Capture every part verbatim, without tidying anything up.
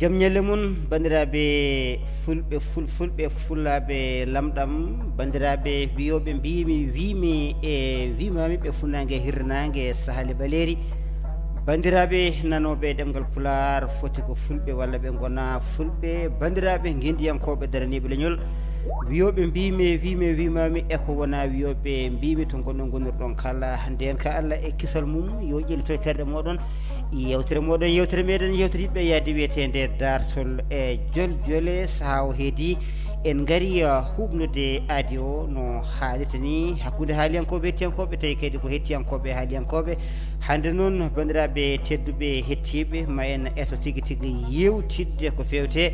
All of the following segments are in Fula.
Jam ñalle mon, banndiraaɓe fulɓe, fulfulɓe, fulaaɓe lamɗam, banndiraaɓe wiyooɓe mbiimi, wiimi e wiimaami, ɓe funnaange, hirnaange, sahaali ɓaleeri. Banndiraaɓe nanooɓe ɗemngal Pulaar, foti ko fulɓe walla ɓe ngonaa fulɓe, banndiraaɓe ngenndiyankooɓe daraniiɓe leñol, wiyooɓe mbiimi, wiimi e wiimaami, e ko wonaa wiyooɓe mbiimi, to ngonɗon ngonirɗon kala, ndeen ka Allah e kisal mum, yo ƴellito e terɗe mooɗon. Yewtere mooɗon, yewtere meɗen, yewtere yiɗɓe yaade wiyeteende Daartol e Joljole. Sahaa o heedi, en ngari, uh, huuɓnude aadi o no haalirta ni, hakkunde haaliyankooɓe, hettiyankooɓe, tawi kadi ko hettiyankooɓe, haaliyankooɓe. Hannde noon, banndiraaɓe tedduɓe, hettiiɓe, ma en eto tigi tigi yewtidde ko feewte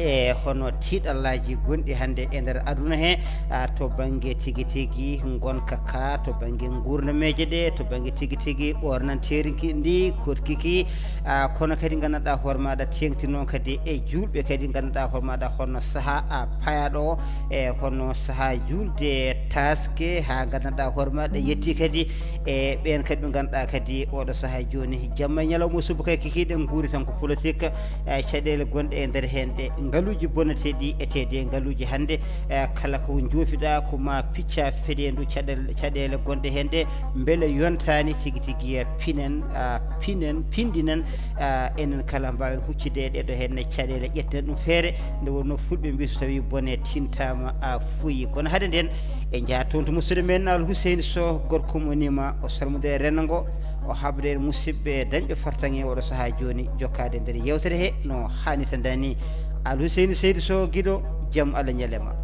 e hono tiiɗallaaji gonɗi hannde e nder aduna he, a, to bannge tigi tigi ngonka ka, to bannge nguurnameeje ɗe, to bannge tigi tigi ɓoornanteeri ki, ndi koɗki ki, a, kono kadi nganndanɗaa hoore maaɗa teeŋti noon kadi e juulɓe kadi nganndanɗaa hoore maaɗa hono sahaa, a, payaaɗo o, e hono sahaa juulde taaske, haa nganndanɗaa hoore maaɗa yetti kadi e ɓeen kadi ɓe ngannduɗaa kadi oɗo sahaa jooni, jamma e ñalawma, subaka e kikiiɗe, nguuri tan ko politique, e caɗeele gonɗe e nder heen ɗe, ngaluuji bonateeɗi e teede ngaluuji hannde, e kala ko njoofiɗaa ko ma picca feɗeendu caɗel-, caɗeele gonɗe heen ɗe, mbele yontaani tigi tigi, e pinen, a, pinen, pinndinen, a, enen kala mbaawen huccude e ɗeɗo heen caɗeele, ƴetten ɗum feere, nde wonno fulɓe mbi so tawii bone tintaama a fuyi. Kono hade ndeen, e njaha toon to musidɗo men Al Huseyni Sow, gorko mo Nima, o salmodira e renndo ngo, o haɓda en musidɓe dañɓe fartaŋŋe oɗo sahaa jooni, jokkaade nder yewtere he no haanirta ni. Al Huseyni Seydi Sow, giɗo, jam Allah ñalema.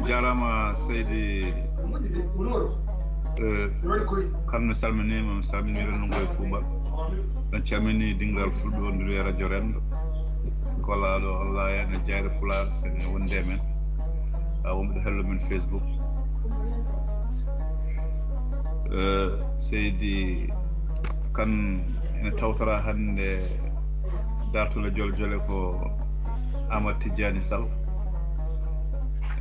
Jaaraama seydi, eh, Kane, mi salminiima, mi salminii renndo ngo e kuuɓal. Min calminii dingiral fulɓe wondude e radio renndo. Kolaaɗo Allah en e jayre Pulaar, sen e wonde e men. A, wonɓe ɗo hello men Facebook. Eh, seydi Kane ene tawtora hannde daartol e Joljole ko Aamadu Tijjaani Sal.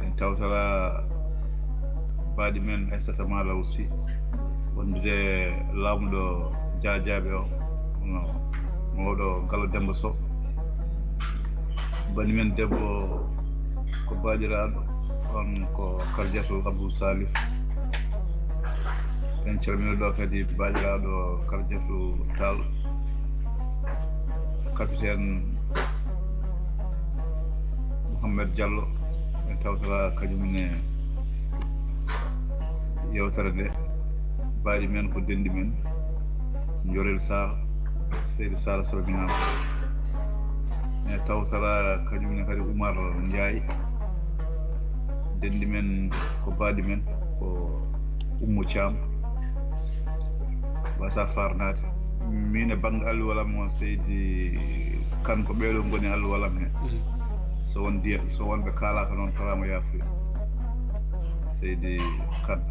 En tawtora baaɗi men Aissata Malaw Sy, wondude laamɗo Jaajaaɓe o, hono mawɗo Gallo Demmba Sow. Bani men debbo ko baaɗiraaɗo, on ko Karjatu Abdou Salif. En calmina ɗo kadi baaɗiraaɗo Karjatu Tall, capitaine Mouhamed Diallo, en tawtora kañum ne yewtere nde. Baaɗi men ko denɗi men, Njorel Sarr, Seydi Sarr salminaama. E tawtara kañum ne kadi Oumar Ndiaye, denɗi men ko baaɗi men ko Oumou Thiam, Basa Farnade. Min e bannge alluwalam o, seydi Kane, ko ɓeeɗo ngoni alluwalam he. So won diya, so wonɓe kaalaaka noon, karaama yaafuya. Seydi Kane.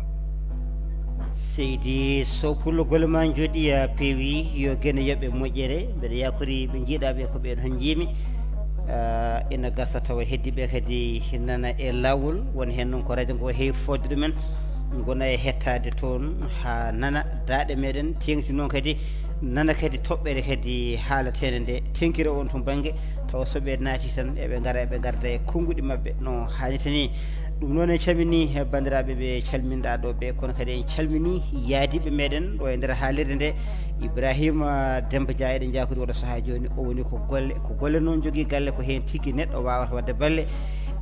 Seydi Sow Pullo, golle ma njooɗi, a peewi, yo geno yoɓe moƴƴere. Mbeɗa yakori ɓe njiiɗaa ɓe ko ɓeen hon njiimi. Ah, ina gasa tawa heddiiɓe kadi nana e laawol, won heen noon ko radio ngo heewi fodde ɗumen, ngona e hettaade toon haa nana daaɗe meɗen, teeŋti noon kadi nana kadi toɓɓere kadi haalateende nde, teŋkira on to bannge, tawa so ɓe naati tan eɓe ngara, eɓe ngarda e konnguɗi maɓɓe no haanirta ni. Ɗum noon en calminii banndiraaɓe ɓe calminɗaa ɗo ɓe, kono kadi en calminii yaadiiɓe meɗen ɗo e nder haalirde nde, Ibrahima Demba Dia, eɗen njaakori oɗo sahaa jooni, o woni ko golle, ko golle noon jogii galle, ko heen tigi neɗɗo waawata waɗde balle.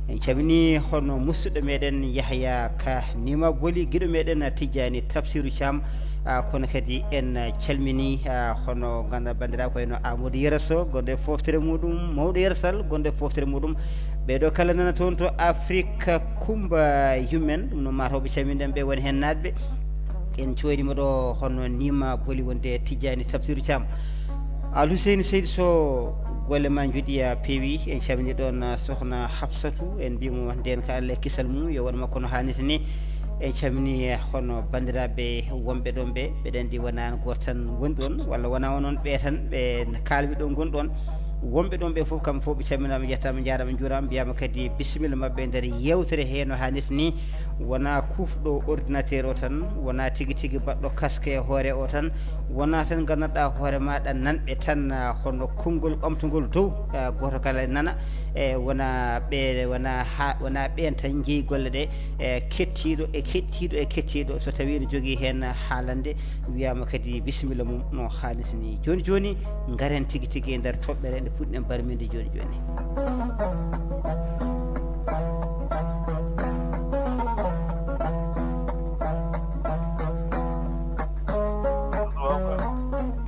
En calminii hono musidɗo meɗen Yahya Ka Nima Boli, giɗo meɗen Tijjani Tafsiru Thiam, ah, kono kadi en calminii, ah, hono ngannduɗaa banndiraaɓe ko wayno Amadou Yero Sow, gonɗo e fooftere muɗum, mawɗo Yero Sall, gonɗo e fooftere muɗum. Ɓeeɗo kala nana toon to Afrique, Kumba Yummen, ɗum noon mataw ɓe calminɗen ɓe woni heen naatɓe. En coyniima ɗo hono Nima Boli wonde Tijjani Tafsiru Thiam. Al Huseyni Seydi Sow, golle ma njooɗi a peewi. En calminii ɗoon, ah, sokhna Hafsatu, en mbiyii mo ndeen ka Allah e kisal mum, yo won makko no haanirta ni. En calminii, eh, hono banndiraaɓe wonɓe ɗoon ɓe, mbeɗa anndi wonaa aan gooto tan woni ɗoon, walla wonaa onon ɓe tan ɓe kaalmi ɗo ngoni ɗoon. Wonɓe ɗoon ɓe fof, kamɓe fof ɓe calminaama, njettaama, njaaraama, njuuraama, mbiyaama kadi bisimilla maɓɓe e nder yeewtere he no haanirta ni. Wonaa kuufɗo ordinateur o tan, wonaa tigi tigi baɗɗo casque e hoore o tan, wonaa tan nganndanɗaa hoore maaɗa nanɓe tan, ah, hono konngol ɓamtungol dow, ah, gooto kala nana, e wonaa ɓe, wonaa haa, wonaa ɓeen tan njeyi golle ɗe, e kettiiɗo, e kettiiɗo, e kettiiɗo, so tawii ene jogii heen haalande, wiyaama kadi bisimilla mum no haalnirta ni. Jooni jooni, ngaren tigi tigi e nder toɓɓere nde puɗɗen barminde jooni jooni.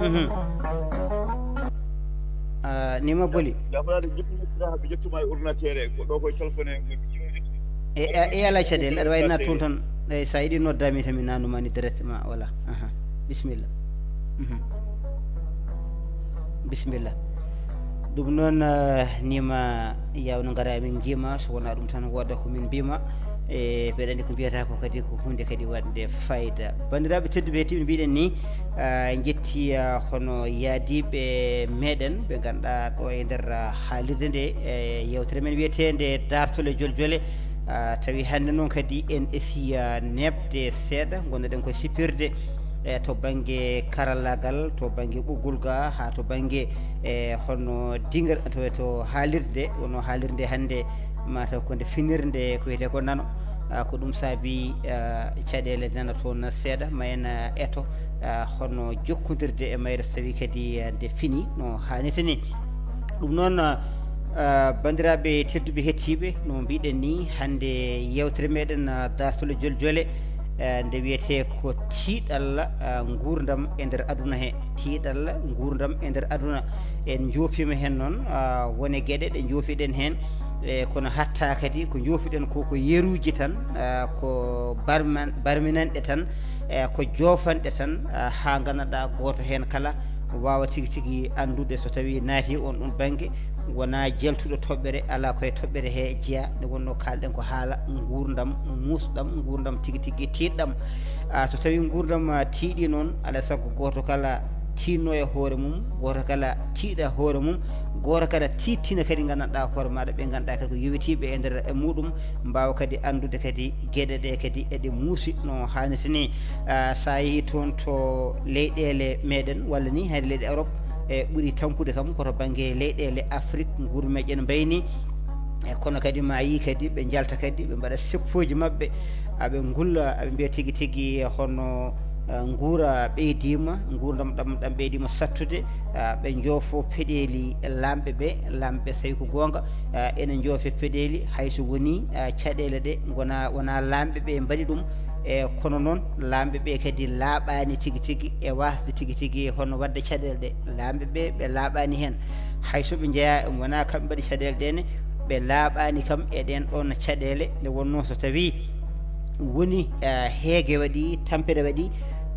Mhm. Ah, ni ma boli. Jafraade, ƴettuma e ordinateur he, ko ɗo koye téléphone he. E, e, e alaa caɗeele, aɗa waawi naat toon tan. Eyi, so a yiɗi noddaami tan, mi naatnuma ni directement, voilà. Aha, bisimilla. Mhm. Bisimilla. Ɗum noon, eh, ni ma yaaw no ngara, min njiima, so wonaa ɗum tan, wooda ko min mbiima. E, mbeɗa anndi ko mbiyata ko kadi ko huunde kadi waɗnde fayda. Banndiraaɓe tedduɓe, heɗtiiɓe, mbiɗen ni, ah, en njetti, ah, hono yaadiiɓe meɗen ɓe ngannduɗaa ɗo e nder, ah, haalirde nde, e yewtere men wiyeteende Daartol e Joljole. Ah, tawi hannde noon kadi en esi, ah, neeɓde seeɗa, ngonnoɗen ko sippirde, e to bannge karallaagal, to bannge ɓoggol ga, haa to bannge, e hono diŋgal, to, to haalirde, wonno haalirde hannde, mataw ko nde finirde ko wiyetee ko nano. Ah, ko ɗum saabi, ah, caɗeele nana toon seeɗa, ma en, ah, eto, ah, hono jokkondirde e mayre so tawii kadi, ah, nde fini no haanirta ni. Ɗum noon, ah, banndiraaɓe tedduɓe heɗtiiɓe, no mbiɗen ni, hannde yewtere meɗen, ah, Daartol e Joljole, eh, nde wiyetee ko tiiɗalla, ah, nguurndam e nder aduna he. Tiiɗalla nguurndam e nder aduna. En njoofiima heen noon, ah, won e geɗe ɗe njoofiɗen heen, e kono hatta kadi ko njoofiɗen ko, ko yeruuji tan, ah, ko barman-, barminanɗe tan, e ko joofanɗe tan, ah, haa nganndanɗaa gooto heen kala waawa tigi tigi anndude so tawii naati oon ɗoon bannge, wonaa jaltuɗo toɓɓere, alaa ko e toɓɓere he jeyaa. Nde wonnoo kaalɗen ko haala nguurndam muusɗam, nguurndam tigi tigi tiiɗɗam. Ah, so tawii nguurndam, ah, tiiɗii noon, alaa e sago gooto kala tiiɗno e hoore mum, gooto kala tiiɗa hoore mum, gooto kala tiiɗtina kadi nganndanɗaa hoore maaɗa, ɓe ngannduɗaa kadi ko yowitiiɓe e nder e muɗum, mbaawa kadi anndude kadi geɗe ɗe kadi eɗe muusi no haanirta ni. Ah, so a yehii toon to leyɗeele meɗen, walla ni hayde leyɗe Europe, e ɓuri tampude kam ko to bannge leyɗeele Afrique, nguur meƴen mbayni. E kono kadi ma yii kadi ɓe njalta kadi, ɓe mbaɗa seppooji maɓɓe, aɓe ngulla, aɓe mbiya tigi tigi hono, eh, nguura ɓeydiima, nguurndam ɗam, ɗam ɓeydiima sattude, ah, ɓe njoofo peɗeeli laamɓe ɓe, laamɓe ɓe so tawii ko goonga, ah, ene njoofe peɗeeli, hay so wonii, ah, caɗeele ɗe ngona, wonaa laamɓe ɓe mbaɗi ɗum, e kono noon laamɓe ɓe kadi laaɓaani tigi tigi e waasde tigi tigi hono waɗde caɗeele ɗe. Laamɓe ɓe, ɓe laaɓaani heen. Hay so ɓe njeyaa, wonaa kamɓe mbaɗi caɗeele ɗe ne, ɓe laaɓaani kam e ɗeen ɗoon caɗeele. Nde wonnoo so tawii woni, ah, heege waɗi, tampere waɗi,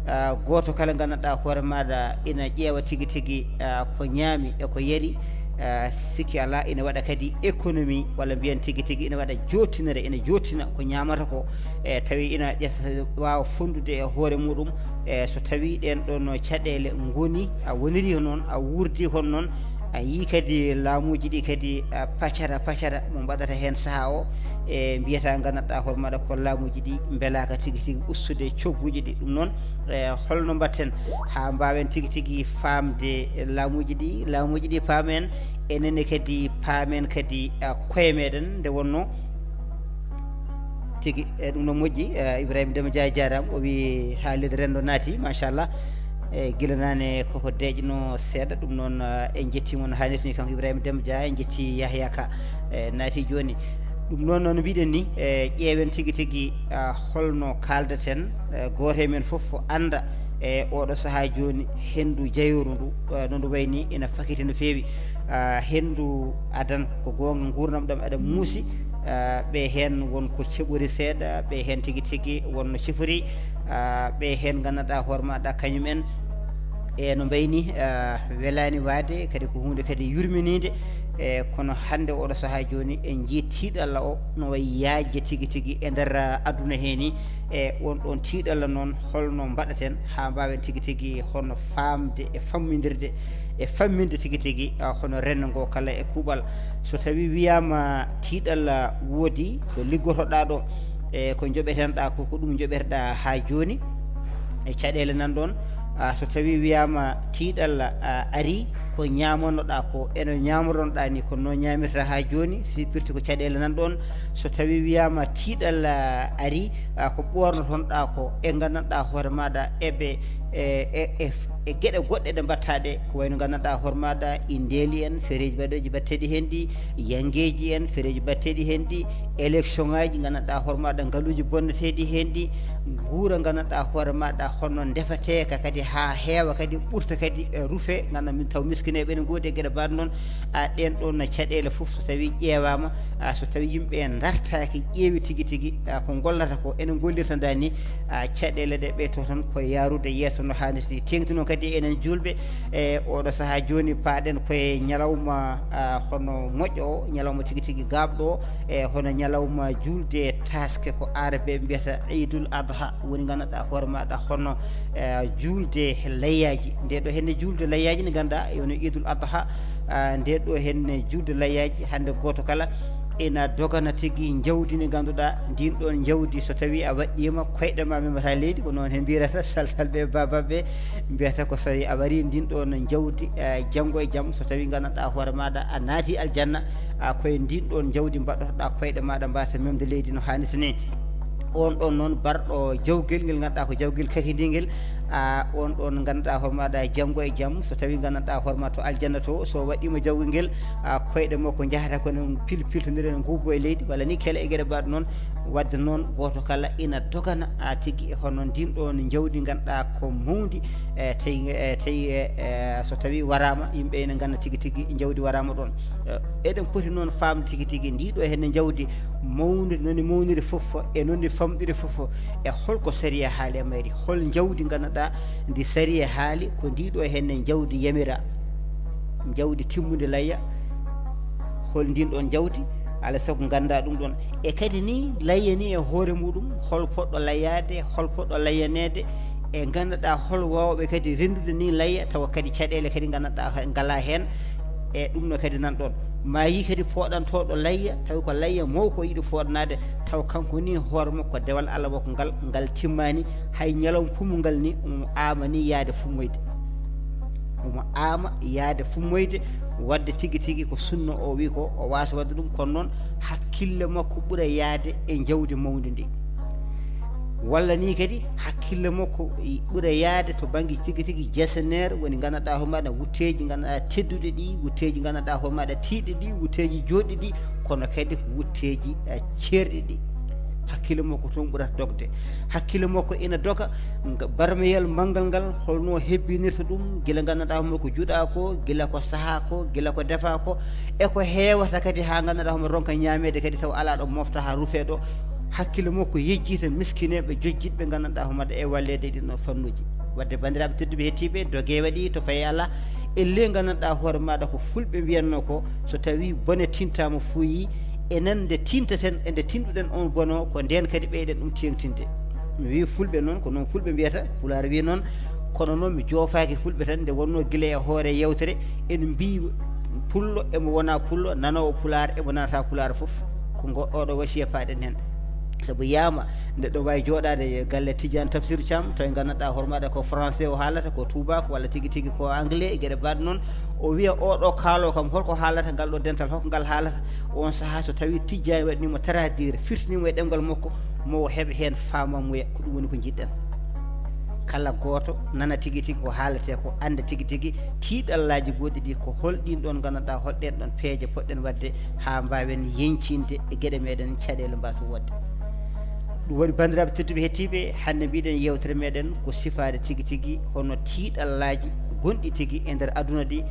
ah, gooto kala nganndanɗaa hoore maaɗa ina ƴeewa tigi tigi, ah, ko ñaami e ko yari, ah, sikki alaa ina waɗa kadi économie, walla mbiyen tigi tigi ina waɗa jottinere, ina jottina ko ñaamata ko, e tawi ina ƴetta waawa fonndude e hoore muɗum, e so tawii ɗeen ɗoon caɗeele ngoni, a woniri noon, a wuurdi hono noon, a yii kadi laamuuji ɗi kadi, ah, pacara pacara mo mbaɗata heen sahaa o, e mbiyata nganndanɗaa hoore maaɗa ko laamuuji ɗi mbelaaka tigi tigi ustude cogguuji ɗi. Ɗum noon, e holno mbaɗten haa mbaawen tigi tigi faamde laamuuji ɗi, laamuuji ɗi paamen, enen ne kadi paamen kadi, ah, koye meɗen nde wonnoo tigi, e ɗum no moƴƴi, eh, Ibrahima Demba Dia jaaraama, o wii haalirde renndo naati, machallah. E gila naane koko deeƴno seeɗa, ɗum noon, eh, en njettii mo no haanirta ni kanko Ibrahima Demba Dia, en njettii Yahya Ka, eh, naati jooni. Ɗum noon, no mbiɗen ni, eh, ƴeewen tigi tigi, ah, holno kaaldaten, eh, gooto e men fof annda, e oɗo sahaa jooni henndu jayooru ndu, eh, no ndu wayi ni ina fakiti no feewi. Ah, henndu adan ko goonga nguurndam ɗam aɗa muusi, ah, ɓe heen won ko ceɓori seeɗa, ɓe heen tigi tigi won no cifori, ah, ɓe heen nganndanɗaa hoore maaɗa kañum en e no mbayi ni, ah, welaani waade, kadi ko huunde kadi yurminiinde, e kono hannde oɗo sahaa jooni en njii tiiɗalla o no wayi yaajde tigi tigi e nder, ah, aduna hee ni, e on ɗoon tiiɗalla noon holno mbaɗaten haa mbaawen tigi tigi hono faamde e fammindirde e famminde tigi tigi, ah, hono renndo ngo kala e kuuɓal. So tawii wiyaama tiiɗalla woodi ɗo liggotoɗaa ɗo, E ko njoɓeten ɗa ko, ko ɗum njoɓerɗa ha joni. E caɗele nan ɗon, a, so tawi wiyama tiiɗalla, a, ari, ko ñamanoɗa ko, eno ñamoronɗa ni, ko no ñamirta ha joni, si firti ko caɗele nan ɗon. So tawi wiyama tiiɗalla ari, a, ko ɓornotonɗa ko, e gandanɗa hoore maɗa, eɓe, e, e, e, e geɗe goɗɗe ɗe mbatta ɗe, ko wayno gandanɗa hoore maɗa, indeeli en, fereji baɗeji batteɗi hen ɗi, yangeji en, fereji batteɗi hen ɗi, élection ngaji gandanɗa hoore maɗa, ngaluji bonneteɗi hen ɗi, guura gandanɗa hoore maɗa, hono ndefeteka kadi ha heewa kadi, ɓurta kadi, e, rufe, gandanɗa min taw miskineɓe ene goodi e geɗe mbaɗe noon. A, ɗen ɗon caɗele fof so tawi ƴeewama, a, so tawi yimɓe en dartaki ƴeewi tigi tigi, a, ko gollata ko ene gollirta nda ni, a, caɗele ɗe ɓeyto tan ko yarude yeeso no hannirta ni. Tengti noon kadi enen julɓe, e oɗo saaha joni, paaɗen koye ñalawma, a, hono moƴƴo o, ñalawma tigi tigi gaaɓɗo o, e hono ñalawma julde taske, ko arabe mbiyata Eidul Adha, woni gandanɗa hoore maɗa hono, e, julde layyaji. Nde ɗo henne julde layyaji ne ganduɗa, e woni Eidul Adha, a, nde ɗo henne julde layyaji, hande goto kala ina dogana tigi jawdi ndi ganduɗa, ndin ɗon jawdi so tawi a waɗɗima, koyɗe ma memata leydi, ko noon he mbirata salsalɓe, babaɓe mbiyata ko so tawi a wari ndin ɗon jawdi, e, janngo e jam, so tawi gandanɗa hoore maɗa a naati aljanna, a, koye ndin ɗon jawdi mbaɗɗotoɗa koyɗe maɗa mbasa memde leydi no hannirta ni. On ɗon noon barɗo jawgel ngel ganduɗa ko jawgel kakidingel, a, on ɗon ganduɗa hoore maɗa janngo e jam, so tawi gandanɗa hoore ma to aljanna to, so waɗɗima jawgel ngel, a, koyɗe makko jahata ko no pilpiltodira, no ngubo e leydi, walla ni kele e geɗe mbaɗe noon. Wadde noon goto kala ina dogana, a, tigi e hono ndin ɗon jawdi ganduɗa ko mawdi, e, tawi, e, tawi, e, e, so tawi warama, yimɓe ina ganda tigi tigi jawdi warama ɗon. E, eɗen poti noon famde tigi tigi ndi ɗo henne jawdi mawndi, noni mawniri fof, e noni famɗiri fof, e holko sariya haali e mayri, hol jawdi ganduɗa ndi sariya haali ko ndi ɗo henne jawdi yamira, jawdi timmude layya, hol ndin ɗon jawdi, alaa sago ganda ɗum ɗon. E kadi ni layya ni e hoore muɗum, hol poɗɗo layyade, hol poɗɗo layyanede, e ganduɗa hol wawɓe kadi rendude ni layya, tawa kadi caɗele kadi ganduɗa ngala hen. E ɗum no kadi nan ɗon. Ma yi kadi poɗantoɗo layya, tawi ko layya mawko yiɗi foɗanade, taw kanko ni hoore makko dewal Allah makko ngal, ngal timmani, hay ñalawma pumugal ni omo ama ni yaade fummoyde. Omo ama yaade fummoyde, wadde tigi tigi ko sunna o wi ko o wasa wadde ɗum, kono noon hakkille makko ɓuura yaade e jawdi mawndi ndi. Walla ni kadi hakkille makko i-, ɓuura yaade to bangge tigi tigi jeseneer, woni ganduɗa hoore maɗa wutteji ganduɗa tedduɗi ɗi, wutteji ganduɗa hoore maɗa tiiɗi ɗi, wutteji joɗɗi ɗi, kono kadi wutteji, eh, ceerɗi ɗi. Hakkille makko toon ɓurata dogde. Hakkille makko ina doga nga-, barmeyel manngal ngal, holno hebbinirta ɗum, gila ganduɗa hoore makko juɗa ko, gila ko saha ko, gila ko defa ko, e ko heewata kadi ha ganduɗa homo ronka ñameede kadi taw ala ɗo mofta ha rufe ɗo. Hakkille makko yejjita miskineɓe jojjitɓe ganduɗa homo waɗa e walleede e ɗin ɗon fannuji. Wadde bandiraɓe tedduɓe hettiɓe, doge waɗi to faye ala. Elle ganduɗa hoore maɗa ko fulɓe mbiyanno ko, so tawi bone tintama fuyi, enen nde tintaten e nde tinɗuɗen on bono, ko nden kadi ɓeyɗen ɗum tengtinde. Mi wi fulɓe noon, ko noon fulɓe mbiyata, pulaar wi noon, kono noon mi joofaki fulɓe tan, nde wonno gila e hoore yewtere, en mbi pullo emo wona pullo, nanowo pulaar emo nanata pulaar fof. Ko ngo, oɗo wasiya paɗen hen. Sabu yama, neɗɗo wawi joɗade e galle Tidiane Tafsir Thiam, tawi ganduɗa hoore maɗa ko français o haalata, ko tubaako, walla tigi tigi ko anglais, e geɗe mbaɗe noon. O wiya oɗo kaalo kam, holko haalata, ngal ɗo dental, holko ngal haalata? On saaha so tawi Tidiane waɗnimo traduire, firtinimo e ɗemngal makko, mo o heɓa heen faamamuya, ko ɗum woni ko njiɗɗen. Kala gooto nana tigi tigi ko haalete ko, annda tigi tigi tiiɗallaaji goɗɗi ɗi, ko hol ɗin ɗon nganndanɗaa, hol ɗen ɗon peeje poɗɗen waɗde haa mbaawen yeñcinde e geɗe meɗen, caɗeele mbaawa woodde. Ɗum waɗi, banndiraaɓe tedduɓe hettiiɓe, hannde mbiɗen yeewtere meɗen ko sifaade tigi tigi hono tiiɗallaaji gonɗi tigi e nder aduna ɗi,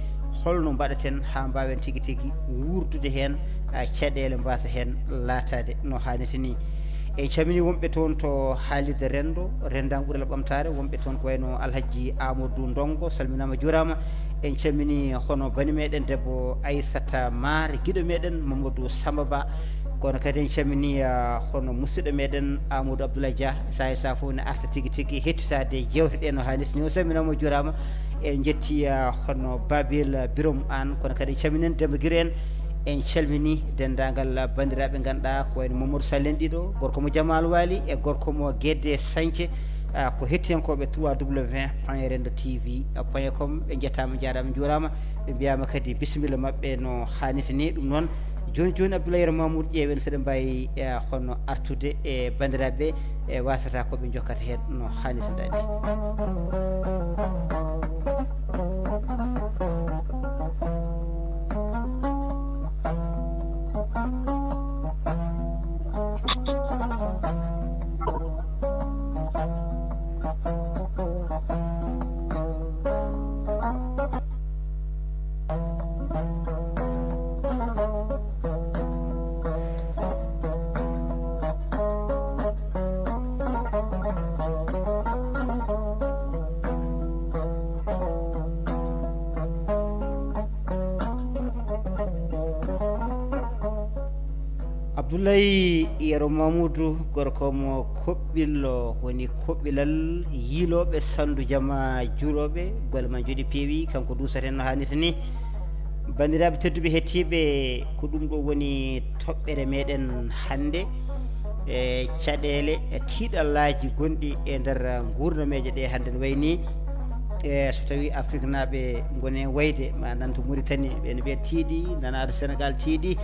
holno mbaɗaten haa mbaawen tigi tigi wuurdude heen, a, caɗeele mbaasa heen laataade no haanirta ni. En calmini wonɓe toon to haalirde renndo, renndaangu ɓural ɓamtaare, wonɓe toon ko wayno Alhaji Amadou Ndongo, salminaama, juuraama. En calmini hono bani meɗen debbo Aissata Maar, giɗo meɗen Mamadou Samba Ba. Kono kadi en calmini, ah, hono musidɗo meɗen Amadou Abdoulaye Dia, sahaa e sahaa fof ne arta tigi tigi hettitaade jeewte ɗe no haanirta ni. O salminaama, o juuraama. En njetti, ah, hono Babil Birom Aan, kono kadi en calminen Demba Giro en. En calminii denndaangal banndiraaɓe ngannduɗaa ko wayno Mamadou Sall en ɗiɗo, gorko mo Jamal Waali e gorko mo Guédé Sañce, ah, ko hettiyankooɓe trois W point rendo T V point com. Ɓe njettaama, njaaraama, njuuraama. Ɓe mbiyaama kadi bisimilla maɓɓe no haanirta ni. Ɗum noon, jooni jooni, Abdoulaye Yero Mamoudou, ƴeewen so eɗen mbaawi, eh, hono artude e banndiraaɓe ɓe, e wasata ko ɓe njokkata heen no haanirta ni. Abdoulaye Yero Mamoudou, gorko mo Koɓɓillo, woni Koɓɓilal yiilooɓe Sanndu Jama juulooɓe, golle ma njooɗi peewi, kanko duusaten no haanirta ni. Banndiraaɓe tedduɓe hettiiɓe, ko ɗum ɗo woni toɓɓere meɗen hannde, e caɗeele, e tiiɗallaaji gonɗi e nder nguurnameeje ɗe hannde no wayi ni. E so tawii Afriknaaɓe ngoni e wayde, ma nan to Mauritanie, ɓe no ɓe tiiɗi, nana to Sénégal tiiɗi.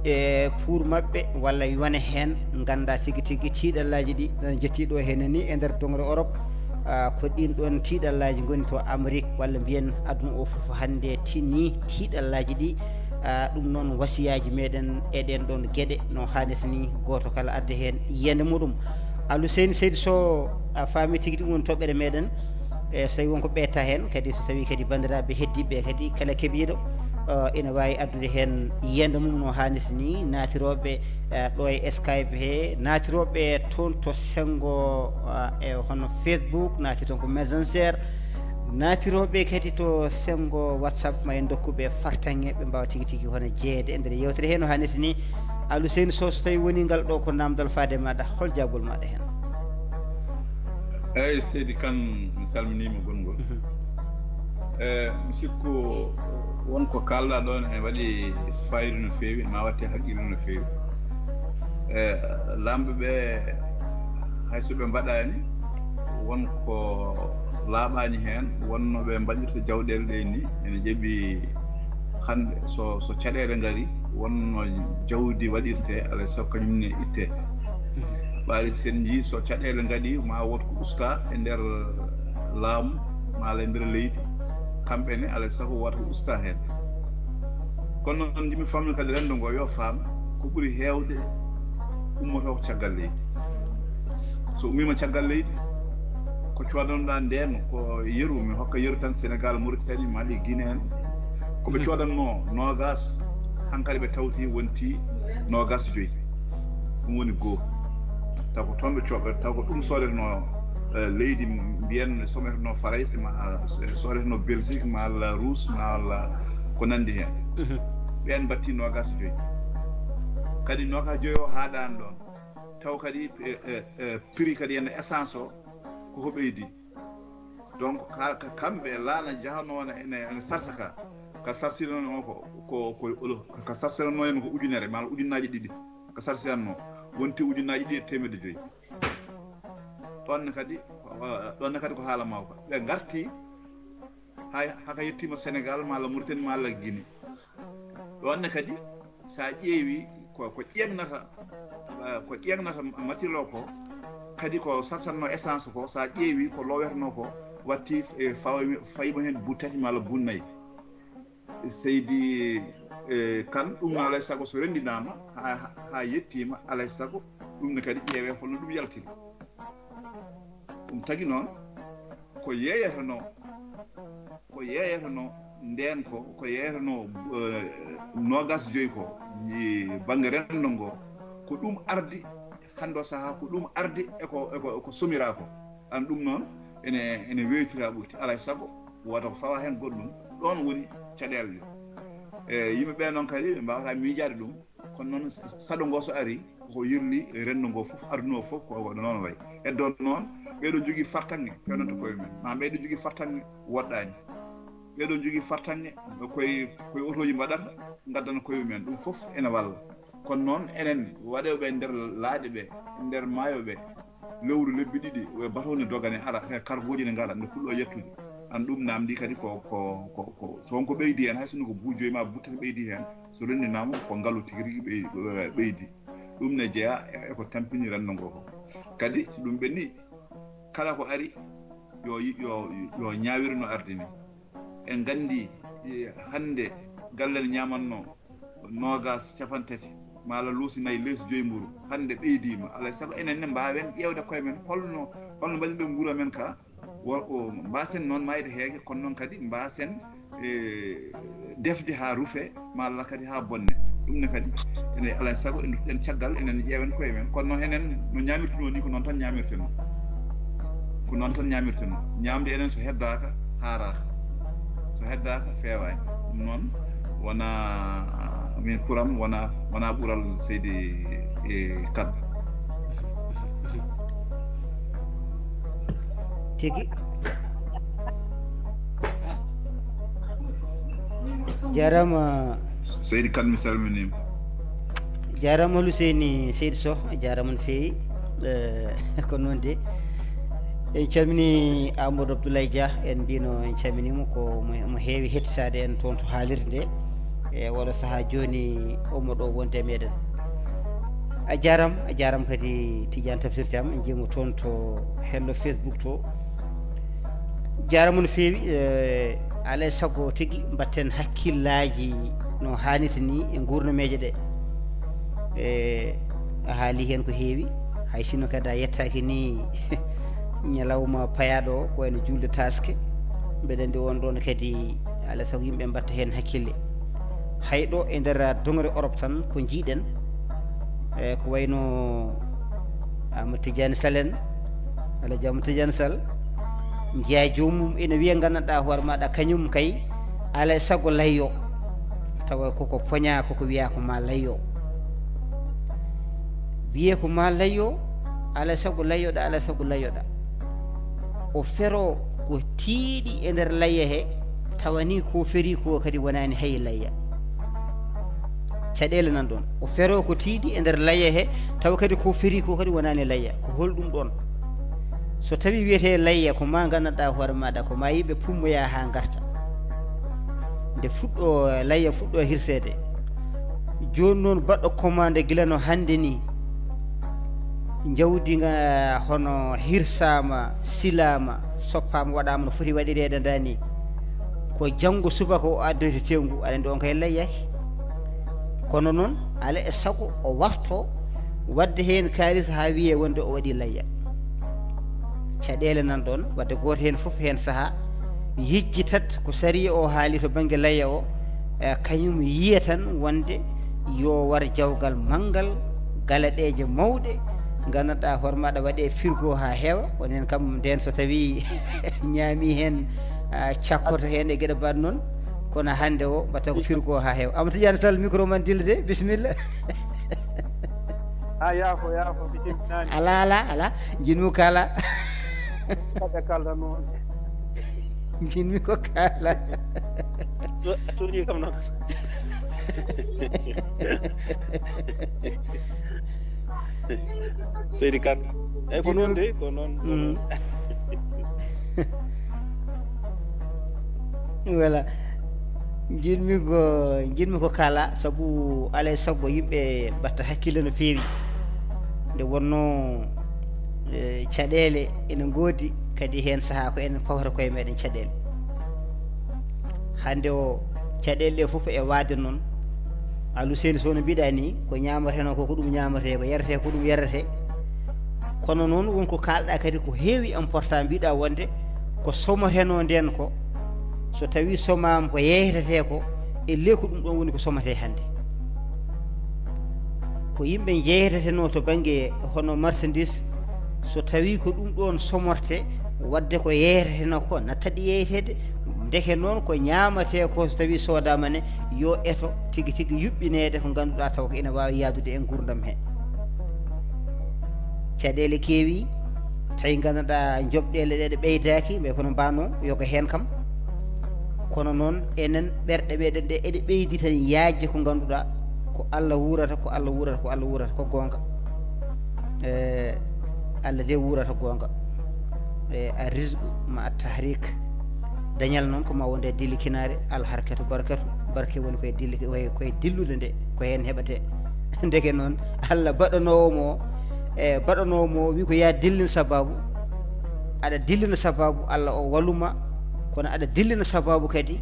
E pour maɓɓe, walla yone heen, ngannda tigi tigi tiiɗallaaji ɗi, nana jetti ɗo heen ni e nder doŋre Europe. Ah, ko ɗin ɗon tiiɗallaaji ngoni to Amérique, walla mbiyen aduna o fof hannde tinni tiiɗallaaji ɗi. Ah, ɗum noon wasiyaaji meɗen e ɗen ɗon geɗe no haanirta ni, gooto kala adda heen yiyannde muɗum. Alhuseyni Seydi Sow, a faami tigi tigi woni toɓɓere meɗen. E so tawii won ko ɓeyta heen kadi, so tawii kadi banndiraaɓe heddiiɓe kadi kala keɓiiɗo, eh, ina waawi addude heen yiyannde mum no haanirta ni, naatirooɓe, eh, ɗo e Skype he, naatirooɓe toon to senngo, eh, e hono Facebook, naati toon ko Messenger, naatirooɓe kadi to senngo WhatsApp, ma en ndokku ɓe fartaŋŋe, ɓe mbaawa tigi tigi hono jeyeede e nder yeewtere he no haanirta ni. Alhuseyni Sow, so tawii wonii ngal ɗo ko naamndal faade e maaɗa, hol jaabol maaɗa heen? Eeyi, Seydi Kan, mi salminiima gonngol. Mhm. E, mi sikku won ko kaalɗaa ɗoon ene waɗi faayiida no feewi, ma waɗte haqqille no feewi. E, laamɓe ɓe, hay so ɓe mbaɗaani, won ko laaɓaani heen, won no ɓe mbaɗirta jawɗeele ɗe ni, ene jaɓi hannde so, so caɗeele ngari, won no jawdi waɗirte, alaa e sago kañum ne itte. Ɓaade sen njii so caɗeele ngaɗi, ma wood ko usta e nder laamu, ma ala e nder leydi, kamɓe ne, alaa e sago wata ko usta heen. Kono noon, njiɗmi famde kadi renndo ngo yo faam ko ɓuri heewde ummoto ko caggal leydi. So ummiima caggal leydi, ko coodanoɗaa ndeen ko yeru, mi hokka yeru tan, Sénégal, Mauritanie, Mali, Guinée en. Ko ɓe coodannoo noogaas, hankadi ɓe tawti wonti noogaas e joyi. Ɗum woni goo. Taw ko toon ɓe coodata, taw ko ɗum soodetenoo, eh, leydi, mbiyen soodetenoo Farayse, ma, eh, soodetenoo Belgique, ma la Russe, ma la ko nanndi heen. Mhm. Ɓeen mbaɗti noogaas e joyi. Kadi noogaas e joyi o haaɗaani ɗoon. Taw kadi, eh, eh, eh, prix kadi ene essence o koko ɓeydi. Donc, ka, ka, kamɓe laana jahanoo ene, ene, ene sarsa ka. Ka sarsiranoo ko, ko, ko, ko, ka sarsiranoo en ko ujunere, maa ujunnaaji ɗiɗi. Ka sarsiranoo wonti ujunnaaji ɗiɗi e teemedde joyi. Ɗoon ne kadi, ɗoon ne kadi ko haala mawka. Ɓe ngarti, hay, haka yettiima Sénégal, maa la Mauritanie, maa la Guinée. Ɗoon ne kadi, so a ƴeewi ko, ko ƴeeŋnata, eh, ko ƴeeŋnata matilo ko, kadi ko sarsanno essence ko, so a ƴeewi ko lowerno ko, watti, eh, fawi-, fayimo heen buttati malla bunnay. Seydi, eh, Kan, ɗum no alay sago so renndinaama, haa, haa yettiima, alay sago, ɗum ne kadi ƴeewee holno ɗum yaltiri. Ɗum tagi noon, ko yeeyatanoo, ko yeeyatanoo ndeen ko, ko yeeyatanoo, eh, noogaas joyi ko, yi bannge renndo ngo, ko ɗum ardi, hannde o sahaa ko ɗum ardi e ko, e ko, e ko somiraa ko. An ɗum noon, ene, ene weeɓtira ɓurti. Alaa e sago, wota ko fawa heen goɗɗum, ɗoon woni caɗeele ɗe. E, yimɓe ɓee noon kadi, ɓe mbaawata miijaade ɗum. Kono noon, saɗo ngo so ari, ko yirli renndo ngo fof, aduna o fof, ko, ko noon wayi. Heddo noon, ɓeeɗo jogii fartaŋŋe, pewnanta koye men. Ma ɓeeɗo jogii fartaŋŋe, woɗɗaani. Ɓeɗon jogii fartaŋŋe, koye koye otooji mbaɗata, ngaddana koye mumen. Ɗum fof ene walla. Kono noon enen waɗeeɓe nder laaɗe ɓe, nder maayo ɓe, lewru lebbi ɗiɗi, e bateau ne dogane ara, e cargoji ne ngara, nde puɗɗo yettude. An ɗum namdi kadi ko, ko, ko, ko, so wonko ɓeydi heen, hay sinno ko buujoy ma buttata ɓeydi heen, so renndinaama ko ngalu tigi rigi ɓey-, ɓeydi. Ɗum ne jeyaa e, e ko tampini renndo ngo ko. Kadi so ɗum ɓenni, kala ko ari, yo, yo, yo ñaawir no ardi ni. En nganndi, eh, hannde galle ne ñaamatnoo noogaas, cappanɗe tati, maa la luusi nayi, lees joyi mburu, hannde ɓeydiima. Alaa e sago enen ne mbaawen ƴeewde koye men, holno, holno mbaɗirɗen nguura men ka, wo-, o, mbaasen noon maayde heege, kono noon kadi mbaasen, eh, defde haa rufe, malla kadi haa bonne. Ɗum ne kadi, ene alaa e sago en nduttuɗen caggal, enen ƴeewen koye men. Kono noon enen no ñaamirtunoo ni, ko noon tan ñaamirten. Ko noon tan ñaamirten. Ñaamde enen so heddaaka, haaraaka. So heddaaka, feewaani. Ɗum noon wonaa min kuram, wonaa, wonaa ɓural seydi e Kane. Tigi. Jarama. Seydi Kane, mi salminiima. Jarama Luseyni Seydi Soh, jarama no feewi. Eh, ko noon de. En calmini Amadou Abdoulaye Dia, en mbino en calminimo, ko mo, mo heewi hettisade en toon to haalirde nde. E oɗo sahaa jooni, omo ɗo wonde e meɗen. A jarama, a jarama kadi Tidiane Tafsir Thiam, en jiimo toon to hello Facebook to. Jarama no feewi, eh, alay sago tigi mbatten hakkillaaji no haanirta ni e nguurnameeje ɗe. Eh, a haali heen ko heewi, hay sinno kadi a yettaaki ni ñalawma payaaɗo o, ko wayno juulde taaske. Mbeɗa anndi on ɗon kadi, alaa sago yimɓe mbatta heen hakkille. Hay ɗo e nder doŋre Europe tan ko njiiɗen, e ko wayno Amadou Tidiane Sall en, Alhaji Amadou Tidiane Sall, njiya joomum ina wiya, nganndanɗaa hoore maaɗa, kañum kay, alaa e sago layyo, tawa koko poña, koko wiya ko ma layyo. Wiye ko ma layyo, alaa e sago layyoɗa, alaa e sago layyoɗa. O fero ko tiiɗi e nder layya he, tawa ni ko feri ko kadi wonaani hay layya. Caɗeele nan ɗon. O fero ko tiiɗi e nder layya he, tawa kadi ko feri ko kadi wonaani layya. Ko holɗum ɗon? So tawi wiyete layya, ko ma nganndanɗaa hoore maaɗa, ko ma yimɓe pummoya haa ngarta. Nde fuɗɗo layya fuɗɗo hirseede. Jooni noon baɗɗo commande gila no hannde ni. Jawdi nga hono hirsaama, silaama, soppaama, waɗaama no foti waɗireede ndaa ni. Ko janngo subaka o addoyta teewngu, aɗa anndi on kay layyaaki. Kono noon, alaa e sago o warto waɗde heen kaalis haa wiyee wonde o waɗii layya. Caɗeele nan ɗoon, wadde gooto heen fof heen sahaa yejjitat ko sariya o haali to bannge layya o, e kañum yiya tan wonde yo war jawgal manngal, galaɗeeje mawɗe, nganndanɗaa hoore maaɗa waɗe frigo haa heewa, onon kam ndeen so tawii ñaami heen, a, cakkoto heen e geɗe mbaɗ noon, kono hannde o mbaɗta ko frigo haa heewa. Amadou Tidiane Sall, micro man dille de, bisimilla. A, yaafo, yaafo, mi timminaani. Alaa, alaa, alaa, njiɗmi kaala. Kaɗa kalda noon. Njiɗmi ko kaala. To-, a tooñii kam noon. Seydi Kane. Eeyi, ko noon de, ko noon, ko noon. Mm. Voilà. Njiɗmi ko, njiɗmi ko kaala, sabu alaa e sago yimɓe mbaɗta hakkille no feewi. Nde wonnoo, eh, caɗeele ene ngoodi, kadi heen sahaa ko enen pawata koye meɗen caɗeele. Hannde o, caɗeele ɗe fof e waade noon. Alu Seyni Sow no mbiɗa ni, ko ñaamateno ko, ko ɗum ñaamatee, ko yaretee, ko ɗum yaretee. Kono noon won ko kaalɗa kadi ko heewi important, mbiɗa wonde ko somatenoo ndeen ko, so tawii somaama ko yeeytetee ko, e ley ko ɗum ɗoon woni ko somatee hannde. Ko yimɓe njeeytetenoo to bannge hono marchandise, so tawii ko ɗum ɗoon somorte, waɗde ko yeeytetenoo ko, nattat yeeyteede, ndeke noon ko ñaamatee ko, so tawii soodaama ne, yo eto tigi tigi yuɓɓineede ko ngannduɗaa taw ko ina waawi yahdude e nguurndam he. Caɗeele keewi, tawi nganndanɗaa joɓɗeele ɗe, ɗe ɓeydaaki, mbay kono mbaano yoga heen kam. Kono noon, enen ɓerɗe meɗen ɗe eɗe ɓeydi tan yaajde ko ngannduɗaa ko Allah wuurata, ko Allah wuurata, ko Allah wuurata, ko goonga. E, Allah de wuurata goonga. E, a risqu ma a tahrik. Dañal noon ko ma wonde e dilli kinaare, al harkatu barkatu. Barke woni koye dilli, koye, koye dillude nde, ko heen heɓate. Ndeke noon, Allah baɗanoowo mo, e, baɗanoowo mo wi ko ya dillin sababu. Aɗa dillina sababu, Allah o walluma, kono aɗa dillina sababu kadi,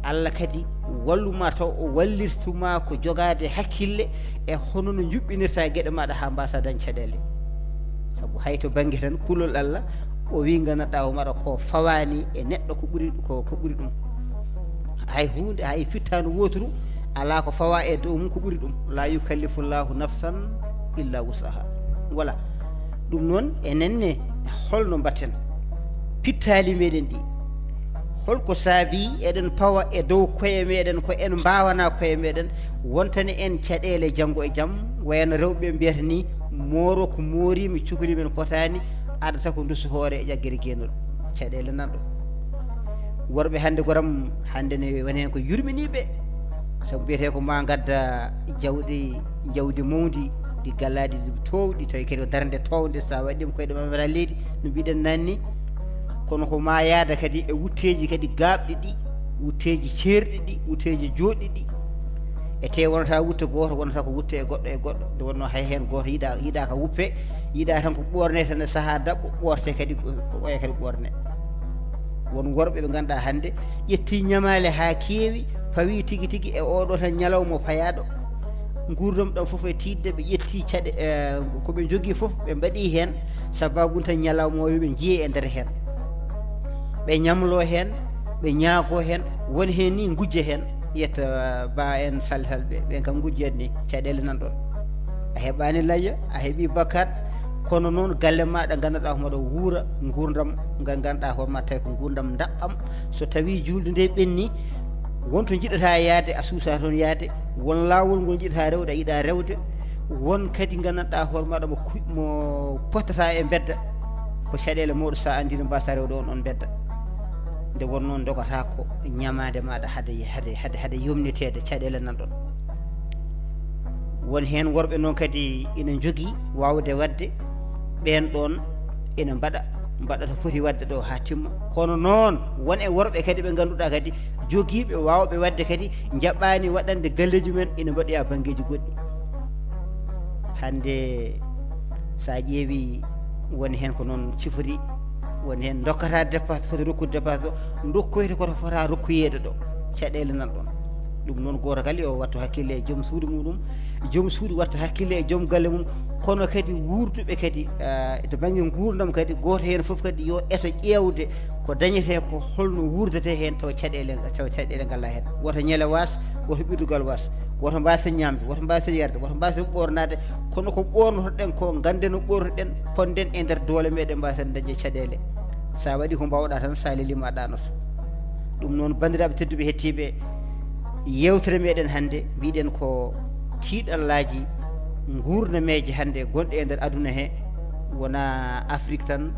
Allah kadi walluma taw o wallirtuma ko jogaade hakkille e hono no njuɓɓinirta geɗe maɗa ha mbasa dañ caɗeele. Sabu hay to bannge tan kulol Allah, o wi gandanɗa o maɗa ko fawani e neɗɗo ko ɓuri, ko, ko ɓuri ɗum. Hay hunde, hay fittaandu woturu ala ko fawa e dow mum ko ɓuri ɗum. La yukallifu llahu nafsan illa wusaha. Voilà. Ɗum noon, enen ne, holno mbatten pittaali meɗen ɗi? Holko saabi eɗen pawa e dow koye meɗen, ko en mbawana koye meɗen? Wontani en caɗeele janngo e jam, wayno rewɓe mbiyata ni, mooro ko moorimi, cukuli men potani, adata ko ndusu hoore e ƴaggere geenol. Caɗeele nanɗo. Worɓe hannde goram, hannde ne woni heen ko yurminiiɓe. Sabu mbiyetee ko ma ngadda jawɗi, jawdi mawndi, ɗi gallaaɗi, ɗi toowɗi, tawi kadi ko darnde townde, sa waɗi ɗum koyɗe ma mbaɗa leydi, no mbiɗen nanni. Kono ko ma yaada kadi e wutteeji kadi gaaɓɗi ɗi, wutteeji ceerɗi ɗi, wutteeji jooɗɗi ɗi. E te wonata wutte gooto, wonata ko wutte e goɗɗo e goɗɗo. Nde wonno hay heen gooto yiɗa, yiɗa ka wuppe, yiɗa tan ko ɓoorne tan e sahaa daɓɓo, ɓoorte kadi, oya kadi ɓoorne. Won worɓe ɓe ngannduɗaa hannde ƴetti ñamaale haa keewi, pawi tigi tigi e oɗo tan ñalawma payaaɗo. Nguurdam ɗam fof e tiiɗde, ɓe ƴetti caɗe, eh, ko ɓe njogii fof, ɓe mbaɗi heen, sababu tan ñalawma o yo ɓe njiye e nder heen. Ɓe ñamlo heen, ɓe ñaago heen, won heen ni ngujja heen. Yetta ba en salsalɓe, ɓen kam ngujjat ni, caɗeele nan ɗon. A heɓaani layya, a heɓi bakkat, kono noon galle maaɗa nganndanɗaa ko maɗa wuura nguurndam, ngal nganndanɗaa hoore ma tawi ko nguurndam ndaɓɓam. So tawii juulde nde ɓenni, won to njiɗata yaade, a suusa toon yaade, won laawol ngol njiɗata rewde, a yiɗa rewde, won kadi nganndanɗaa hoore maɗa mo ku-, mo pottata e mbedda, ko caɗeele mawɗe, so a anndii no mbasa rewde on, on mbedda. Nde wonnoo ndogata ko ñamaande maaɗa hade, hade, hade, hade yomniteede caɗeele nan ɗon. Won heen worɓe noon kadi ina njogii waawde waɗde, ɓeen ɗoon ina mbaɗa, mbaɗa to foti waɗde ɗo haa timma. Kono noon, won e worɓe kadi ɓe ngannduɗaa kadi jogiiɓe waawɓe waɗde kadi njaɓaani waɗande galleeji men ina mbaɗoya banngeeji goɗɗi. Hannde, so a ƴeewi, woni heen ko noon cifori, woni heen ndokkata dépasse, foti rokkude dépasse o, ndokkoyta koto fota rokkoyeede ɗo, caɗeele nan ɗon. Ɗum noon, gooto kala yo wattu hakkille e joom suudu muɗum, joom suudu watta hakkille e joom galle mum, kono kadi wuurduɓe kadi, ah, to bannge nguurndam kadi, gooto heen fof kadi yo eto ƴeewde ko dañetee ko, holno wuurdetee heen tawa caɗeele, tawa caɗeele ngala heen. Woto ñele waas, woto ɓirdugal waas, woto mbaasen ñaamde, woto mbaasen yarde, woto mbaasen ɓoornaade, kono ko ɓoornotoɗen ko, ngannden no ɓoornotoɗen, ponden e nder doole meɗen, mbaasen dañde caɗeele. Sa waɗi ko mbawɗa tan, sa lelima a ɗaanoto. Ɗum noon, banndiraaɓe tedduɓe hettiiɓe, yewtere meɗen hannde, mbiɗen ko tiiɗallaaji nguurnameeje hannde gonɗe e nder aduna he, wona Afrique tan,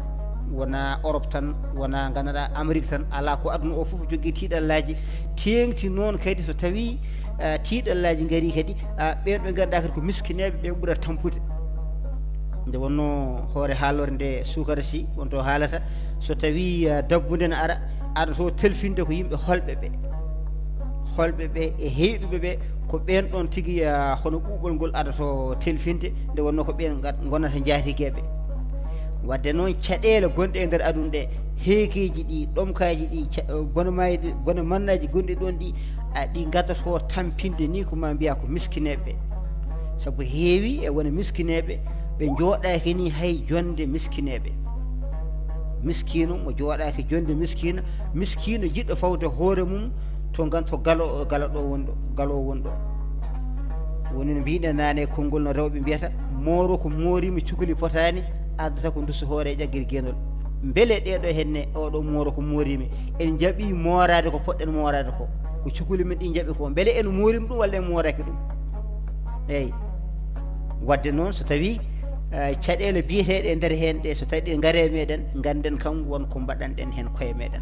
wona Europe tan, wona nganndanɗaa Amérique tan, alaa ko aduna o fof jogii tiiɗallaaji, teeŋti noon kadi so tawii, ah, tiiɗallaaji ngarii kadi, ah, ɓeen ɓe ngannduɗaa kadi ko miskineeɓe, ɓe ɓurata tampude. Nde wonnoo hoore haalore nde suukara si wonto haalata, so tawii, ah, dabbude ne ara, aɗa to telfinde ko yimɓe holɓe ɓe, holɓe ɓe e heyɗuɓe ɓe, ko ɓeen ɗoon tigi, ah, hono ɓuuɓol ngol aɗa to telfinde, nde wonnoo ko ɓeen ngat-, ngonata njaatigeeɓe. Wadde noon, caɗeele gonɗe e nder aduna ɗe, heegeeji ɗi, ɗomkaaji ɗi, ca-, bonemayɗi, bone mannaaji gonɗi ɗoon ɗi, a, ɗi ngaddatoo tampinde ni ko ma mbiya ko miskineeɓe. Sabu heewi e wona miskineeɓe, ɓe njooɗaaki ni hay jonde miskineeɓe. Miskiino mo jooɗaaki jonde miskiino, miskiino jiɗɗo fawde hoore mum to ngan-, to galo, galo ɗo woni ɗo, galo woni ɗo. Woni no mbiɗen naane e konngol no rewɓe mbiyata, mooro ko moorimi cukuli potaani, addata ko ndusu hoore e ƴaggir geenol. Mbele ɗeɗo henne, oɗo mooro ko moorimi, en njaɓi mooraade ko poɗɗen mooraade ko, ko cukuli men ɗi njaɓi ko, mbele en moorimi ɗum walla en mooraaki ɗum? Eeyi. Wadde noon, so tawii, eh, caɗeele biyeteeɗe e nder heen ɗe, so tawii ɗe ngare meɗen, ngannden kam won ko mbaɗanɗen heen koye meɗen.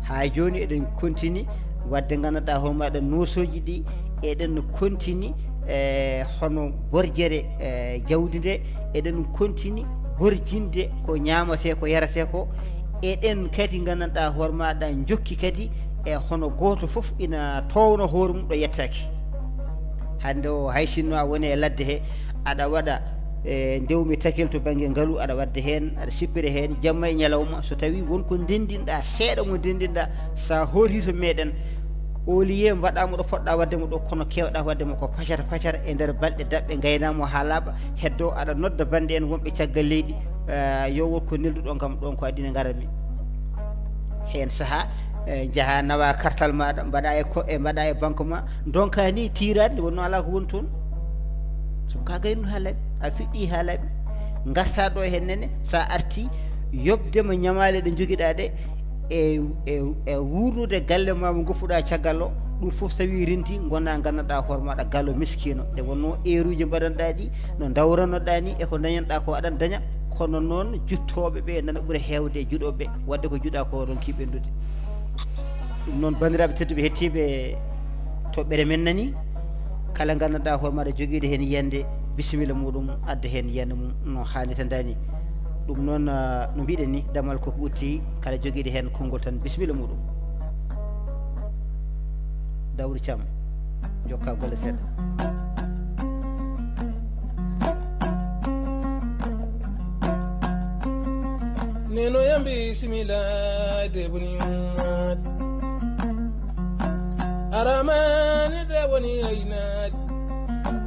Haa jooni eɗen kontini waɗde, nganndanɗaa hoore maaɗa, noosooji ɗi, eɗen kontini e hono borjere e jawdi nde, eɗen kontini borjinde ko ñaamatee, ko yaratee ko, eɗen kadi, nganndanɗaa hoore maaɗa, njokki kadi e hono gooto fof ina toowna hoore mum ɗo yettaaki. Hannde o, hay sinno a woni e ladde he, aɗa waɗa e ndewmi takel to bannge ngalu, aɗa waɗde heen, aɗa sippira heen jamma e ñalawma. So tawii won ko ndenndinɗaa, seeɗa mo ndenndinɗaa, so a hooti to meeɗen, au lieu mbaɗaa mo ɗo poɗɗaa waɗde mo ɗo, kono keewɗaa waɗde mo ko pacara pacara e nder balɗe daɓɓe, ngaynaa mo haa laaɓa, heddo aɗa nodda bannde en wonɓe caggal leydi, eh, yo won ko nelduɗo kam ɗon ko adii nde ngaratmi. Heen sahaa, eh, njahaa nawa kartal maaɗa, mbaɗa e ko, e mbaɗa e banque ma, ndonka ni tiiraade, nde wonno alaa ko woni toon. Sabu ka gaynu haa laaɓi, a fiɗɗi haa laaɓi. Ngarta ɗo heen nene, so a arti, yoɓde ma ñamaale ɗe njogiɗaa ɗe, e, e, e wuurnude galle ma mo ngoppuɗaa caggal o, ɗum fof so tawii renti, ngona nganndanɗaa hoore maaɗa galle miskiino. Nde wonno eeruuji mbaɗanɗaa ɗi, no ndawranoɗaa ni, e ko ndañanɗaa ko aɗan daña, kono noon juttooɓe ɓe nana ɓura heewde e juɗooɓe, waɗde ko juɗaa ko ronki ɓenndude. Ɗum noon, banndiraaɓe tedduɓe, hettiiɓe toɓɓere men nani, kala nganndanɗaa hoore maaɗa jogiiɗo heen yiyannde, bisimilla muɗum, adda heen yiyannde mum no haanirta ndaani. Ɗum noon, ah, no mbiɗen ni, damal koko utti, kala jogiiɗo heen konngol tan, bisimilla muɗum. Dawri Thiam, jokka golle seeɗa. Neno yambi simila de boni ummat. Aramani de boni ainat.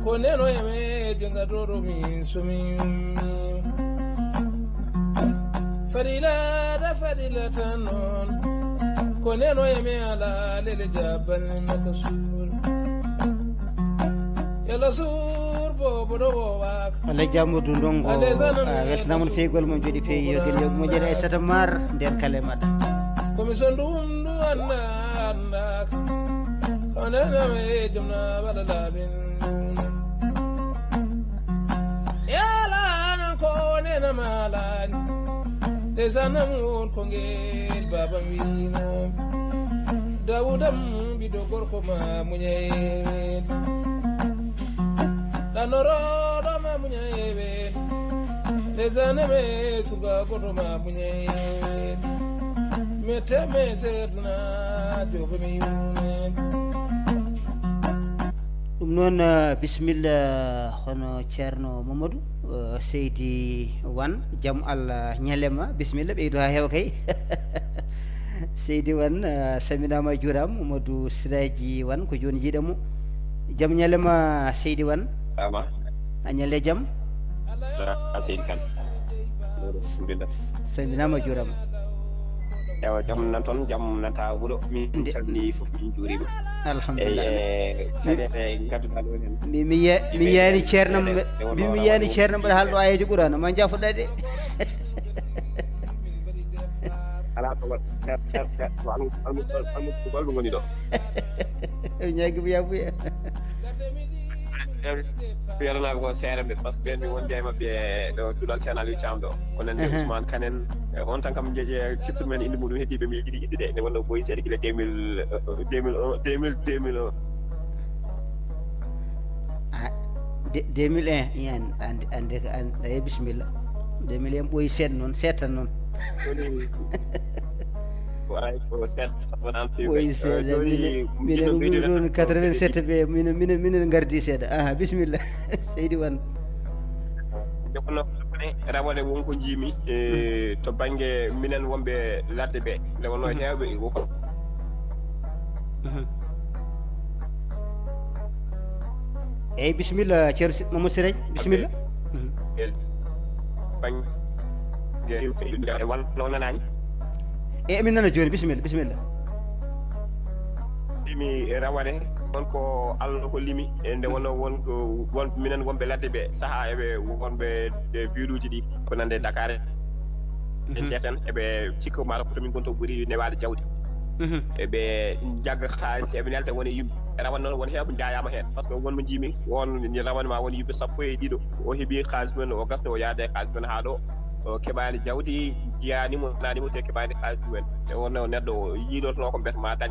Ko neno yame dinga doro min sumi ummi. Fadila da fadila tanon. Ko neno yame ala lele jabal makasul. Yalla sur bobo do wowak. Alhaji Amadou Ndongo, a weltanaama no feewi golle mum, jooɗi peewi, yo gel, yo moƴƴere Aissata Mar, nden kala e maɗa. Komi so ndundu annda annda. Onana me jomna wala labin. Yala nan ko nena malani. Ndeysaan, amoon ko ngel baaba wiino. Dawuda mum ɓiɗɗo gorko ma muña e weedu. Ɗanorooɗo ma muña e weedu. Ndeysaan, me suga goto ma muña e weedu. Mette me seeduna jogo me yume. Ɗum noon, eh, bisimilla, hono Ceerno Mamadou, eh, Seydi Wan, jam Allah ñalema, bisimilla, ɓeydu haa heewa kay. Seydi Wan, eh, saminaama, juuraama, Mamadou Siraji Wan, ko jooni njiiɗen mo. Jam ñalema, Seydi Wan. Ama. A ñalle jam? A Seydi Kan. Alhamdulillah. Saminaama, juuraama. Ewa, jam nan toon, jam nata wuro. Min calmini fof, min juurima. Alhamdulillah. Eyi, e caɗeele ngadduɗaa ɗo heen. Mi, mi ye-, mi yiyani ceerno mbaɗa haalɗo ayeejo Qur'aana, ma njafoɗa de. Alaa ko waɗ, cer, cer, cer, ko almu-, almu-, almu-, ko almu woni ɗo. Mi ñaagi mo yabuya. Wiyatnaa ko seeɗa mbiɗa, parce que mbiɗen wonde e maɓɓe ɗo duɗal Ceerno Aliou Thiam ɗo. Ko nande Ousmane Kane en, e on tan kam jeeje ciftu men inde muɗum heddiiɓe mi yiɗi inde de. Nde wonno boyi seeɗa kila deux mille, euh, deux mille un, deux mille, deux mille un. Ah, de-, deux mille un, yani, ande, ande, ande, eh, bisimilla. Deux mille un ɓooyi seeɗa noon, seeɗa tan noon. Woni, ko ay ko seeɗa, wonaa no feewi. Ɓooyi seeɗa, jooni minen, minen ɗum ɓeyduɗen ɗon quatre-vingt-sept ɓe, minen, minen, minen ngardi seeɗa. Aha, bisimilla. Seydi Wan. Nde wonno rawane won ko njiimi, e, to bannge minen wonɓe ladde ɓe. Nde wonno heewɓe e woko. Mhm. Eyyi, bisimilla, Ceerno Si-, Mamadou Siré, bisimilla. Mhm. Bannge, walla o nanaani? E, emin nana jooni, bisimilla, bisimilla. Limi rawane, won ko Allah ko limi, e nde wonno won ko, won minen wonɓe ladde ɓe, sahaa eɓe wonɓe e viluuji ɗi, ko nande Dakar en, e Thiès en, eɓe cikka mataw ko to min ngonto ɓuri newaade jawdi. Mhm. Eɓe njagga haalis, eɓe nelda won e yimɓe. Rawane noon won heewɓe njaayaama heen, parce que won mo njiimi, won rawane ma won yimɓe sappo e ɗiɗo, o heɓi haalis mum, o gasni, o yaada e haalis mum haa ɗo. O keɓaani jawdi, jiyaani mo, naani mo, te keɓaani kaalis mumen. E wonno neɗɗo o yiilotono ko mbiyata ma dañ.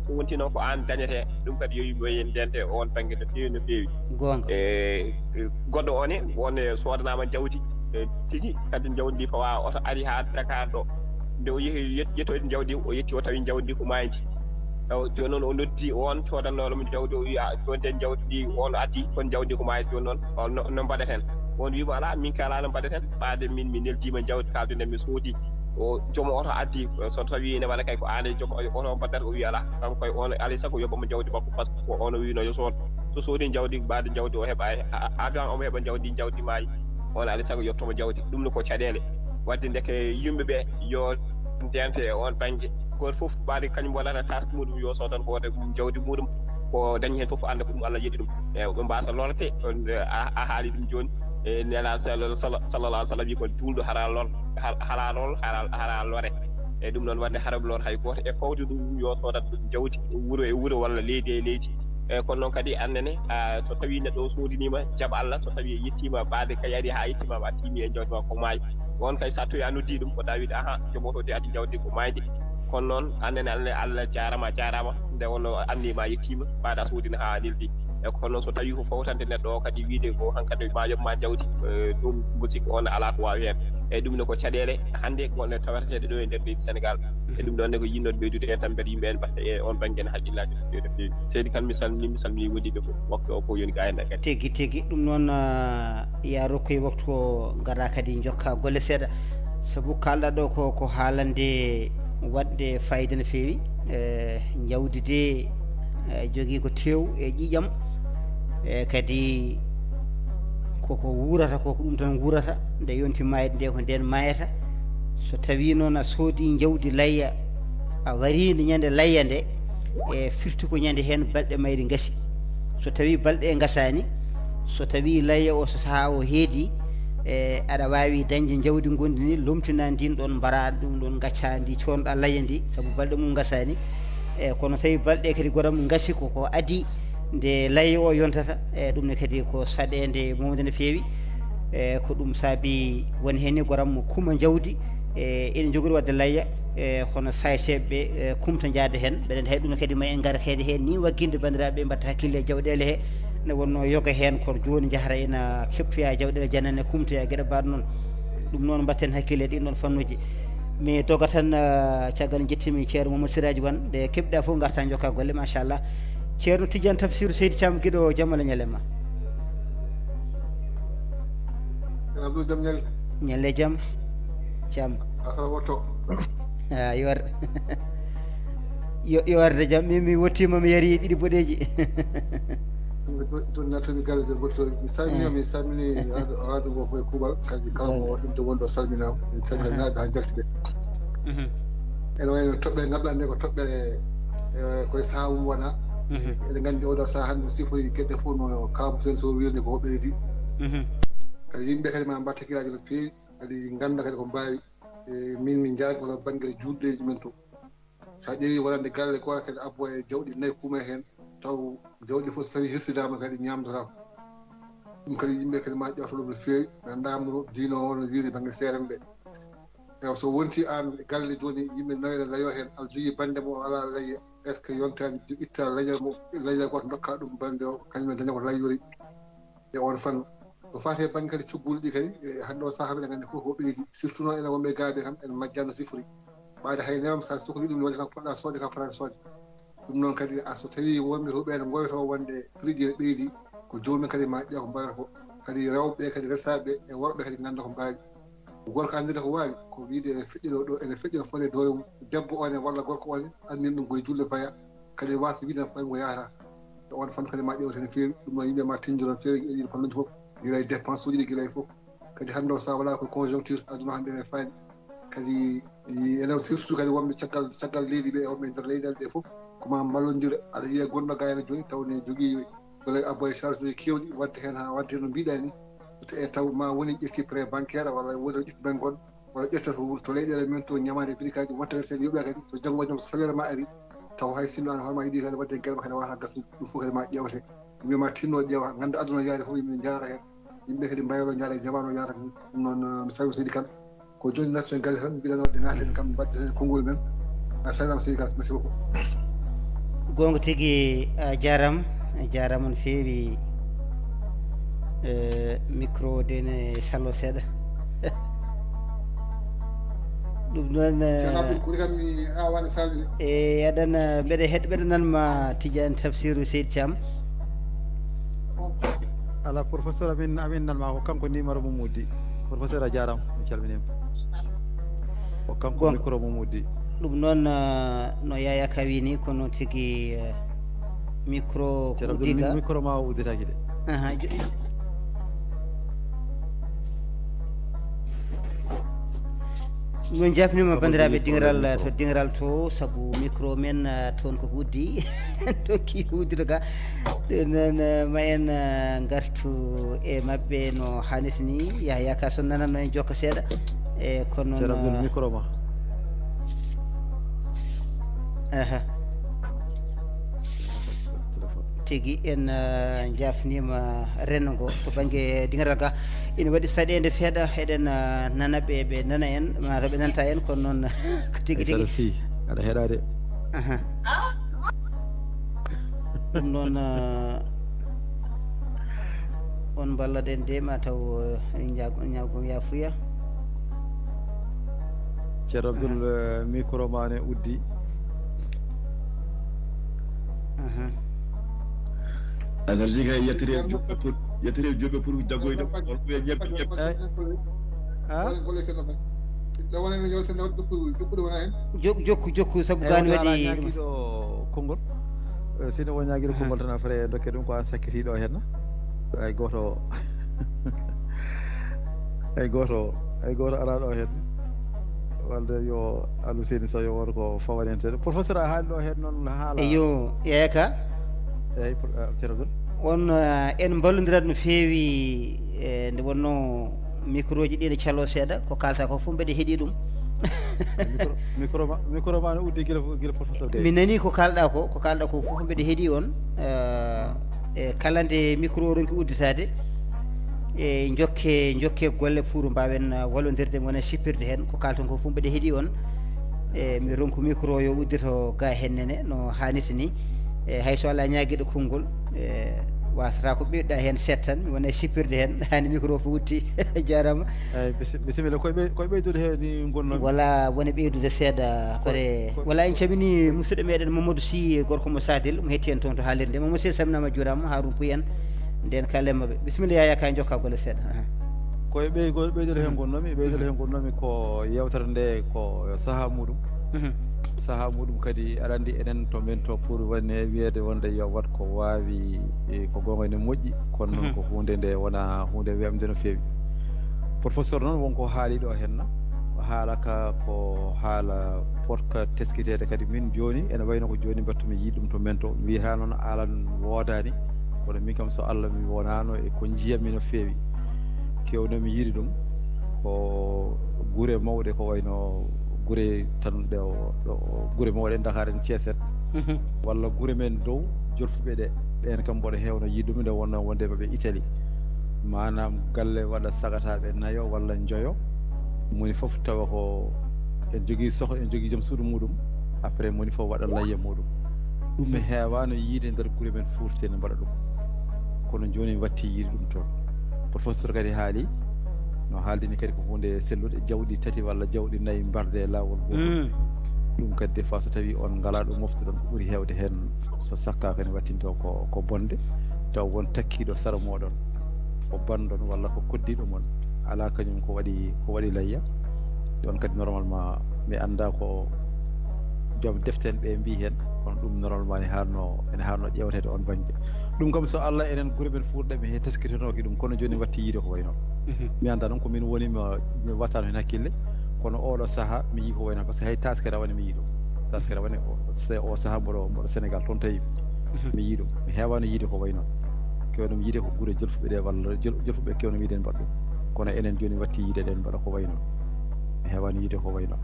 So wonti noon ko aan dañete, ɗum kadi yo yimɓe yen ndente e oon bannge no feewi, no feewi. Goonga. E, e, goɗɗo o ne, won e soodanaama jawdi, e, tigi, kadi jawdi ndi fawa oto ari haa Dakar ɗo. Nde o yehi yet-, yettoyde jawdi, o yetti o tawi jawdi ndi ko maayndi. Taw jooni noon o noddi oon coodannooɗo mo jawdi, o wiya, "Jooni de jawdi ndi on addi, kono jawdi ko maayndi, jooni noon, o no, no mbaɗeten?" On wiima, "Alaa, min kay alaa no mbaɗeten, ɓaade min mi neldiima jawdi, kaalduɗen min soodi." O joom oto addi, so tawi ene waɗa kay ko aan e joom oto mbaɗata, o wiya, "Alaa, kanko kay on alaa e sago yoɓamo jawdi makko, par ce que ko on o wiino yo sood." So soodi jawdi, ɓaade jawdi o heɓa, a-, a-, avant omo heɓa jawdi, jawdi maayi, on alaa e sago yoɓtamo jawdi. Ɗum no ko caɗeele. Wadde ndeke yimɓe ɓe yo ndente e on bannge. Gooto fof ɓaade kañum waɗata task muɗum, yo soodan hoore mum jawdi muɗum, ko dañi heen fof annda ko ɗum Allah yeɗi ɗum. E ɓe mbasa lorte, on, a, a haali ɗum jooni. E Nelaaɗo sall-, sall-, sallallahu alaihi wasallam wi ko juulɗo hara lor, har-, hara lor, hara, hara lore. E ɗum noon wadde hara lor hay gooto. E fawde ɗum yo soodat ɗum jawdi wuro e wuro walla leydi e leydi. E kono noon kadi annene, a, so tawi neɗɗo o soodaniima, jaɓ Allah, so tawi a yettiima ɓaade kay ari haa yettiima a tiimi e jawdi ma ko maayi. On kay so a tawi a noddi ɗum ko dawiɗo, aha, joom oto de addi jawdi ko maayde. Kono noon annene, annene Allah jaarama, a jaarama, nde wonno anni ma yettiima, ɓaade a soodina haa a neldi. E kono noon so tawi ko fawtande neɗɗo o kadi wiide ko hankadi ma yoɓ ma jawdi, e, ɗum mbo sikki on alaa ko waawi heen. E ɗum ne ko caɗeele hannde ko ne tawateɗe ɗo e nder leydi Sénégal. E ɗum ɗon ne ko yinnooɗo ɓeydude heen tan mbiyata yimɓe en mbaɗta e on bannge ne haqqillaaji no feewi no feewi. Seydi Kan mi salmini, mi salmini wondiiɓe fof, waktu o fof yoni ga en ɗakkati. Tigi, tigi. Ɗum noon, ah, ya rokkoy waktu o, ngara kadi njokka golle seeɗa. Sabu kaalɗa ɗo ko, ko haalande waɗde fayida no feewi. Eh, jawdi de, eh, jogii ko teew e ƴiiƴam. Eh, kadi koko wuurata ko, ko ɗum tan wuurata. Nde yonti maayde nde, ko ndeen maayata. So tawi noon a soodi jawdi layya, a wari nde ñande layya nde, e firti ko ñande heen balɗe mayri ngasi. So tawi balɗe ɗe ngasaani, so tawi layya o, so sahaa o heedi, e aɗa waawi dañde jawdi ngondi ni, lomtina ndin ɗon, mbara ɗum ɗon, ngacca ndi, coonɗa layya ndi, sabu balɗe mum ngasaani. E kono tawi balɗe kadi goram ngasi, ko, ko adi nde layya o yontata, e ɗum ne kadi ko saɗeende mawde no feewi. E ko ɗum saabi woni heen ni goram mo kuma jawdi, e ene jogori waɗde layya, e kono saay seeɓe ɓe, e, kumta njaade heen. Mbeɗa anndi hay ɗum kadi ma en ngar kadi heen ni wagginde banndiraaɓe ɓe mbatta hakkille e jawɗeele he. Ne wonno yoga heen kono jooni njahata ena keɓtoya jawɗeele janane, kumtoya geɗe mbaɗ noon. Ɗum noon mbatten hakkille e ɗin ɗon fannuuji. Mi doga tan, ah, caggal jettiimi Ceerno Mamadou Siraji Wan, nde keɓɗa fof ngarta jokka golle, machallah. Ceerno Tidiane Tafsir Seydi Thiam Guiɗo, jam Allah ñalle ma. Abdou, jam ñalle. Ñalle jam. Jam. Asara woto. Ah, yo ar-, yo, yo arde jam. Mi, mi wottiima, mi yari ɗiɗi boɗeeji. Ɗum nattomi galle de goɗɗo. Mi salmini, eh, mi salmini radio, radio ngo koye kuuɓal. Kadi kala mo ɗum to wonɗo salminaama. Mi salmini naaɓe haa njalti ɓe. Mhm. Ene wayi no toɓɓe ngannduɗaa nde ko toɓɓe, eh, koye sahaa mum wona. Mhm. Eɗen nganndi oɗo sahaa hannde sifoyi geɗe fof no Kaabu Sen Sow wiirni ko ɓeydi. Mhm. Kadi yimɓe kadi ma mbatta hakkillaaji no feewi. Kadi ngannda kadi ko mbaawi. E, min, min njaagoroo bannge juuldeeji men to. So a ƴeewi wonande galle gooto kadi abbo e jawɗi nayi kuma heen, taw jawɗi fof so tawi hirsidaama kadi ñaamdotaako. Ɗum kadi yimɓe kadi ma ƴewto ɗum no feewi, mi anndaa mo diino o no wiiri bannge seerenɓe. Ewa, so wonti aan galle jooni yimɓe nayo ne layo heen, aɗa jogii bannde mo o alaa layya, est-ce que yontaani itta layya mo, layya gooto ndokka ɗum bannde o, kañum e daña ko layyori e oon fannu. Ko faati e bannge kadi cogguuli ɗi kadi, e hannde o sahaa, mbiɗa nganndi fof ko ɓeydi, surtout noon enen wonɓe gaabe kam, en majjano sifori. Ɓaade hay newam, so a sohli ɗum, wonde tan poɗɗa soode ka fotani soode. Ɗum noon kadi, a so tawi wonɓe to ɓeene ngoyto wonde prix ji ne ɓeydi, ko joomum kadi ma ƴeew ko mbaɗata ko. Kadi rewɓe kadi resaaɓe e worɓe kadi ngannda ko mbaawi. Ko gorko anndata ko waawi, ko wiide ene feƴƴinoo ɗo, ene feƴƴina fotde doole mum. Debbo o ne walla gorko o ne, anndin ɗum koye juulde faya. Kadi waasa wiide ko fayi ko yahata. E oon fannu kadi ma ƴeewte no feewi. Ɗum noon yimɓe ma tinndoro no feewi e ɗiin fannuuji fof. Gila e dépense uji ɗi, gila e fof. Kadi hannde o, so a wala ko conjoncture aduna hannde ene faani. Kadi, i, enen surtout kadi wonɓe caggal, caggal leydi ɓe, e wonɓe nder leyɗeele ɗe fof, ko ma mballondir. Aɗa yiya gonɗo ga ene jooni, taw ne jogii walla abbo e charge uji keewɗi, waɗde heen haa waɗde no mbiɗa ni. E taw ma woni ƴetti prêt bancaire, walla woni ƴetti banque goɗɗo, walla ƴetta to wuro, to leyɗeele men to, ñamaande birikaaji, watta kadi sen yoɓa kadi, so janngo jam salaire ma ari, taw hay sinno an hoore ma yiɗi kadi waɗde guerre ma kadi, wata gas ɗum, ɗum fof kadi ma ƴeewte. Wiyama tinno ƴeewa, ngannda aduna yaade fof, yimɓe njaara heen. Yimɓe kadi mbayro ñaale jamaanu yaata. Ɗum noon, eh, mi salmina Seydi Kane. Ko jooni natten galle tan, mbiɗen waɗde naten kam, mbaɗde heen konngol men. A salminaama Seydi Kane, merci beaucoup. Goonga tigi, a jaaraama, a jaaraama no feewi. Eh, micro o de ne salo seeɗa. Ɗum noon, eh, Ceerno Abdoul, ɓuri kam mi awaani salminde. E aɗan, eh, mbeɗa heɗ-, mbeɗa nan ma Tidiane Tafsirou Seydi Thiam. Ala, professeur, amin, amin nan ma ko kanko numéro mum uddi. Professeur, a jaaraama, mi calminiima. Ko kanko Goonga. Micro mum uddi. Ɗum noon, eh, no Yaya Ka wii ni, ko noon tigi, eh, micro ko Ceerno Abdoul, uddi ga. mi-, micro ma o udditaaki de. Aha, jo-, jo-, min jafnima Ko banndiraaɓe ɗum dingiral micro. To dingiral to, sabu micro men, eh, toon ko uddi. Tokki uddude ga. Ɗum noon, eh, ma en, eh, ngartu e maɓɓe no haanirta ni. Yahya Ka so nanatno en jokka seeɗa. E kono Ceerno Abdoul, noon, micro ma. aha. Téléphone. Tigi en, eh, jafnima renndo ngo to bannge dingiral ga. Ina waɗi saɗeende seeɗa, eɗen, eh, nana ɓe, ɓe nana en, mataw ɓe nanta en, kono noon ko tigi Aysata tigi. Sy, aɗa heɗa de. Aha. Ɗum noon, eh, on mballaɗen de, mataw, eh, en ñaago-, ñaagom yaafuya. Ceerno Abdoul, eh, micro ma ne uddi. Aha. Azar Ziga, yettere joɓɓe pour, yettere joɓɓe pour jaggoyde, on ɓe ñebbe, ñebbe. Ay. Ha? Jok-, jokku, jokku, sabu Eyi, gani wonde ala waɗi. Ñaagiiɗo konngol. Eh, sino won ñaagiiɗo Aha. Konngol tan, après, dokke ɗum ko an sakkitiiɗo heen. Hay gooto, hay gooto, hay gooto alaa ɗo heen. Wonde yo Aliou Seyni Sow yo woto ko fawanente. Professeur, a haali ɗo heen noon haala. Eyo, Yaya Ka. Eyi, pro-, eh, Ceerno Abdoul. On, eh, en mballondirat no feewi, eh, nde wonnoo micro ji ɗi ne caloo seeɗa, ko kaalta ko fof mbeɗa heɗi ɗum. Micro, micro ma, micro ma ne uddi gila, gila professeur Gaye. Mi nanii ko kaalɗa ko, ko kaalɗa ko fof mbeɗa heɗi on. Eh, e kala nde micro o ronki udditaade, e jokke, jokke golle pour mbaawen, eh, wallondirde, wona sippirde heen. Ko kaalton ko fof mbeɗa heɗi on. E mi ronku micro yo uddito ga heen nene, no haanirta ni. E hay so alaa ñaagiiɗo konngol, e wasata ko ɓeyduɗa heen seeɗa tan, mi wona e sippirde heen, hani micro o fof udditi. Jaaraama. Eyi, bisi-, bisimilla, koye ɓey-, koye ɓeydude heen ni ngonnoomi. Wala woni ɓeydude seeɗa, Ko-, pare. ko-, Wala en calmini musidɗo meɗen Mamadou Sy, gorko mo Sadel, mo hetti en toon to haalirde. Mamadou Sy, salminaama, juuraama, haa Rumpuy en. Nden kala e maɓɓe. Bisimilla, Yaya Ka, jokka golle seeɗa. Aha. Koye ɓeygol, ɓeydude heen Mhm. ngonnoomi, ɓeydude heen ngonnoomi ko yeewtere nde ko sahaa muɗum. Mhm. Sahaa muɗum kadi, aɗa anndi enen to men to pour wone wiyeede wonde yo waɗ ko waawi, e ko goonga ene moƴƴi, kono noon Mhm. ko huunde nde wona huunde weeɓnde no feewi. Professeur noon won ko haali ɗo heen, o haalaka ko haala poɗka teskiteede kadi. Min jooni ene wayno ko jooni mbaɗtumi yiide ɗum to men to, mi wiyata noon alan woodaani, kono min kam so Allah mi wonaano e ko njiyatmi no feewi. Keewnomi yiide ɗum ko gure mawɗe ko wayno gure tan ɗe o, ɗo, gure mawɗe Dakar en, Thiès en, Mhm. walla gure men dow jolfuɓe ɗe, ɓeen kam mboɗo heewno yiide ɗum nde wonnoo wonde maɓe Italie. Maanaam galle waɗa sagataaɓe nayo walla njoyo, moni fof tawa ko en jogii soh-, en jogii joom suudu muɗum, après moni fof waɗa layya muɗum. Ɗum mi heewaano yiide nder gure men Fuuta ene mbaɗa ɗum. Kono jooni mi watti yiide ɗum toon. Professeur kadi haali, no haaldini kadi ko huunde sellude, jawɗi tati walla jawɗi nayi mbarde e laawol gootol. Mm. Ɗum kadi des fois so tawii on ngalaa ɗo moftuɗon, ko ɓuri heewde heen so sakkaaka ne wattintoo ko, ko bonde, taw won takkiiɗo sara mooɗon, ko banndon walla ko koddiiɗo mon, alaa kañum ko waɗi, ko waɗi layya. Ɗoon kadi normalement mi anndaa ko joom defte en ɓe mbii heen, kono ɗum normalement ene haanno, ene haanno ƴeewteede oon bannge. Ɗum kam so Allah enen gure men Fuuta ɗe mi he teskitinooki ɗum, kono jooni mi watti yiide ko wayi noon. Mhm. Mi anndaa noon ko min woni mi wattaano heen hakkille, kono ooɗo sahaa mi yii ko wayi noon, par ce que hay taaske rawane mi yii ɗum. Taaske rawane o, se-, o sahaa mboɗo, mboɗo Sénégal toon tawi mi. Mhm. Mi yii ɗum. Mi heewaano yiide ko wayi noon. Keewno mi yiide ko gure jolfuɓe ɗe walla jol-, jolfuɓe keewno mi yiide mbaɗa ɗum. Kono enen jooni watti yiide ɗen mbaɗa ko wayi noon. Mi heewaano yiide ko wayi noon.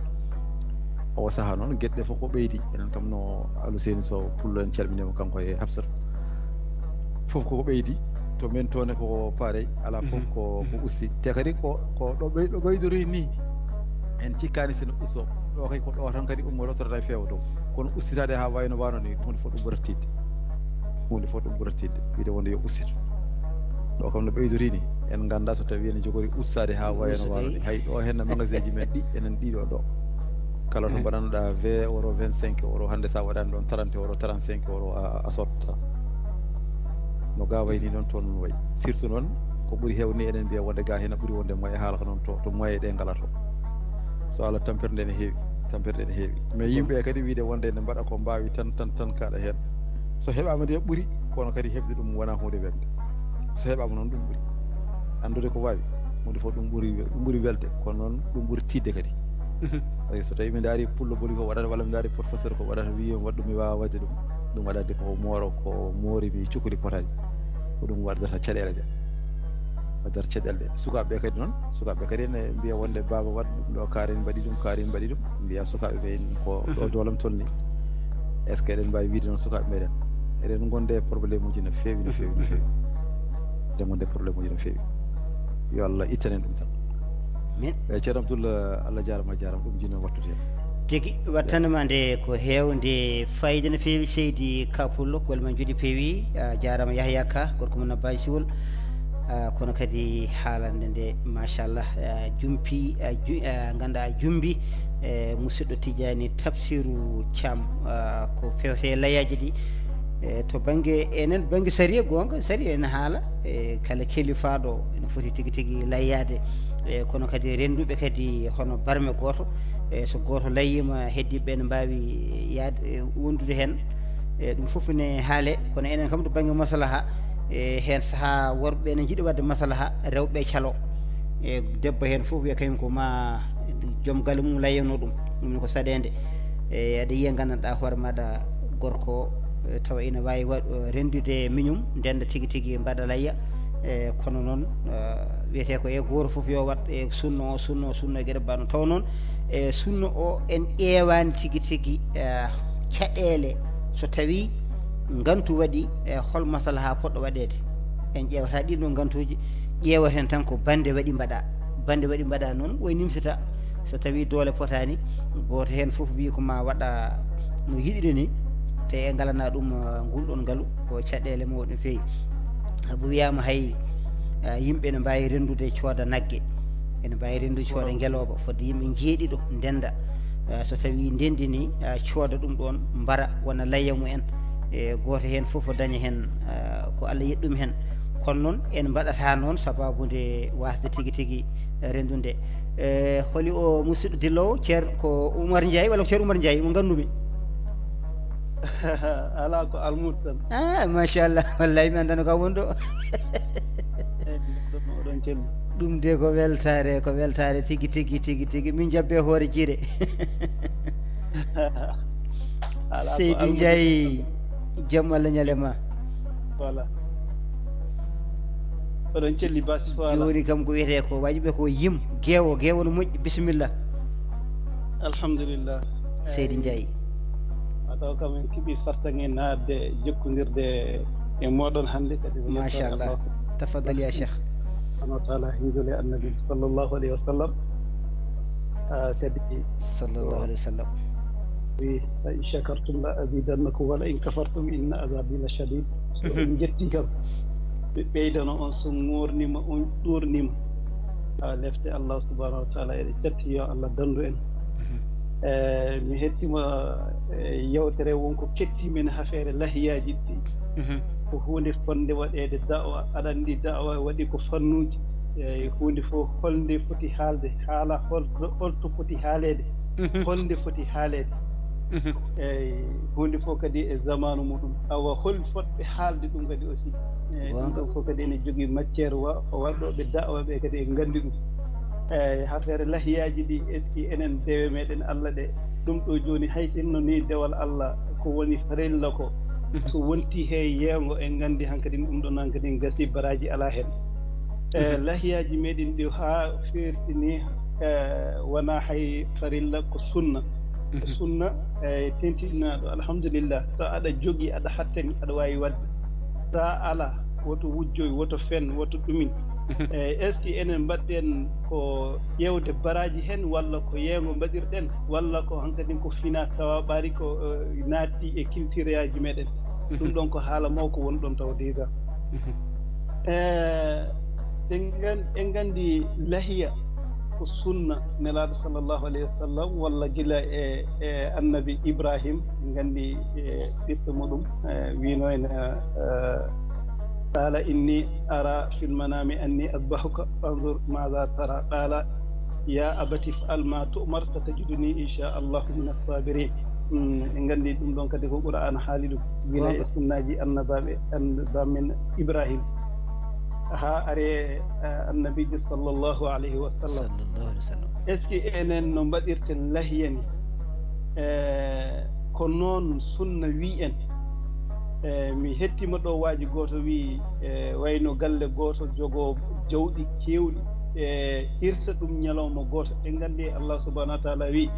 Oo sahaa noon geɗe ɗe fof ko ɓeydi. Enen kam no Aliou Seyni Sow Pullo en calminiima kanko e Hafsat. Fof koko ɓeydi. To min toon ne ko paarey, alaa fof ko ko usti. Te kadi ko ko ɗo ɓey-, ɗo ɓeydori ni, en cikkaani sino usto. Ɗo kay ko ɗo tan kadi ummoto tottata e feewa dow. Kono ustitaade haa wayno wano ni, huunde fof ɗum ɓurata tiiɗde. Huunde fof ɗum ɓurata tiiɗde. Wiide wonde yo ustitu. Ɗo kam no ɓeydori ni, en ngannda so tawi ene jogori ustaade haa wayno wano ni. Hay ɗo hen no magasin ji men ɗi, enen ɗiɗo ɗo. Kala to mbaɗanoɗa vingt euro, vingt-cinq euro, hannde sa waɗani ɗon trente euro, trente-cinq euro a, a sotta. No ga wayni noon toon noon wayi. Surtout noon ko ɓuri heewde ni eɗen mbiya wonde ga hena ɓuri wonde moyen haala ko noon to, to moyen ɗe ngala to. So Allah tampirde ne heewi, tampirde ne heewi. Mais yimɓe kadi wiide wonde ne mbaɗa ko mbaawi tan, tan, tan kaɗa heen. So heɓaama de ɓuri, kono kadi heɓde ɗum wona huunde welde. So heɓaama noon ɗum ɓuri. Anndude ko waawi, huunde fof ɗum ɓuri, ɗum ɓuri welde, kono noon ɗum ɓuri tiiɗde kadi. Eyi, so tawi mi ndaari pullo boli ko waɗata, walla mi ndaari professeur ko waɗata, wiyi mi waɗ ɗum, mi waawa waɗde ɗum. Ɗum waɗande ko mooro, ko moori mi cukuli potani. Ko ɗum waddata caɗeele ɗe. Waddata caɗeele ɗe. Sukaaɓe ɓe kadi noon, sukaaɓe kadi ne mbiya wonde baaba waɗ ɗum ɗo, kaari mbaɗi ɗum, kaari mbaɗi ɗum. Mbiya sukaaɓe ɓe en ko ɗo doolam tolni. Est-ce que eɗen mbaawi wiide noon sukaaɓe meɗen? Eɗen gonde e problème uji no feewi, no feewi, no feewi. Eɗen gonde e problème uji no feewi. Yo Allah ittanen ɗum tan. Min. Eyi, Ceerno Abdoul, Allah jaarama, a jaarama, ɗum jino wattude heen. Tigi, wattanama nde ko heewde fayida no feewi, seydi Ka Pullo, golle ma njuɗi peewi, a jaarama Yahya Ka, gorko mum no Baye Siwol. Ah, kono kadi haalande nde, machallah, ah, jumpi, ah, ju-, ah, ngannduɗaa jumbi, eh, musidɗo Tijani Tafsiru Thiam, ah, ko fewte e layyaaji ɗi. Eh, to bannge, enen bannge sariya, goonga, sariya ene haala, eh, kala kelifaaɗo ene foti tigi tigi layyaade. Eh, kono kadi rennduɓe kadi hono barme gooto, eh, so gooto layyiima, heddiiɓe ɓe ne mbaawi yaade, eh, wondude heen. Eh, ɗum fof ne haale, kono enen kam to bannge maslaha, eh, heen sahaa worɓe ne njiɗi waɗde maslaha, rewɓe calo. E debbo heen fof wiya kañum ko ma joom galle mum layyanoo ɗum, ɗum ko saɗeende. E aɗa yiya nganndanɗaa hoore maaɗa gorko, e tawa ina waawi wa-, renndude miñum, ndennda tigi tigi mbaɗa layya. E kono noon, e wiyetee ko e gooto fof yo waɗ e sunna o, sunna o, sunna e geɗe mbaɗa noon. Tawa noon, e sunna o en ƴeewaani tigi tigi, e caɗeele so tawii ngantu waɗi, e hol maslaha poɗɗo waɗeede. En ƴeewata ɗiin ɗoon ngantuuji, ƴeewaten tan ko bannde waɗi mbaɗa. Bannde waɗi mbaɗa noon, woy nimsata. So tawii doole potaani, gooto heen fof wiyi ko ma waɗa no yiɗiri ni, te e ngalana ɗum, ah, ngol ɗoon ngalu, ko caɗeele mawɗe no feewi. Sabu wiyaama hay, ah, yimɓe ene mbaawi renndude cooda nagge, ene mbaawi renndude cooda ngelooba, fodde yimɓe njeeɗiɗo ndennda. Ah, so tawii ndenndi ni, ah, cooda ɗum ɗoon, mbara wona layya mumen. E gooto heen fof o daña heen, ah, ko Allah yeɗi ɗum heen. Kono noon en mbaɗata noon sababu nde waasde tigi tigi renndude. E holi o musidɗo dilloowo, Ceer-, ko Oumar Ndiaye walla ko Ceerno Oumar Ndiaye mo nganndumi? Alaa, ko almuudo tan. Ah, machallah, wallay mi anndaa ko woni ɗo. Eyi, oɗon, oɗon celli. Ɗum de ko weltaare, ko weltaare tigi tigi, tigi tigi. Min jabbe hoore jiire. Alaa, ko Seydi almuudo Ndiaye, tan. Jam Allah ñaale ma. Voilà. Oɗon celli basi, voilà. Jooni kam ko wiyetee ko waji ɓe ko yim, geewo, geewo no moƴƴi, bisimilla. Alhamdulillah. Seydi Ndiaye. A taw kam en keɓi fartaŋŋe naatde jokkondirde e mooɗon hannde kadi. Machallah. Allah. Tafaddal ya Cheikh. Subhanahu wa taala, en njuule Annabi sallallahu alayhi wa sallam. Ah, kadi sallallahu alayhi wa sallam. Wi, "La in shakartum la azidannakum wa la in kafartum inna azabi la shadid." So en njetti kam, ɓe ɓeydano on, so ŋoornima on, ɗuurnima. Ah, lefte Allah subhanahu wa taala, eɗe catti, yo Allah dandu en. Eh, mi hettima, eh, yewtere won ko ketti men hafeere lahiyaji ɗi. Ko huunde fonde waɗeede da'wa, aɗa anndi da'wa waɗi ko fannuuji. Eh, huunde fof holnde foti haalde, haala hol-, holto foti haaleede, holnde foti haaleede. Eyi, huunde fof kadi e zamaanu muɗum. Awa, hol fotɓe haalde ɗum kadi aussi? Eyi, ɗum ɗo fof kadi ene jogii matière wa-, waɗɗooɓe da'wa ɓe kadi e nganndi ɗum. Eyi, hafeere lahiyaaji ɗi, est-ce que enen dewe meɗen Allah ɗe? Ɗum ɗo jooni, hay sinno ni dewal Allah ko woni farilla ko, so wonti he yeengo, en nganndi hankadi ɗum ɗon hankadi gasi, baraaji alaa heen. E lahiyaaji meɗen ɗi haa feerti ni, e, wonaa hay farilla, ko sunna. Ko sunna, e, tentinaaɗo, alhamdulillah. So aɗa jogii, aɗa hattani, aɗa waawi waɗde. So a alaa, woto wujjoy, woto fen, woto ɗumin. E est-ce que enen mbaɗɗen ko ƴeewde baraaji heen, walla ko yeeyngo mbaɗirɗen, walla ko hankadin ko fina tawa ɓaari ko eh, naatti e kiltireyaaji meɗen? Ɗum ɗon ko haala mawko woni ɗon tawa déjà. Eh, en ngan- en nganndi lahiya ko sunna nelaaɗo sallallahu alayhi wa sallam, walla gila e e annabi Ibrahim. En nganndi e ɓiɓɓe muɗum eh, wiino ene eh, qala inni ara fil manami anni adbahuka fanzur maza tara qala ya abati fa'al ma tu'mar satajiduni insha Allahu min as-sabirin. En nganndi ɗum ɗon kadi ko Qur'an haali ɗum gila e sunnaji annabaɓe annaba men Ibrahim ha are annabijo sallallahu alayhi wa sallam. Est-ce que enen no mbaɗirten lahiya ni? E ko noon sunna wi en. E mi hettima ɗo waaji gooto wi e wayno galle gooto jogo jawɗi kewɗi e irsa ɗum ñalawma gooto. En nganndi Allah subhanahu wa taala wi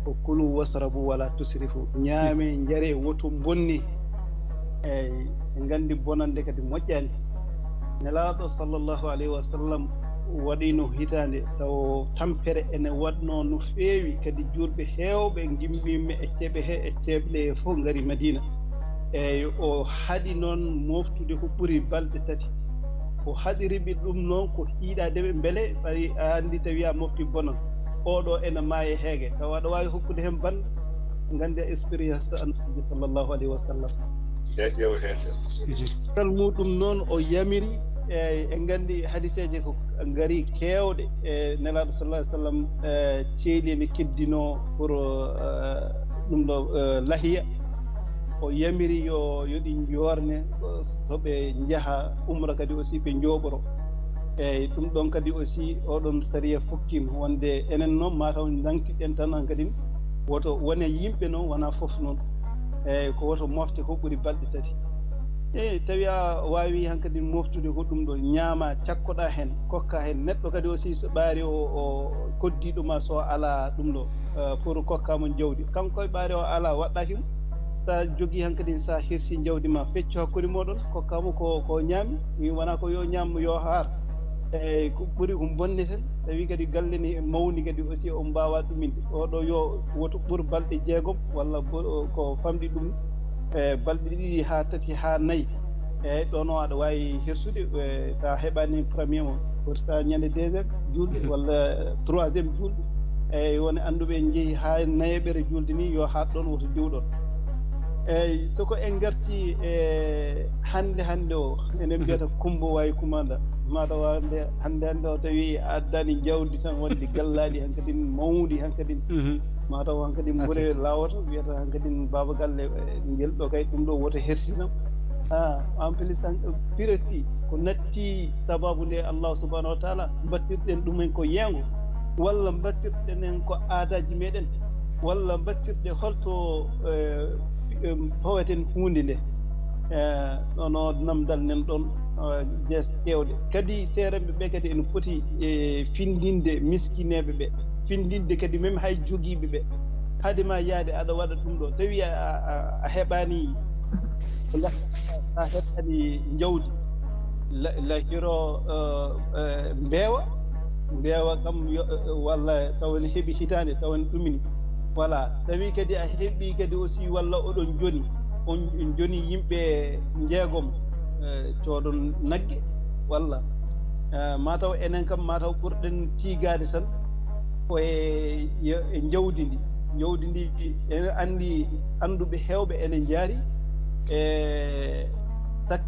ko kulu wasrabu wala tusrifu, ñaame njare woto bonni. Eyyi, en nganndi bonande kadi moƴƴaani. Nelaaɗo sallallahu alayhi wa sallam waɗiino hitaande tawo tampere ene waɗnoo no feewi, kadi juulɓe heewɓe ngimmiiɓe e ceeɓe he e ceeɓle he fof ngari Madiina. Eyyi, o haɗi noon mooftude ko ɓuri balɗe tati. O haɗiri ɓe ɗum noon ko hiiɗaade ɓe mbele ɓay a anndi tawi a mofti bonan. Oɗo ene maaya heege tawa aɗa waawi hokkude heen ban nganndi expérience to annabijo sallallahu alayhi wa sallam. Kal muɗum noon o yamiri e en nganndi hadiseeje ko ngari keewɗe e nelaaɗo sallallahu alayhi wa sallam e ceeli ene keddinoo pour ɗum ɗo lahiya. O yamiri yo yo ɗi njoorne so ɓe njaha umra kadi aussi ɓe njooɓoro. Eyyi, ɗum ɗon kadi aussi oɗon sariya fokkiima wonde enen noon mataw nangtiɗen tan hankadin woto wone yimɓe noon wona fof noon. Eyyi, ko woto mofte ko ɓuri balɗe tati. Eyyi, tawi a waawi hankadin moftude ko ɗum ɗo ñaama cakkoɗa heen kokka heen neɗɗo kadi aussi so ɓaari o o koddiiɗo ma so alaa ɗum ɗo pour kokkaama jawdi kanko e ɓaari o alaa waɗɗaaki mo. Sa jogii hankadin sa hirsi jawdi ma feccu hakkunde moɗon kokkaama ko ko ñaami mi wona ko yo ñaam yo haar. Eyyi, ko ɓuri ko bonneten tawi kadi galle ne mawni kadi aussi on mbaawa ɗuminde oɗo yo woto ɓur balɗe jeegom walla ko famɗi ɗum e balɗe ɗiɗi haa tati haa nayi. Eyyi, ɗon o aɗa waawi hirsude e so a heɓaani premier o foti so a ñande deuxième juulde walla troisième juulde. Eyyi, woni annduɓe en njehi haa nayeɓere juulde ni yo haaɗ ɗon woto diw ɗon. Eyyi, so ko en ngarti e hannde hannde o enen mbiyata kumbo wawi kumanda mataw hannde hannde hannde o tawi a addani jawdi tan wonde gallaaɗi hankadin mawɗi hankadin mataw hankadin mbure lawata wiyata hankadin baaba galle ngel ɗo kay ɗum ɗo woto hersinam. Ha en plus pirati ko natti sababu nde Allah subhanahu wa taala mbattirɗen ɗumen ko yeengo walla mbattirɗen en ko aadaji meɗen walla mbattirɗe holto faweten huunde nde. Ɗono namdal nen ɗon jees kewɗe kadi seerenɓe ɓe kadi ene poti e findinde miskineɓe ɓe findinde kadi même hay jogiiɓe ɓe. Haade ma yaade aɗa waɗa ɗum ɗo tawi a heɓani a heɓani jawdi lahiro mbeewa mbeewa kam walla tawa ne heɓi hitaande tawa ne ɗumini. Voilà, tawi kadi a heɓi kadi aussi walla oɗon joni on joni yimɓe njeegom coodon nagge walla mataw enen kam mataw ɓurɗen tiigaade tan ko e e jawdi ndi. Jawdi ndi ene anndi annduɓe heewɓe ene njaari e sak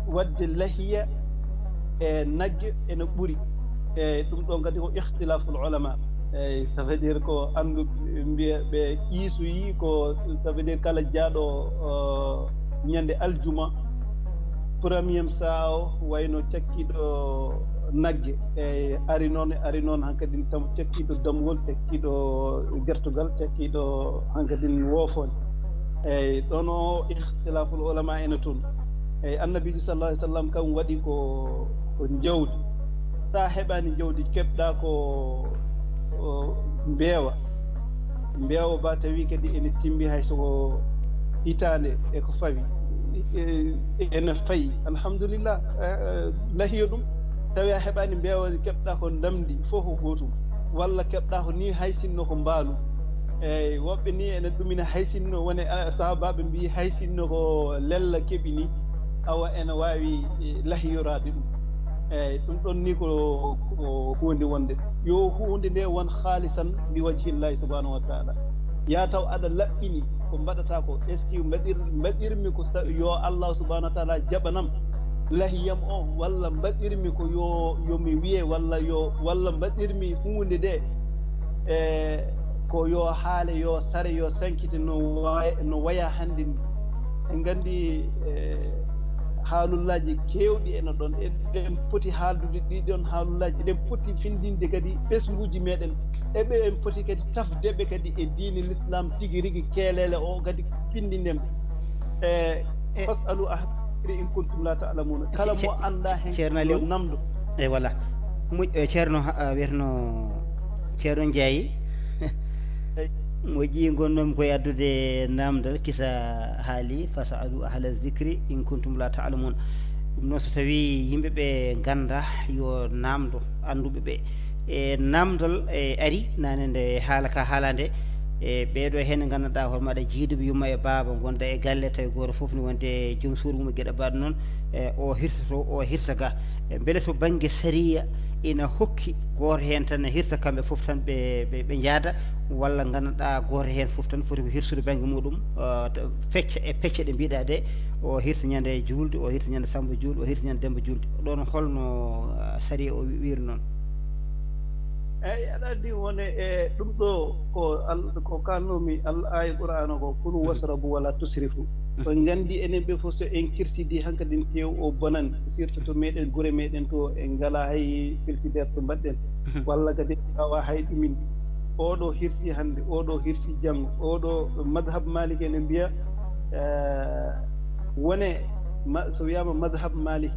waɗde lahiya e nagge ene ɓuri. E ɗum ɗon kadi ko ikhtilaful ulama. Eyi, ça veut dire ko annduɓe mbiya ɓe qiisoyi ko ça veut dire kala jaaɗo ñande aljuma premier saa o wayno cakkiiɗo nagge e ari noon e ari noon hankadin taw cakkiiɗo damgol cakkiiɗo gertogal cakkiiɗo hankadin woofone. Eyi ɗono ikhtilaful ulama ene toon. Eyi annabijo sallallahu alaihi wasallam kam waɗi ko ko jawdi. Sa heɓani jawdi keɓɗa ko mbeewa mbeewa ba tawi kadi ene timbi hay soko hitande e ko fawi. e, ene fayi, alhamdulillah. Eh, eh, lahiyo ɗum, tawi a heɓaani mbeewa, keɓɗa ko ndamndi fof ko gootum, walla keɓɗa ko ni hay sinno ko mbaalu. Eeyi, woɓɓe ni ene ɗumina hay sinno wone, ah, sahabaaɓe mbiyi hay sinno ko lella keɓi ni, awa ene waawi, eh, lahiyoraade ɗum. Eeyi, ɗum ɗon ni ko, ko huunde wonde. Yo huunde nde won haalisan li wajhillahi subhanahu wa taala. Ya taw aɗa laɓɓini ko mbaɗata ko, est-ce que mbaɗir-, mbaɗirmi ko sa-, yo Allah subhanahu wa taala jaɓanam lahiyam o, walla mbaɗirmi ko yo, yo mi wiye, walla yo, walla mbaɗirmi huunde nde, e, ko yo haale, yo sare, yo sankite no wa-, no waya hannde ni. En nganndi, e, haalullaaji keewɗi ene ɗon, eɗen poti haaldude ɗi ɗon haalullaaji, eɗen poti findinde kadi ɓesnguuji meɗen, eɓe en poti kadi tafde ɓe kadi e diine l'islam tigi rigi, keeleele o kadi findinen ɓe. E, e, fasalu ahla zikri in kuntum la ta'lamuna. Kala mo annda heen, Ceerno Aliou, namdo. E, voilà. Mo, e, Ceerno, ha, a, wiyeteno Ceerno Ndiaye. Eyi. Moƴƴi, ngonnomi koye addude namdal, kisa haali, fasalu ahla zikri in kuntum la ta'lamun. Ɗum noon, so tawi yimɓe ɓe ngannda, yo namdo annduɓe ɓe. E namdal, e, ari nane nde haala ka haalande, e ɓeeɗo heen nganndanɗaa hoore maɗa jiiduɓe yumma e baaba ngonda e galle, tawi gooto fof ne wonde joom suudu mum e geɗe mbaɗ noon, e o hirsa to, o hirsa ga. E mbele to bannge sariya ina hokki gooto heen tan ne hirsa kamɓe fof tan ɓe, ɓe, ɓe njaada, walla nganndanɗaa gooto heen fof tan foti ko hirsude bannge muɗum, eh, to fecce e pecce ɗe mbiɗa ɗe, o hirsa ñande juulde, o hirsa ñande Samba juulde, o hirsa ñande Demba juulde. Ɗoon holno, eh, sariya o wi-, wiiri noon? Eeyi, aɗa anndi wone e ɗum ɗo ko Al-, ko kalnomi Al-, aaya Qur'aana ko, "Kulu wasrabu wala tusrifu." Mhm. Ko nganndi enen ɓe fof so en kirsidii hankadin teew o bonan, surtout to meɗen gure meɗen to en ngalaa hay frigidaire to mbaɗɗen, mhm, walla kadi en ngaawaa hay ɗumin. Oɗo hirsi hannde, oɗo hirsi janngo, oɗo madhab Malik ene mbiya, eh, wone ma-, so wiyaama madhab Malik,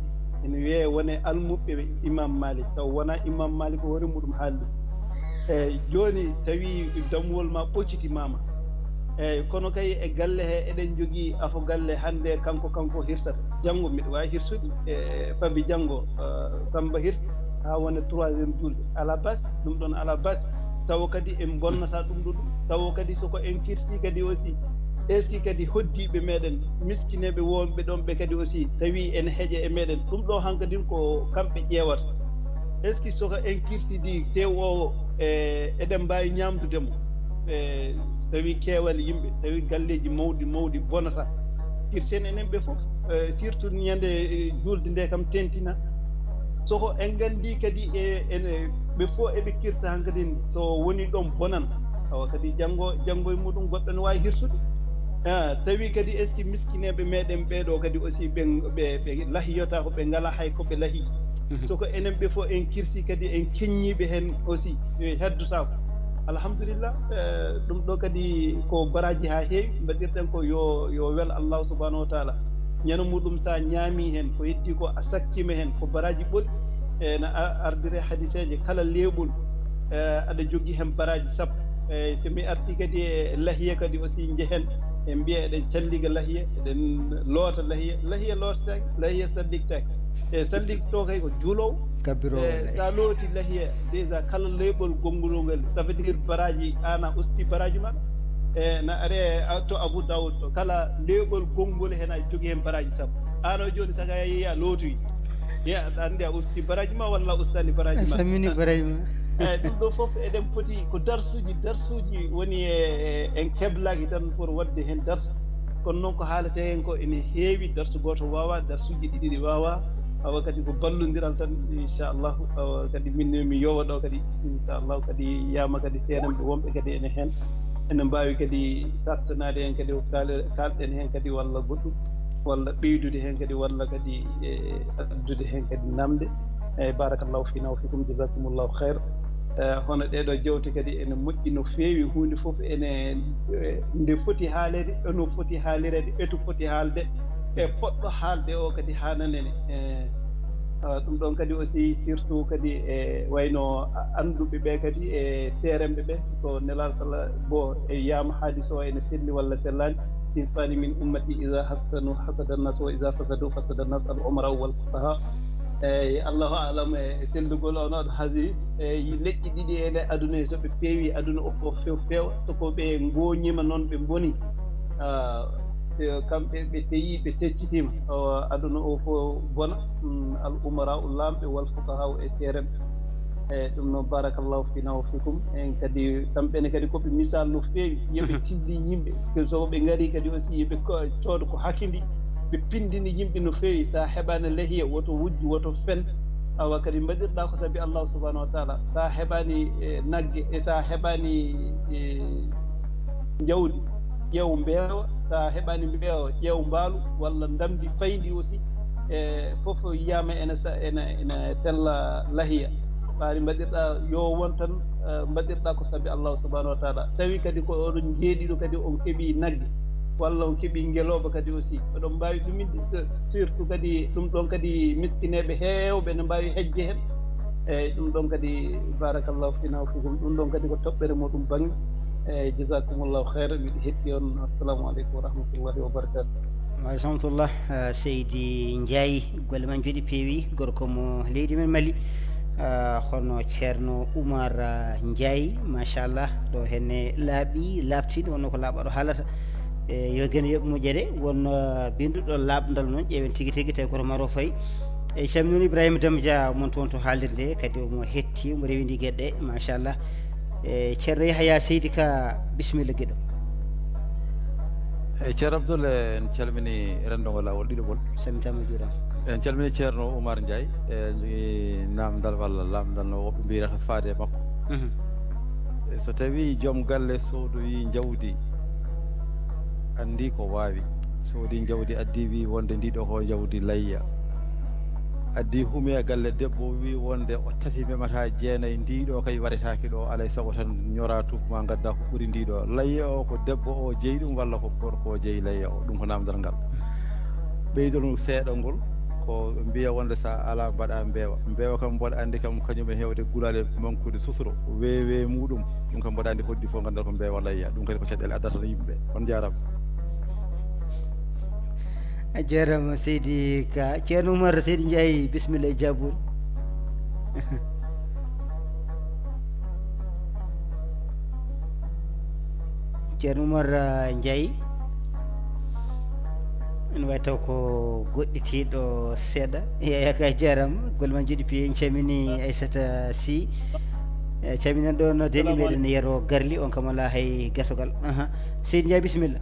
ene wiyee wone almuɓɓe Imam Malik, taw wonaa Imam Malik ko hoore muɗum haaldi. Eeyi, jooni tawi dammuwol ma ɓoccitimaama. Eeyi, kono kay e galle he eɗen njogii afo galle hannde kanko, kanko hirsata. Janngo miɗo waawi hirsude, e fabi janngo, eh, Samba hirsa haa wona troisième juulde. Alaa baasi, ɗum ɗoon alaa baasi. Tawa kadi en bonnata ɗum ɗo ɗum. Tawa kadi soko en kirsi kadi aussi, est-ce que kadi hoddiiɓe meɗen, miskineeɓe wonɓe ɗoon ɓe kadi aussi, tawi ene heƴa e meɗen. Ɗum ɗo hankadin ko kamɓe ƴeewata. Est-ce que soko en kirsidii tew o, e, eɗen mbaawi ñaamdude mo? E, tawi keewal yimɓe, tawi galleeji mawɗi mawɗi bonata. Kirsen enen ɓe fof, e, surtout ñande, e, juulde nde kam tentina. Soko en nganndi kadi e, ene, ɓe fof eɓe kirsa hankadin, so woni ɗoon bonan, awa kadi janngo, janngo e muɗum goɗɗo ne waawi hirsude. Ah, tawi kadi est-ce que miskineeɓe meɗen ɓee ɗo kadi aussi ɓe, ɓe, ɓe lahiyota ko ɓe ngalaa hay ko ɓe lahi. Mhm. Soko enen ɓe fof en kirsi kadi en keññiiɓe heen aussi, e, heddotaako. Alhamdulillah, eh, ɗum ɗo kadi ko baraaji haa heewi, mbaɗirten ko yo, yo wel Allah subhanahu wa taala. Ñande muɗum so a ñaami heen, ko heddi ko a sakkima heen, ko baraaji ɓoli. E, na a-, ardire hadiseeje kala leeɓol, e, aɗa jogii heen baraaji sappo. E, so mi arti kadi e lahiya kadi aussi njehen, en mbiya eɗen calliga lahiya, eɗen loota lahiya, lahiya lootataake, lahiya salligtaake. E, salligto kay ko juuloowo. Kabbiroowo. E, lay. Sa looti lahiya, déjà kala leeɓol gonngol ngal, ça veut dire baraaji, aan a usti baraaji ma. E, na are a-, to Abu Dawud to, kala leeɓol gonngol heen a jogii heen baraaji sappo. Aan o jooni saka a yehi a lootoyi. Ya, aɗa anndi a usti baraaji ma walla a ustaani baraaji ma? A sammini baraaji ma. Eeyi, ɗum ɗo fof eɗen poti ko darsuuji, darsuuji woni e, e, en keblaaki tan pour waɗde heen darsu. Kono noon ko haalata heen ko ene heewi, darsu gooto waawaa, darsuuji ɗiɗi ɗi waawaa. Awa kadi ko ballondiral tan, inchallahu. Awa kadi min ne mi yowa ɗo kadi, inchallahu, kadi yiyama kadi seeɗanɓe wonɓe kadi ene heen. Ene mbaawi kadi sattanaade heen kadi ko kaal-, kaalɗen heen kadi walla goɗɗum, walla ɓeydude heen kadi, walla kadi, e, addude heen kadi namde. Eeyi, barakallahu fina wa fikum, jazakumullahu khayr. Eh, hono ɗee ɗoo jewte kadi ene moƴƴi no feewi, huunde fof ene, eh, nde foti haaleede, eno foti haalireede, eto foti haalde, e poɗɗo haalde o kadi haananene. Eh, ah, ɗum ɗoon kadi aussi surtout kadi e wayno a-, annduɓe ɓe kadi e seeremɓe ɓe, so Nelaaɗo sala bo e yiyama haadis o ene selli walla sellaani, sinfaani min ummati, iza hassanu hasada nas, wa iza fasadu fasada nas, al umara wal fuqaha. Eyi, Allahu alam e, e sellugol on, on haasi, e, yi leƴƴi ɗiɗi e nder aduna he, so ɓe peewi, aduna o fof few feewa, so ko ɓe ngooñiima noon ɓe mboni. Ah, e, kamɓe ɓe teyi, ɓe teccitiima. O, aduna o fof bona, mm, al umara u laamɓe, wal fuqaha u e ceerenɓe. E, ɗum noon, barakallahu fina wa fikum. En kadi, kamɓe ne kadi ko ɓe misal no feewi. Yo ɓe Mhm. Tilli yimɓe. Ko so ɓe ngari kadi aussi, yo ɓe ko, coodo ko hakindi. Ɓe pindini yimɓe no feewi. Sa heɓaani lahiya, woto wujju, woto fen. Awa kadi mbaɗirɗa ko sabi Allah subhanahu wa ta'ala. Sa heɓaani, e, nagge, e sa heɓaani, e, jawdi, ƴeew mbeewa. Sa heɓaani mbeewa, ƴeew mbaalu walla ndamdi fayndi aussi. E, fof yiyaama ene sa-, ene, ene sella lahiya. Ɓaari mbaɗirɗa yo won tan, eh, mbaɗirɗa ko sabi Allah subhanahu wa ta'ala. Tawi kadi ko oɗon jeeɗiɗo kadi on keɓi nagge, walla on keɓi ngelooba kadi aussi. Oɗon mbaawi ɗum, surtout kadi ɗum ɗon kadi miskineeɓe heewɓe ne mbaawi hejje heen. Eyyi, ɗum ɗon kadi barakallahu fina wa fikum. Ɗum ɗon kadi ko toɓɓere muɗum bannge. Eyyi, jazakumullahu khairan. Miɗo hetti on. Assalamu aleykum wa rahmatullahi wa barakatuh. Wa rahmatullah, eh, Seydi Ndiaye, golle ma njooɗi peewi, gorko mo leydi men Mali, eh, hono Ceerno Oumar, eh, Ndiaye, machallah, ɗo henne laaɓi, laaɓti, ɗo wonno ko laaɓaɗo haalata. E, yo geno yoɓ moƴƴere, won, eh, binduɗo laaɓndal noon, ƴeewen tigi tigi, tawi koto Maro Faye. E, calminii Ibrahima Demba Dia, mon toon to haalirde, kadi omo hetti, omo rewindi geɗe, machallah. E, Ceerno Yahaya Seydi Ka, bisimilla giɗo. E, Ceerno Abdoul, en calmini renndo ngo laawol ɗiɗo ɓol. Salmitaama, juuraama. En calmini Ceerno Oumar Ndiaye, e, en jogii naamndal walla laamndal no woɓɓe mbiyata faade e makko. Mhm. E, so tawii joom galle soodoyii njawdi, anndi ko waawi. Soodi njawdi, addi, wii wonde ndii ɗoo ko njawdi layya. Addi, humi e galle debbo, wii wonde o tati memata jeenayi, ndii ɗoo kay waretaake ɗoo, alay sago tan ñora tuuba ma ngadda ko ɓuri ndii ɗoo. Layya o ko debbo o jeyi ɗum walla ko gorko o jeyi layya o? Ɗum ko naamndal ngal. Ɓeydol seeɗa ngol, ko mbiya wonde sa ala mbaɗa mbeewa. Mbeewa kam mboɗa anndi kam kañum e heewde gulaali e mankude suturo, weewe muɗum. Ɗum kam mboɗa anndi hoɗdi fof nganndal ko mbeewa layya. Ɗum kadi ko caɗeele addata yimɓe. On njaaraama. A jaaraama Seydi Ka. Ceerno Oumar Seydi Ndiaye, bisimilla e jaabol. Ceerno Oumar, ah, Ndiaye. Ene wayi taw ko goɗɗitiiɗo seeɗa. Yaya Ka, jaaraama. Golle ma njooɗi peewi. En calmini Aissata Sy. E, calminen ɗo no denɗi meɗen Yero Garli, on kam alaa hay gertogal. Aha. Seydi Ndiaye, bisimilla.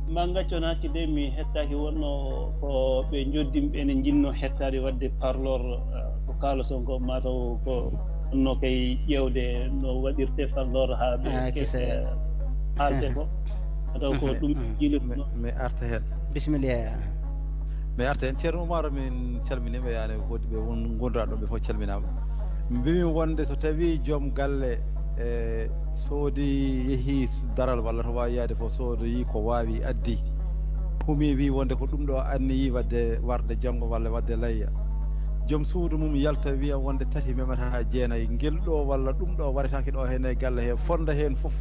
Ma ngacconaaki de, mi hettaaki, wonno ko ɓe njoddimɓe ene njinno hettaade waɗde parlor, eh, ko kaaloton ko, mataw ko wonno kay ƴeewde no waɗirte parlor haa ɓe Ah, ke-, kisa. Eh, haalte ko. Mataw ko ɗum jiiluno. Mi, mi arta heen. Bisimilla. Mi arta heen. Ceerno Oumar, min calminiima, yaani, woɗɗi ɓe won, ngonduɗaa ɗo ɓe fof calminaama. Mbimi wonde so tawii joom galle, e, soodi, yehi daral walla to waawi yaade fof, soodoyi ko waawi, addi. Humi wi wonde ko ɗum ɗo anniyi wadde, warde janngo walla wadde layya. Joom suudu mum yalta wiya wonde tati memata jeenayi. Ngel ɗo walla ɗum ɗo waretaake ɗo heen e galle he, fonda heen fof.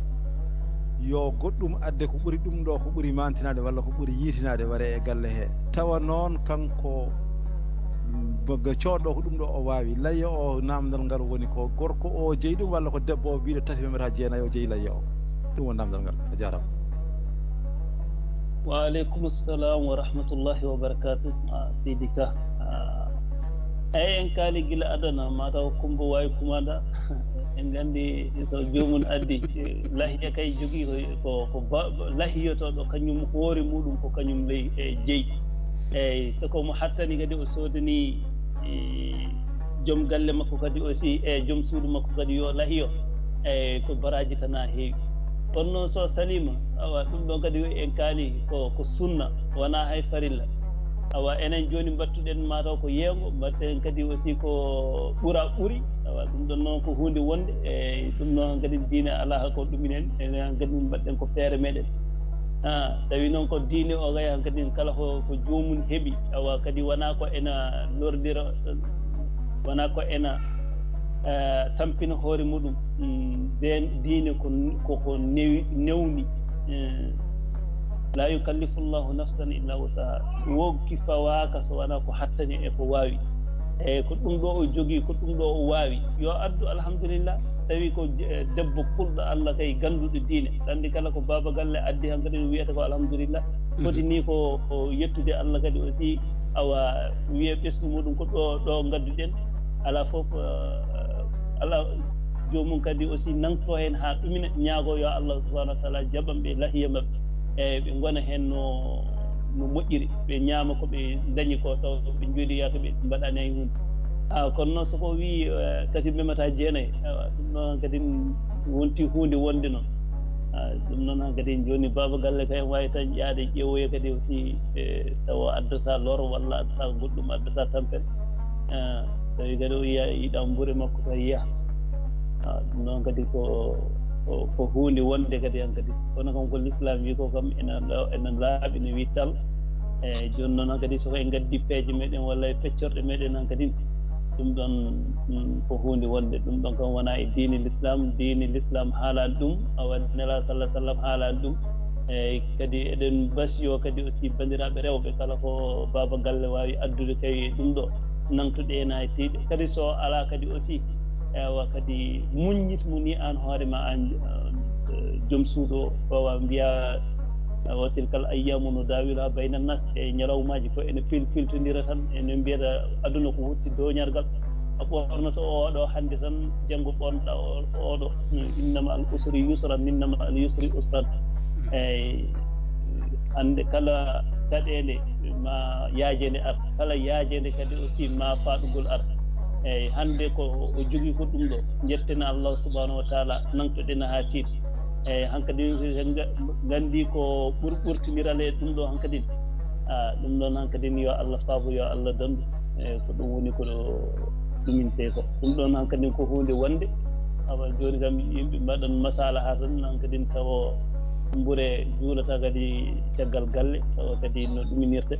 Yo goɗɗum adde ko ɓuri ɗum ɗo, ko ɓuri mantinaade walla ko ɓuri yiitinaade ware e galle he. Tawa noon kanko, mm, bo-, coodɗo ko ɗum ɗo o waawi. Layya o, naamndal ngal woni ko gorko o jeyi ɗum walla ko debbo o biiɗo tati memata jeenayi o jeyi layya o? Ɗum woni naamndal ngal. A jaaraama. Wa aleykum salam wa rahmatullahi wa barakatuh. Ah, Seydi Ka. Ah, eyi, en kaali gila adana, mataw Kumba waawi kumanda. En nganndi so joomum addi, eh, lahiya kay jogii ko, ko, ko ba-, ba-, lahiyotooɗo, kañum hoore muɗum ko kañum ley, eh, jeyi. Eyi, so ko mo hattani kadi o soodani, eh, joom galle makko kadi aussi, e joom suudu makko kadi yo lahiyo. Eyi, ko baraaji tan haa heewi. Kono noon so saliima, awa, ɗum ɗon kadi en kaali ko, ko sunna, wonaa hay farilla. Awa, enen jooni mbattuɗen mataw ko yeengo, mbatten kadi aussi ko ɓura ɓuri. Awa, ɗum ɗon noon ko huunde wonde, e ɗum noon kadi diine alaa ko ɗuminen, enen kadi mbaɗɗen ko feere meɗen. Ah, tawi noon ko diine o kay, kadi kala ko, ko joomum heɓi, awa, kadi wonaa ko ena lordira, wonaa ko ena, eh, tampina hoore muɗum. Mm, den-, diine ko, ko, ko newi-, newni. Eh, la yukallifu llahu nafsan illa wusaha. Wonki fawaaka so wonaa ko hattani e ko waawi. Eyi, ko ɗum ɗo o jogii, ko ɗum ɗo o waawi. Yo addu, alhamdulillah. Tawi ko je-, debbo kulɗo Allah kay, gannduɗo diine. Anndi kala ko baaba galle addi hankadi, wiyata ko alhamdulillah. Foti ni ko, ko yettude Allah kadi aussi, awa, wiye ɓesngu muɗum ko ɗo, ɗo ngadduɗen. Alaa fof, eh, alaa, joomum kadi aussi nangto heen haa ɗumina, ñaago yo Allah subhanahu wa taala jaɓan ɓe lahiya maɓɓe. Eyi, ɓe ngona heen no, no moƴƴiri, ɓe ñaama ko ɓe ndañi ko, taw ɓe njooɗi yaaka ɓe mbaɗaani hay huunde. Ah, kono noon so ko wii, eh, kadi memata jeenayi, awa, ɗum noon kadi wonti huunde wonde noon. Ah, ɗum noon han kadi jooni baaba galle kay waawi tan ƴaade ƴeewoya kadi aussi, eh, tawa addata lor walla addata goɗɗum, addata tampere. Ah, tawi kadi o yiya, yiɗa mbure makko kay yiya. Ah, ɗum noon kadi ko, ko, ko huunde wonde kadi han kadi. Kono kam ko l'islam wi ko kam ena la-, ena laaɓi, ne wi tal. Eyi, jooni noon han kadi so en ngaddi peeje meɗen walla e peccorɗe meɗen han kadi, ɗum ɗon, mm, ko huunde wonde. Ɗum ɗon kam wonaa e diine l'islam. Diine l'islam haalaani ɗum, awa Nelaaɗo sallallahu sallam haalaani ɗum. Eyi, kadi eɗen mbasiyo kadi aussi banndiraaɓe rewɓe kala ko baaba galle waawi addude kay ɗum ɗo, nangtuɗe ena e tiiɗe. Kadi so alaa kadi aussi, ewa kadi muññit mo ni aan hoore ma aan, eh, joom suudu o, wawa mbiya, eh, wa tilkal ayyamu nudawiluha bayna nas, e ñalawmaaji ko ene pil-, piltondira tan, ene mbiyata aduna ko wutti doñargal. A ɓornoto oɗo hannde tan, janngo ɓornoɗa o-, oɗo. Innama al usri yusran, innama al yusri usran. Eyi, hannde kala caɗeende ma yaajeende ar, kala yaajeende kadi aussi ma faɗugol ar. Eyi, hannde ko o jogii ko ɗum ɗo. Njetten Allah subhanahu wa taala, nangtoɗen haa tiiɗi. Eyi, hankadi en nga-, nganndi ko ɓur-, ɓurtinirale ɗum ɗo hankadi. Ah, ɗum ɗon hankadi yo Allah faabo, yo Allah dandu. Eyi, ko ɗum woni ko ɗo ɗuminte ko. Ɗum ɗon hankadi ko huunde wonde. Awa jooni kam yimɓe mbaɗan masalaha tan hankadi tawa mbure juulata kadi caggal galle, tawa kadi no ɗuminirte.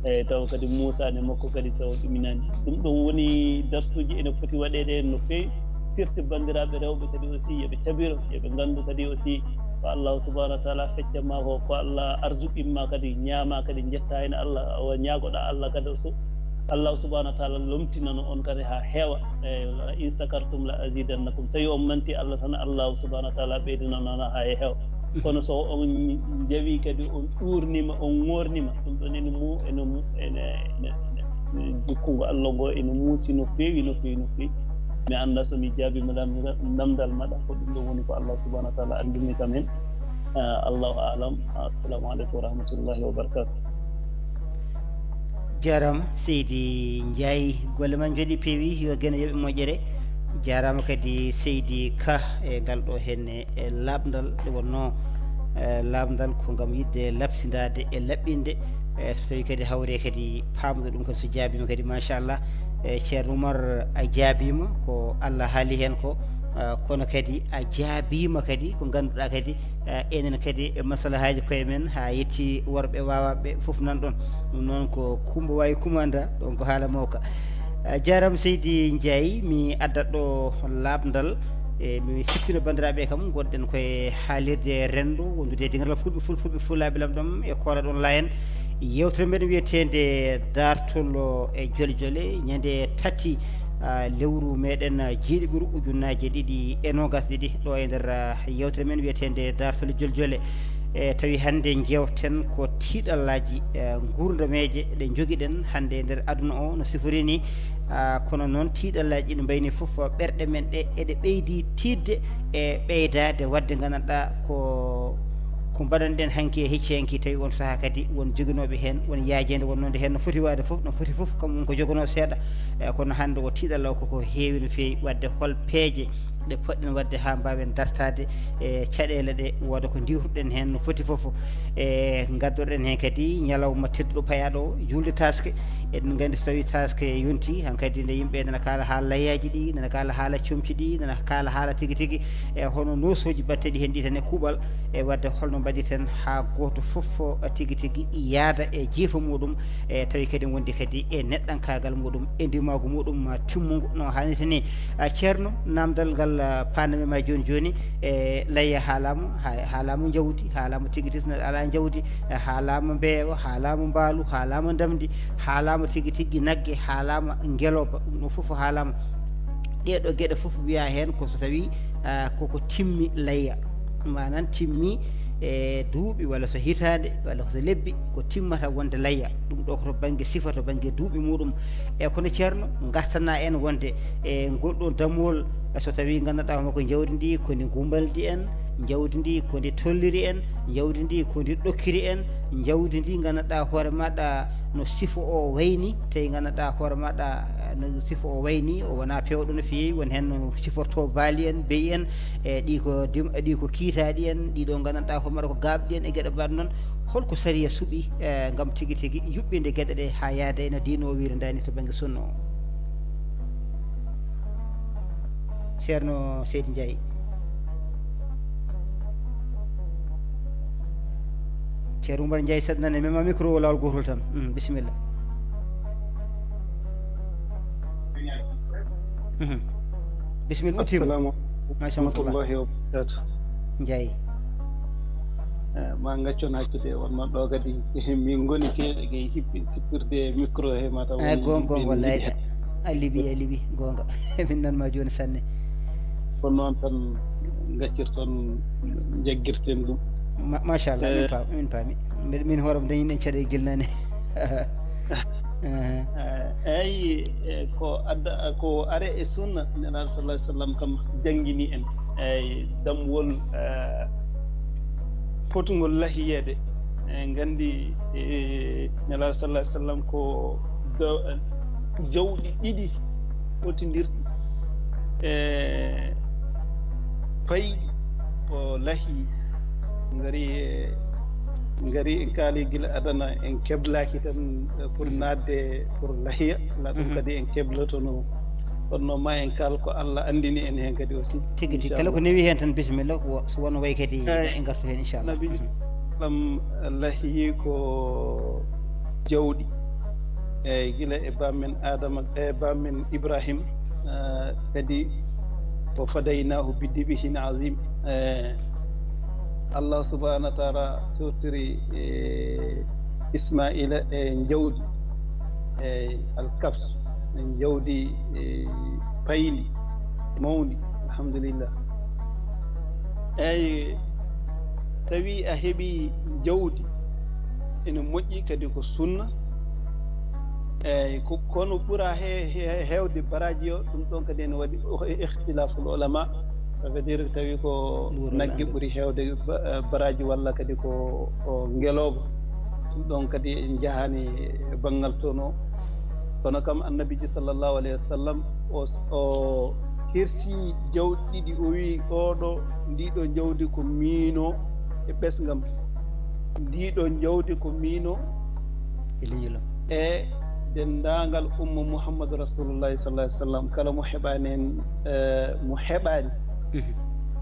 Eyi, tawa kadi muusaani makko kadi tawa ɗuminaani. Ɗum ɗon woni darsuuji ene foti waɗeede heen no feewi. Sirte banndiraaɓe rewɓe kadi aussi, yo ɓe cabiro, yo ɓe nganndu kadi aussi ko Allahu subhanahu wa taala feccanma ko, ko Allah arsuqinma kadi, ñaama kadi, njetta heen Allah, awa ñaagoɗa Allah kadi o su-, Allahu subhanahu wa taala lomtinano on kadi haa heewa. Eyi, la in shakartum la azidannakum. Tawi on manti Allah tan, Allahu subhanahu wa taala ɓeydinano on haa heewa. Kono so on njawi kadi, on ɗuurnima, on ŋoornima, ɗum ɗon ene mu-, ene mu-, ene, ene, ene, ene jikkungo Allah ngo ene muusi no feewi, no feewi, no feewi. Mi annda so mi jaabiima lam-, lamndal maɗa, ko ɗum ɗo woni ko Allah subhanahu wa taala anndinmi kam heen. Ah, Allahu a'lam. Assalamu aleykum wa rahmatullahi wa barakatuh. Jaaraama seydi Ndiaye, golle ma njooɗi peewi, yo geno yoɓe moƴƴere. Jaaraama kadi seydi Ka e ngal ɗo henne e laaɓndal nde wonnoo, eh, laaɓndal ko ngam yiɗde labsindaade e laɓɓinde, eh, so tawii kadi hawre kadi paamde ɗum kadi so jaabiima kadi machallah. Eh, Ceerno Umar a jaabiima ko Allah haali heen ko, eh, kono kadi a jaabiima kadi ko ngannduɗaa kadi, eh, enen kadi e masalahaaji koye men haa yetti worɓe waawaaɓe fof nan ɗoon. Ɗum noon ko Kumba waawi kumanda ɗoon ko haala mawka. Eh, jaaraama seydi Ndiaye, mi addat ɗo laaɓndal. E mi siftino banndiraaɓe kam ngonɗen koye haalirde renndo wondude e dingiral fulɓe fulfulɓe fulaaɓe lamɗam e koolaɗon layen. Yewtere meɗen wiyeteende daartol e jole jole ñande tati, ah, lewru meɗen, ah, jeeɗiɓuru ujunnaaje ɗiɗi e noogas ɗiɗi ɗo e nder, ah, yewtere men wiyeteende daartol e jole jole. E tawi hannde jewten ko tiiɗallaaji, eh, nguurdameeje ɗe njogiɗen hannde e nder aduna o no sifori ni. Ah, kono noon tiiɗallaaji ɗi mbayni fof ɓerɗe men ɗe eɗe ɓeydi tiiɗde e ɓeydaade waɗde nganndanɗaa ko, ko mbaɗanɗen hanki e hecci hanki tawi on sahaa kadi won joginooɓe heen, won yaajeende wonnode heen no foti waade fof, no foti fof kam won ko jogonoo seeɗa. Eh, kono hannde o tiiɗalla o koko heewi no feewi waɗde hol peeje ɗe poɗɗen waɗde haa mbaawen dartaade e caɗeele ɗe wooda ko ndiwruɗen heen no foti fof. E ngaddoɗen heen kadi ñalawma tedduɗo payaaɗo o, juulde taaske, Eɗen nganndi so tawii taaske yontii, hankadi nde yimɓe nana kaala haala layyaaji ɗi, nana kaala haala comci ɗi, nana kaala haala tigi tigi, e hono noosooji batteɗi heen ɗi tan e kuuɓal, e waɗde holno mbaɗirten haa gooto fof tigi tigi yaada e jiifa muɗum, e tawi kadi wondi kadi e neɗɗankaagal muɗum, e ndimaagu muɗum timmungu no haanirta ni. A Ceerno, naamndal ngal, a, paanami ma jooni jooni, e layya haalaama, ha-, haalaama njawdi, haalaama tigi tigi, neɗɗo alaa njawdi, e haalaama mbeewa, haalaama mbaalu, haalaama ndamndi, haalaama tigi tigi nagge, haalaama ngelooba, ɗum ɗo fof haalaama. Ɗee ɗoo geɗe fof wiyaa heen ko so tawii, a, koko timmi layya, maanaam timmi e duuɓi walla so hitaande walla so lebbi, ko timmata wonde layya. Ɗum ɗo ko to bannge sifa, to bannge duuɓi muɗum. E kono Ceerno, ngartana en wonde e ngol ɗoo dammuwol, so tawii nganndanɗaa hono ko njawdi ndi, ko ndi ngumbaldi en, njawdi ndi ko ndi tolliri en, njawdi ndi ko ndi ɗokkiri en, njawdi ndi nganndanɗaa hoore maɗa no sifo o wayni, tawi nganndanɗaa hoore maɗa, eh, no sifo o wayni, o wonaa peewɗo no feewi, won heen no sifortoo baali en, beyi en, e ɗi ko dim-, ɗi ko kiitaaɗi en, ɗi ɗo nganndanɗaa hoore maɗa ko gaaɓɗi en e geɗe mbaɗ noon. Holko sariya suɓi, eh, ngam tigi tigi yuɓɓinde geɗe ɗe haa yaada e no diine o wiiri ndaa ni to bannge sunna o? Ceerno Seydi Ndiaye. Ceerno Oumar Ndiaye, saɗa nana, mema micro o laawol gootol tan. Mm, bisimilla. Mhm. Bisimilla, ɓuttiima. Assalamu aleykum. Machallah. Warahmatullahi wabarakatuh. Ndiaye. Eh, ma ngaccon hakkude, wonno ɗo kadi min ngoni keeɗe kay hippin sippirde micro he, mataw. Eh, won goonga, yimɓe goonga, ne wallahi njiɗi. A liɓi, a liɓi, goonga. Min nan ma jooni sanne. Ko noon tan ngaccirton, jaggirten ɗum. Ma-, machallah, min, eh, paam-, min paami. Mbeɗa, min hoore am dañi en caɗe gilnani. Eh. Eh, eyi, eh, ko adda, ko are e sunna, Nelaaɗo sallallahu alaihi wasallam kam janngini en. Eyi, dammuwol, eh, fotngol lahiyeede. En nganndi, eh, Nelaaɗo sallallahu alaihi wasallam ko do-, jawɗi ɗiɗi fotindirɗi, eh, payɗi o lahi, ngari, eh, ngari en kaali gila adana, en keblaaki tan, eh, pour, mhm, naatde pour lahiya, la ɗum, mhm, kadi en keblotono. Kono noon ma en kaal ko Allah anndini en heen kadi aussi. Tigi, tigi. Inchallah. Kala ko newi heen tan, bisimilla, ko, so won way kadi, eyi, en ngartu heen, inchallah. Nabi, mhm, sallam lahi ko jawɗi. Eyi, gila e bammen Adama, e bammen Ibrahim, eh, kadi o fadaynahu bidibihin azim. Eh, Allah subhanahu wa ta'ala totiri, eh, Ismaila e jawdi, e alkabs, e jawdi, e payndi, mawndi, alhamdulillah. Eyi, tawi a heɓi jawdi, ene moƴƴi kadi ko sunna. Eyi, ko, kono ɓura he-, he-, heewde baraaji o, ɗum ɗon kadi ene waɗi o-, ikhtilaful ulama. Ça veut dire tawi ko nagge ɓuri heewde ba-, baraaji walla kadi ko, ko ngelooba. Ɗum ɗon kadi en njahaani e banngal toon o. Kono kam Annabiiji sallallahu alayhi wa sallam o, o hirsi jawɗi ɗiɗi, o wi'i, "Oɗo, ndiɗo jawdi ko miino e ɓesngam. Ndiɗo jawdi ko miino e leñol am, e denndaangal umma Muhammadu Rasulullahi sallallahu alaihi wasallam, kala mo heɓaani heen, eh, mo heɓaani, mhm,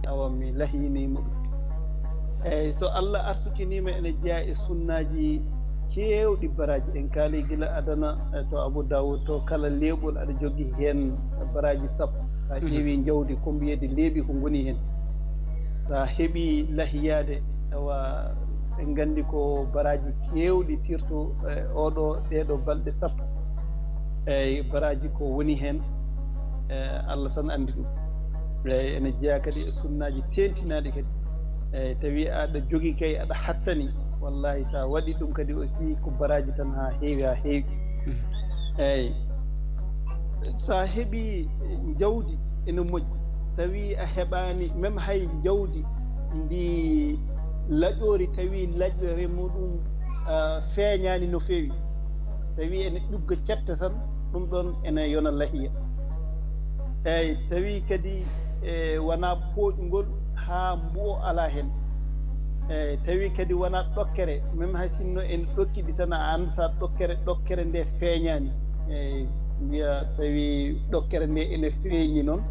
awa mi lahinii mo ɗum." Eyi, so Allah arsukiniima ene jeyaa e sunnaaji keewɗi baraaji. En kaali gila adana, eh, to Abu Dawud, to kala leeɓol aɗa jogii heen baraaji sappo. Sa, mhm, ƴeewi jawdi, ko mbiyeede leeɓi ko ngoni heen. Sa heɓi lahiyaade, awa, en nganndi ko baraaji keewɗi, surtout, eh, oɗo, ɗeeɗo balɗe sappo. Eyi, baraaji ko woni heen, eh, Allah tan anndi ɗum. Eyi, ene jeyaa kadi e sunnaaji teeŋtinaaɗi kadi. Eyi, tawi aɗa jogii kay, aɗa hattani, wallahi, sa waɗi ɗum kadi aussi ko baraaji tan haa heewi, haa heewi. Mhm. Eyi. Sa heɓi jawdi ene moƴƴi, tawi a heɓaani même hay jawdi ndi laƴoori, tawi laƴoore muɗum, ah, feeñaani no feewi, tawi ene ɗugga cetta tan, ɗum ɗon ene yona lahiya. Eyi, tawi kadi, e, wona pooƴngol haa mbuo alaa heen. Eyi, tawi kadi wonaa ɗokkere, même hay sinno en ɗokki ɗi tan, a anndaa ɗokkere, ɗokkere nde feeñaani. Eyi, mbiya tawi ɗokkere nde ene feeñi noon,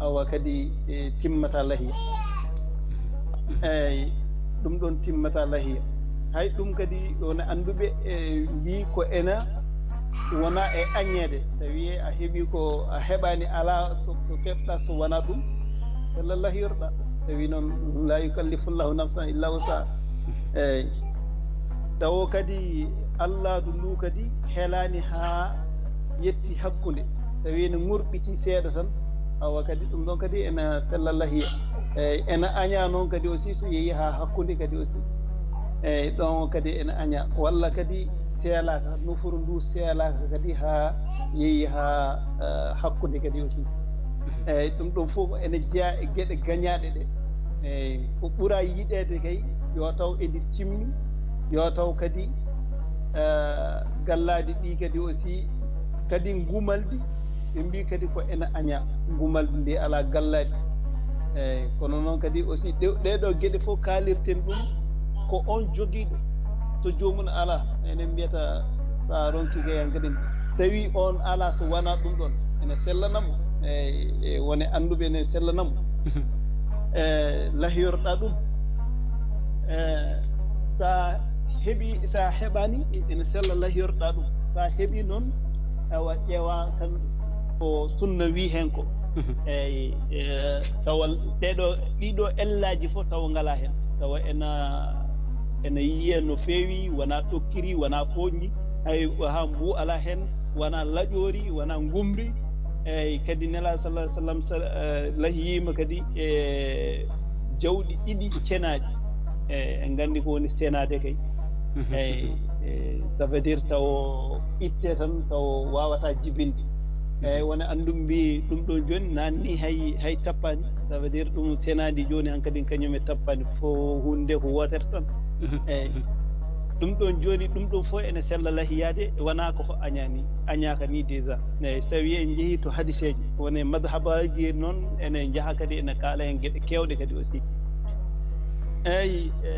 awa kadi e timmata lahiya. Eyi, ɗum ɗoon timmata lahiya. Hay ɗum kadi won annduɓe e mbii ko ena wona e añeede, tawi a heɓi ko a heɓaani, alaa so ko keɓɗa so wona ɗum, walla lahiyorɗa. Tawi noon, la yukallifu llahu nafsan illa wusa. Eyi, tawo kadi alladu ndu kadi helaani haa yetti hakkunde, tawi ene ŋurɓiti seeɗa tan, awa kadi ɗum ɗon kadi ena sella lahiya. Eyi, ena aña noon kadi aussi so yehi haa hakkunde kadi aussi. Eyi, ɗon kadi ena aña, walla kadi seelaaka, nofuru ndu seelaaka kadi haa yehi haa eh, hakkunde kadi aussi. Eyi, ɗum ɗon fof ene jeyaa e geɗe gañaaɗe ɗe. Eyi, ko ɓura yiɗeede kay, yo taw eɗi timmi, yo taw kadi eh, gallaaɗi ɗi kadi aussi, kadi ngumaldi, ɓe mbii kadi ko ena aña ngumaldi ndi alaa gallaaɗi. Eyi, kono noon kadi aussi ɗe- ɗeɗo geɗe fof kaalirten ɗum ko on jogiiɗo, so joomum alaa, enen mbiyata so a ronki kay han kadi, tawi on alaa so wona ɗum ɗon, ene sellanamo. Eyi, e wone annduɓe ene sellanamo. E lahiyorɗa ɗum. E sa heɓi, sa heɓani, ene sella lahiyorɗa ɗum. Sa heɓi noon, awa ƴeewa kan ko sunna wi hen ko. Eyi, e, tawa ɗeɗo, ɗiɗo ellaji fof tawa ngala hen. Tawa ena, ena yiye no feewi, wona ɗokkiri, wona pooƴni, hay ha mbu ala hen, wona laƴori, wona ngumri. Eyi, kadi Nela sallallahu alaihi wasallam sa- eh, lahiyima kadi e jawɗi ɗiɗi cenaɗi. Eyi, en gandi ko woni senade kay. Eyi, e, ça veut dire taw itte tan taw wawata jibinde. Eyi, wona andum mbi ɗum ɗo joni nan ni hay, hay tappani. Ça veut dire ɗum senadi joni hankadi kañum e tappani fo hunde ko wotere tan. Eyi, ɗum ɗon joni ɗum ɗon fof ene sella lahiyade, wona ko ko añani, añaka ni déjà. Eyi, so tawi en jeehi to hadiseji, wone madhabaji noon ene jaaha kadi ene kaala en geɗe kewɗe kadi aussi. Eyi, e,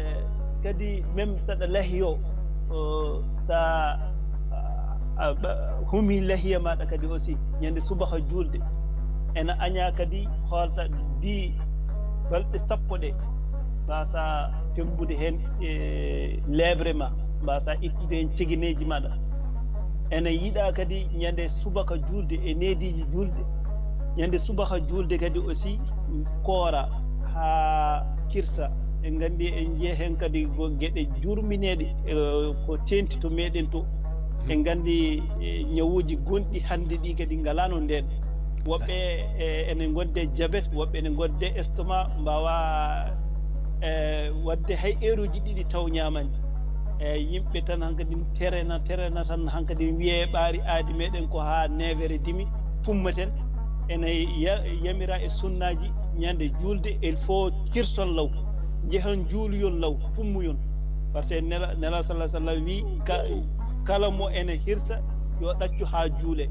kadi même saɗa lahiyo, o, sa a, a, ɓa- humi lahiya maɗa kadi aussi, ñande subaka julde ena aña kadi holta di balɗe sappo ɗe, mbasa fembude hen e lebre ma, mbasa ittude hen cegineji maɗa. Ene yiɗa kadi ñande subaka julde e neediji julde, ñande subaka julde kadi aussi koora ha kirsa. En gandi en jeeya hen kadi ko geɗe jurmineɗe, e, ko tenti to meɗen to. En gandi e ñawuji gonɗi hande ɗi kadi ngalano nden. Woɓɓe e, ene gonde jabet, woɓɓe ene gonde estomac, mbawa e, wadde hay heure uji ɗiɗi taw ñamani. E, yimɓe tan hankadi terena, terena tan hankadi wiye ɓaari aadi meɗen ko ha neuf heures et demi fummaten. Ene ya- yamira e sunnaji ñande julde, il faut kirson law, jehan juuluyon law, fummuyon. Par ce que Nela, Nela sallallahu alaihi wasallam wi ka- kala mo ene hirsa yo ɗaccu ha juule.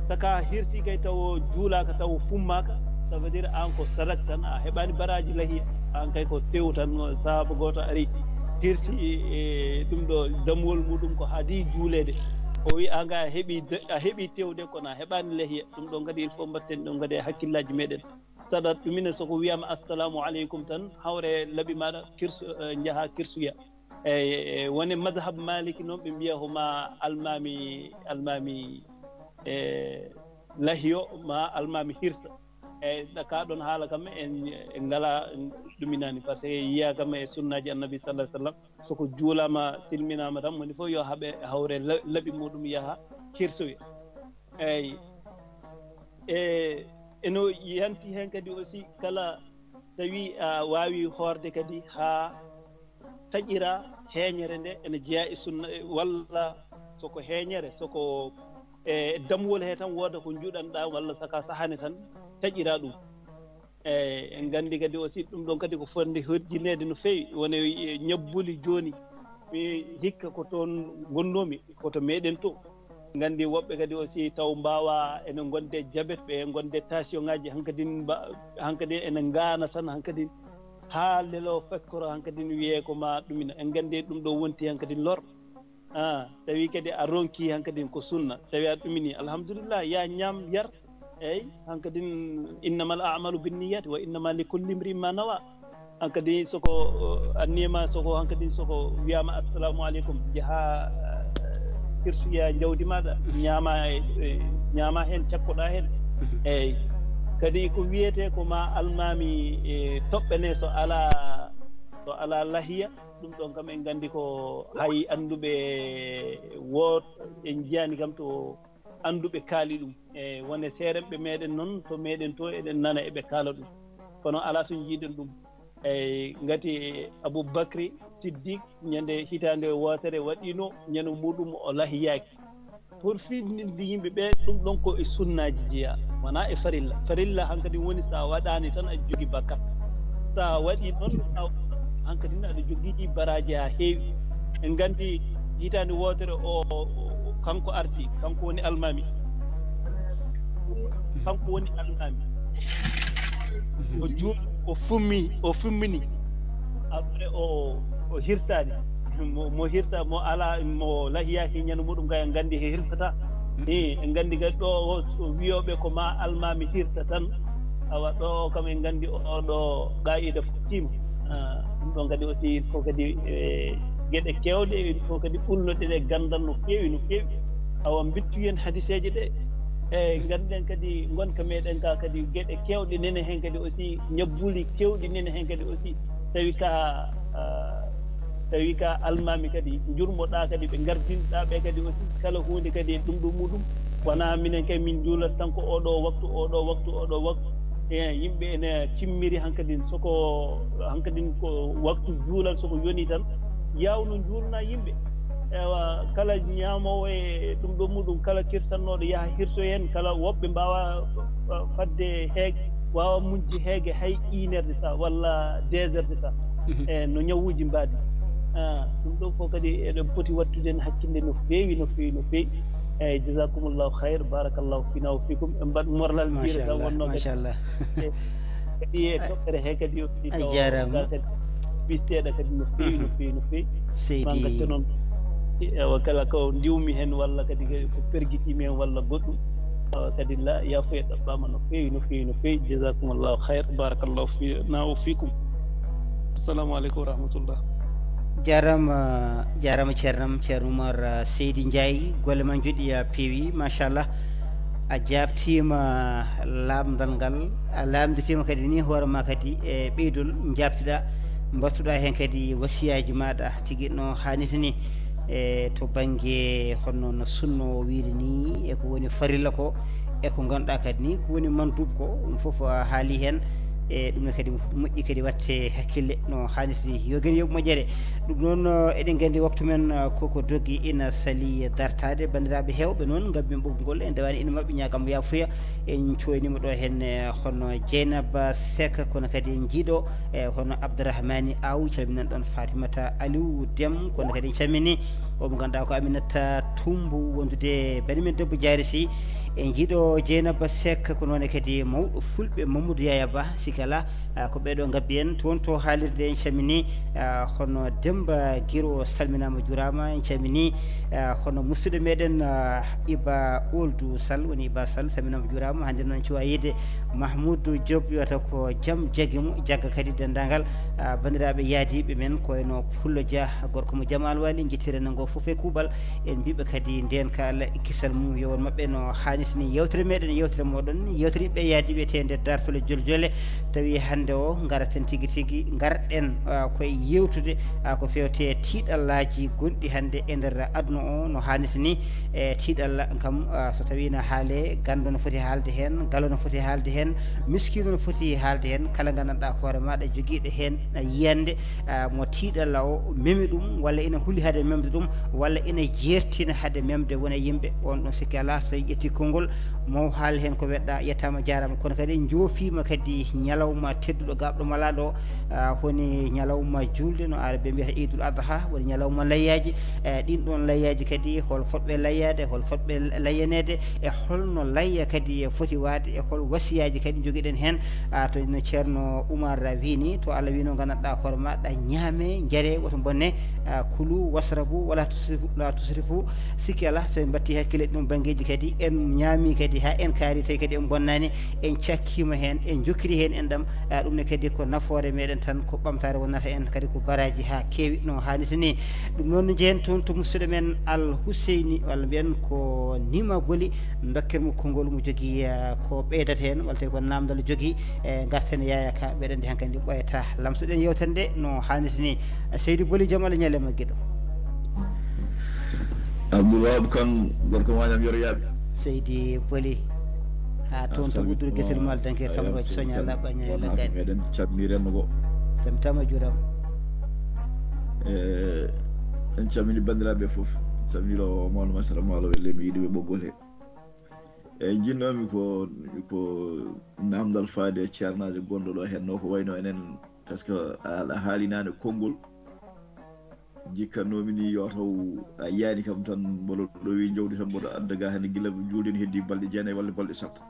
Saka hirsi kay taw juulaka taw fummaka, ça veut dire an ko sadak tan, a heɓani baraji lahiya. An kay ko tew tan, sahaaba goto ari hirsi e ɗum ɗo dammuwol muɗum ko haadi juulede. O wi an kay a heɓi de- a heɓi tewde kono a heɓani lahiya. Ɗum ɗon kadi il faut mbatten ɗum kadi e hakkillaji meɗen. Saɗat ɗumina soko wiyama assalamu aleykum tan, hawre laaɓi maɗa kirsu, eh, jaaha kirsuya. E, e wone madhab maliki noon ɓe mbiya homa almami, almami e lahiyo ma almami hirsa. E ka ɗon haala kam en, en ngala ɗuminani par ce que yiya kam e sunnaji annabi sallallahu alaihi wasallam, soko juulama silminama tan moni fof yo haɓe hawre la- laaɓi muɗum yaha hirsoya. Eyyi. E eno yanti hen kadi aussi kala tawi a wawi hoorde kadi ha taƴira heeñere nde ene jeeya e sunna, e, walla soko heeñere soko e dammuwol he tan wooda ko juɗanɗa walla saka sahane tan taƴira ɗum. E en gandi kadi aussi ɗum ɗon kadi ko fotde hojjinede no fewi wona e ñabbuli joni. Mi hikka ko toon gonnomi, ko to meɗen to. Gandi woɓɓe kadi aussi taw mbawa ene gonde jabet, ɓe gonde tension ngaji, hankadin mba- hankadin ene ngana tan hankadin. haa lelo fekkoro hankadin wiyee ko ma ɗumina. En nganndi ɗum ɗo wonti hankadin lor. Ah, tawi kadi a ronki hankadin ko sunna. Tawi a ɗumini, alhamdulillah, ya ñaam, yar. Eyi, hankadin, "Innamal a'malu binniyati wa innama likulli imri'in ma nawa." Hankadin soko, uh, anniyama soko, hankadin soko wiyama, "Assalamu alaikum." Jaha, uh, hirsu ya jawdi maɗa, ñaama, e, e, ñaama hen, cakkoɗa hen. Mhm. Eyi. Kadi ko wiyete ko ma almami, e, toɓɓene so ala, so ala lahiya. Ɗum ɗon kam en nganndi ko hay annduɓe woot en njiyani kam to annduɓe kaali ɗum. E wone seeremɓe meɗen noon to meɗen to eɗen nana eɓe kaala ɗum. Kono alaa to njiiɗen ɗum. E ngati Abou Bakri Siddiq ñande hitaande wootere waɗino ñande muɗum o lahiyaaki. Pour fitninde yimɓe ɓe, ɗum ɗon ko e sunnaaji jeyaa, wonaa e farilla. Farilla hankadi woni so a waɗaani tan aɗa jogii bakkat. So a waɗii noon, a, hankadi ne aɗa jogii baraaji haa heewi. En nganndi hitaande wootere o, o, o, kanko arti, kanko woni almaami. Kanko woni almaami. O juul, o fummi, o fummini. Après o, o hirsaani. Mo, mo hirsa, mo ala, mo lahiyaaki ñande muɗum, kay en nganndi he hirsata. Ni en nganndi kadi ɗo o, o wiyooɓe ko ma almaami hirsa tan. Awa ɗo o kam en nganndi o ɗo qaa'ida fof tiima. Ah, ɗum ɗon kadi aussi il faut kadi, eh, geɗe keewɗe, il faut kadi ɓulnoɗe ɗe ganndal no feewi, no feewi. Awa mbittu en hadiseeje ɗe. E ngannden kadi ngonka meɗen ka kadi geɗe keewɗe nene heen kadi aussi, ñabbuuli keewɗi nene heen kadi aussi. Tawi ka, ah, tawi ka almaami kadi njurmoɗa kadi ɓe ngardinɗa ɓe kadi aussi kala huunde kadi e ɗum ɗo muɗum. Wonaa minen kay min njuulat tan ko oɗo waktu, oɗo waktu, oɗo waktu. E yimɓe ene cimmiri hankadin soko hankadin ko waktu juulal soko yoni tan yawno njuulna yimɓe. Ewa, kala ñaamoowo e ɗum ɗo muɗum, kala kirsannooɗo yaha hirso heen, kala woɓɓe mbaawa, uh, fadde heege, waawa muñde heege hay une heure de temps walla deux heures de temps. Mhm. E no ñawuuji mbaadi. Ah, ɗum ɗo fof kadi eɗen poti wattude heen hakkille no feewi, no feewi, no feewi. Eeyi, jazakumullahu khayr, barakallahu fina wa fikum. En mbaɗ morlal mbiyata tan wonno kadi. Machallah. E, kadi e toɓɓere he kadi o fii taw kadi bisteɗa kadi no feewi, no feewi, no feewi. Seydi. Ma ngatte noon, ewa, kala ko ndiwmi heen walla kadi ko pergitiimi heen walla goɗɗum, awa kadi la, yaafuya ɗaɓɓaama no feewi, no feewi, no feewi. Jazakumullahu khayr, barakallahu fina wa fikum. Assalamu aleykum wa rahmatullah. Jarama, jarama ceernam, Ceerno Oumar, uh, Seydi Ndiaye, golle ma njoɗi, uh, peewi, machallah. A jaabtiima laamndal ngal, a laamnditima kadi ni hoore ma kadi e ɓeydol njaabtiɗa, mbattuɗa heen kadi wasiyaaji maɗa tigi no haaniti ni, e to bannge honno no sunno o wiiri ni, e ko woni farilla ko, e ko ngannduɗa kadi ni ko woni mandub ko, ɗum fof a haali heen. E ɗum ne kadi moƴƴi kadi watte hakkille no haaniti ni. Yo geni yoɓ moƴƴere. Ɗum noon, eh, eɗen nganndi waktu men, eh, koko doggi ina sali dartaade. Banndiraaɓe heewɓe noon ngabbi ɓoggol ngol, en ndewaani ina maɓɓe ñaagam yaafuya. En cuwayniima ɗo heen, eh, hono Dieynaba Seck, kono kadi en njiiɗo, eh, hono Abdourahmani Aw, calminen ɗoon Fatimata Aliou Dem, kono kadi en calmini o mo ngannduɗaa ko Aminata Tumbu, wondude bani men debbo Jaari Sy. En njiiɗo Dieynaba Seck, ko noon kadi mawɗo fulɓe Mamadou Yaya Ba, sikala, ah, ko ɓeeɗo ngabbi en toon to haalirde. En calmini, ah, hono Demba Giro, salminaama, juuraama. En calmini, ah, hono musidɗo meɗen, ah, Iba Oldu Sall, woni Iba Sall, salminaama, juuraama. Hannde noon cuwa yiide Mahmoudou Diop, wiyata ko jam jaggi mo, jagga kadi denndaangal, ah, banndiraaɓe yaadiiɓe men, ko wayno Pullo Dia, gorko mo Jamal Wali, njettii renndo ngo fof e kuuɓal. En mbiiɓe kadi ndeenka Allah e kisal mum yo won maɓɓe no haaniti ni. Yewtere meɗen, yewtere moɗon, yewtere ɓiɓɓe yaadiiɓe te nder dartole joljole. Tawi hannde o ngaraten tigi tigi, ngarɗen, ah, koye yewtude, ah, ko fewte tiiɗallaaji gonɗi hannde e nder aduna o no haaniti ni. E tiiɗalla kam, ah, so tawi na haale, ganndo no foti haalde heen, galo no foti haalde heen, miskiino no foti haalde heen, kala nganndanɗaa hoore maɗa jogiiɗo heen yiyannde, ah, mo tiiɗalla o memi ɗum, walla ina huli hade memde ɗum, walla ina jeertina hade memde wona yimɓe, on ɗon sikki alaa so tawi ƴetti konngol, mo haal heen ko weɗɗa, yettaama, jaaraama. Kono kadi en njoofiima kadi ñalawma tedduɗo gaaɓɗo malaaɗo, ah, woni ñalawma juulde, no Aaraɓe mbiyata Iidul Adha, woni ñalawma layyaaji. Eh, ɗin ɗon layyaaji kadi, hol fotɓe layyaade, hol fotɓe layyaneede, e holno layya kadi foti waade, e hol wasiyaaji kadi njogiɗen heen. Ah, to no Ceerno Umar wiini, to Allah wiino, nganndanɗaa hoore maaɗa, ñaame, njare, woto mbonne, ah, kulu wasrabu, wala tusrifu, la tusrifu. Sikki alaa, so en mbattii hakkille ɗum banngeeji kadi, en ñaami kadi haa en kaari, tawi kadi en mbonnaani, en cakkiima heen, en njokkiri heen enɗam. Ah, ɗum ne kadi ko nafoore meɗen tan, ko ɓamtaare wonata en kadi ko baraaji haa keewi no haanirta ni. Ɗum noon ne njehen toon to musidɗo men Al Huseyni, walla mbiyen ko Nima Boli, ndokken mo konngol mo jogii, ah, ko ɓeydata heen, walla tawi ko naamndal jogii, e ngarten Yaya Ka, mbeɗa anndi hankadi ɓooyata. Lamtoɗen yewtere nde no haanirta ni. Seydi Boli, jam Allah ñalle ma giɗo. Abdoul Wahab Kane, gorko ma ñam yoro yaaɓe. Seydi Boli, haa toon to Wudduru Gesel Maal Dankir Tamrooje Soña Laɓɓa Ñaay Laggaani. Meɗen calmini renndo ngo. Tamtama juuram. E, en calmini banndiraaɓe fof. Calmiro mawɗo Masara Maalo e leydi yiɗuɓe ɓoggol he. E, jinnoomi ko, ko naamndal faade e ceernaajo gonɗo ɗo heen, no ko wayno enen, parce que a, a haali naane konngol. Jikkatnoomi ni yo taw a yiyaani kam tan, mboɗo ɗo wi jawdi tan, mboɗo adda ga hannde gila juulde ne heddi balɗe jeenayi walla balɗe sappo.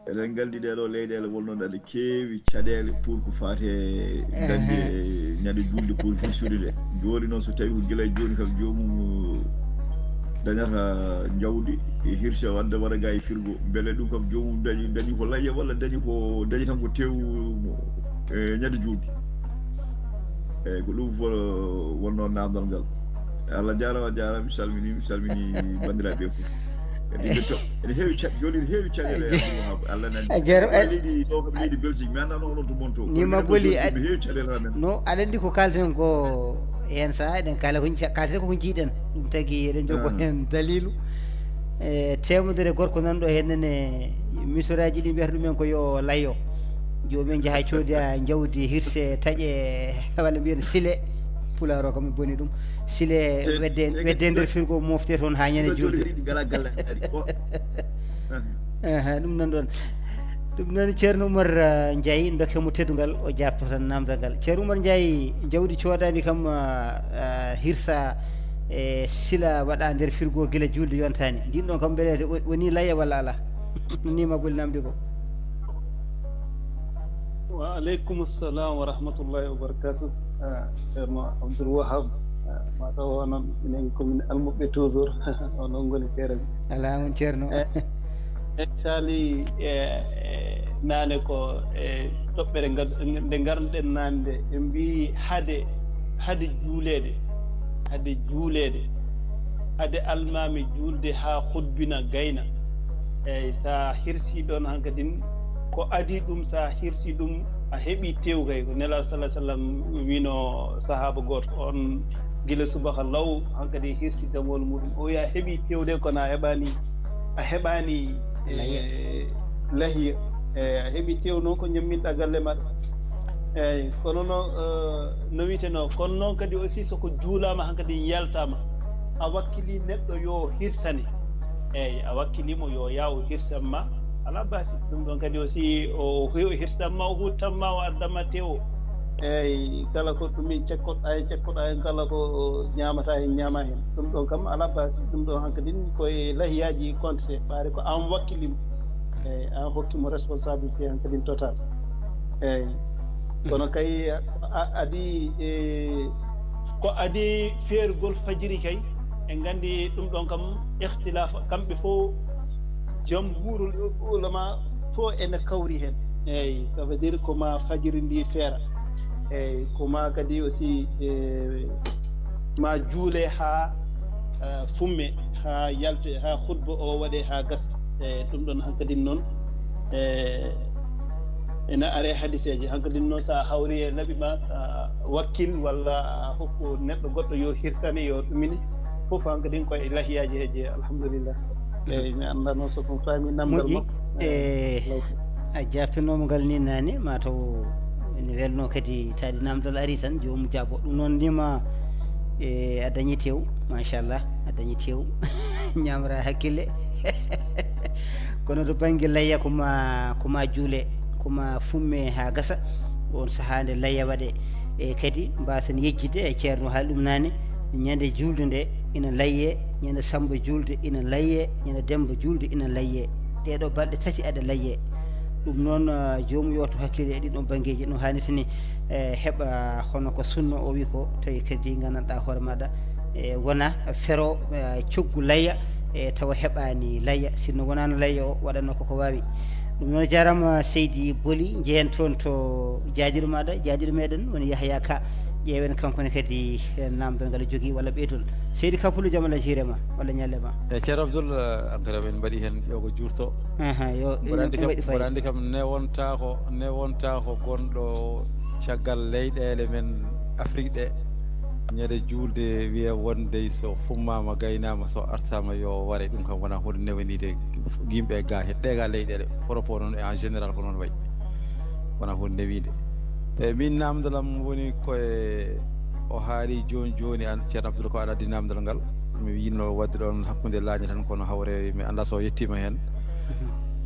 Eɗen nganndi ɗee ɗo leyɗeele wonnooɗe aɗa keewi caɗeele pour ko faati e dañde ñande juulde pour hirsude nde. Jooni noon so tawi ko gila e jooni kam joomum dañata jawdi e hirsa wadde waɗa ga e firgo, mbele ɗum kam joomum dañi, dañi ko layya walla dañi ko, dañi tan ko tew e ñande juulde. Eyyi, ko ɗum fo-, wonno namdal ngal. Allah jaarama, a jaarama, mi salmini, mi salmini banndiraaɓe fof. Kadi ɓe to-, ene heewi ca-, joni ene heewi caɗeele e Abdou Wahab. Allah nani. A jaarama. Leydi ɗo kam leydi Belgique, mi annano onon to Bonto. Ni ma boli, ene heewi caɗeele tan. No, aɗa anndi ko kalten ko, hen saha eɗen kala ko ji-, kalten ko ko jiiɗen. Ɗum tagi eɗen jogo hen dalilu. E, teemedere gorko nanɗo heen nene, misoraaji ɗi mbiyata ɗumen ko yo layo. Joomum en njaha cooda jawdi hirse taƴe, walla mbiyen sile. Pulaar o kam boni ɗum. Sile te-, wedde, te-, wedde nder firgo mofte toon haa ñande juulde. Ngala galle ari. O. Aha, ɗum nan ɗon. Ɗum noon Ceerno Umar, ah, Njaay, ndokke mo teddungal, o jaabto tan namdal ngal. Ceerno Umar Njaay, jawdi coodaandi kam, ah, ah, hirsa e sila waɗa nder firgo gila juulde yontaani. Ndin ɗon kam mbeleede o-, woni layya walla alaa? Ni ma boli namdi ko. Wa aleykum salam wa rahmatullahi wa barakatuh. Ah, Ceerno Abdoul Wahab, ah, ma taw onon, minen ko min almuɓɓe toujours. Onon ngoni feere. Alaa on Ceerno. Eh, en caali, eh, eh, naane ko, eh, toɓɓere ngal, nde ngarɗen naane nde, en mbii hade, hade juuleede, hade juuleede, hade almaami juulde haa hutbina gayna. Eyi, so a hirsii ɗoon hankadin, ko adii ɗum, so a hirsii ɗum, a heɓii tew kay. Ko Nelaaɗo sallallahu alayhi wa sallam wiino sahaaba gooto, on gila subaka law, hankadi hirsi damol muɗum. O wiya a heɓii tew de, kono a heɓaani, a heɓaani, eh, lahiya. Lahiya. Eh, a heɓii tew noon ko ñamminɗa galle maɗa. Eyi, kono no, eh, no wiyeteno, kono noon kadi aussi so ko juulaama hankadi yaltaama, a wakkili neɗɗo yo hirsane. Eyi, a wakkili mo yo yaa o hirsan ma, alaa baasi. Ɗum ɗon kadi aussi o, o hirsan ma, o huttan ma, o addan ma tew o. Eyi, kala ko ɗum min cekkoɗa e cekkoɗa heen, kala ko ñaamata heen, ñaama heen. Ɗum ɗon kam alaa baasi. Ɗum ɗon hankadin koye lahiyaaji compte, ɓaade ko aan wakkili mo. Eyi, aan hokki mo responsabilité hankadin total. Eyi. Kono kay a, a, adii, e, ko adii feergol fajiri kay, en nganndi ɗum ɗon kam ikhtilaf, kamɓe fof, jamhurul ulama fof ene kawri heen. Eyi, ça veut dire ko ma fajiri ndi feera. Eyi, ko ma kadi aussi, e, ma juule haa, e, fumme, haa yalte, haa khutba o waɗe haa gasa. E, ɗum ɗon hankadin noon, e, ene are hadiseeje. Hankadin noon, so a hawri e naɓi ma, a wakkil walla a hokku neɗɗo goɗɗo yo hirtane, yo ɗumine, fof hankadin ko e lahiyaaji he jeeya, alhamdulillah. Eyi, mi anndaa noon so ɗum faami namdal makko. Moƴƴi, e, a jaabtinooma ngal ni naane, ma taw ene welno kadi taadi namdal ari tan, joomum jaabo. Ɗum noon nima, e, a dañi tew, machallah, a dañi tew. Ñamra hakkille. Kono to bannge layya ko ma, ko ma juule. ko ma fumme haa gasa, on sahaa nde layya waɗe. E kadi mbasen yejjitde, e Ceerno haali ɗum naane, ñande juulde nde ina layye, ñande Samba juulde ina layye, ñande Demba juulde ina layye. Ɗee ɗoo balɗe tati aɗa layye. Ɗum noon, ah, joomum yo wattu hakkille e ɗiin ɗoon banngeeji no haanirta ni, e heɓa hono ko sunna o wi ko, tawi kadi nganndanɗaa hoore maaɗa, e wona fero, e coggu layya, e tawa heɓaani layya, sinno wonaano layya o waɗatno koko waawi. Ɗum noon, jaaraama seydi Boli, njehen toon to jaaduɗo maaɗa, jaaduɗo meɗen woni Yahaya Ka, ƴeewen kanko ne kadi, e naamndal ngal o jogii walla ɓeydol. Seydi Ka Pullo, jam Allah hiire ma walla ñalle ma. E Ceerno Abdul, eh, an kadi min mbaɗi heen yo ko juurto. Aha, yo, mboɗo anndi kam, mboɗo anndi kam newontaa ko, newontaa ko gonɗo caggal leyɗeele men Afrik ɗe, ñande juulde wiya wonde so fummaama, gaynaama, so artaama yo ware. Ɗum kam wonaa huunde newaniide yimɓe ga he ɗee ga leyɗeele, propos noon e en général ko noon wayi. Wonaa huunde newiinde. E min naamndal am woni ko e o haali jooni jooni, an Ceerno Abdul, ko aɗa addi naamndal ngal. Mi yiɗno waɗde ɗoon hakkunde laañe tan, kono hawre mi anndaa so yettiima heen.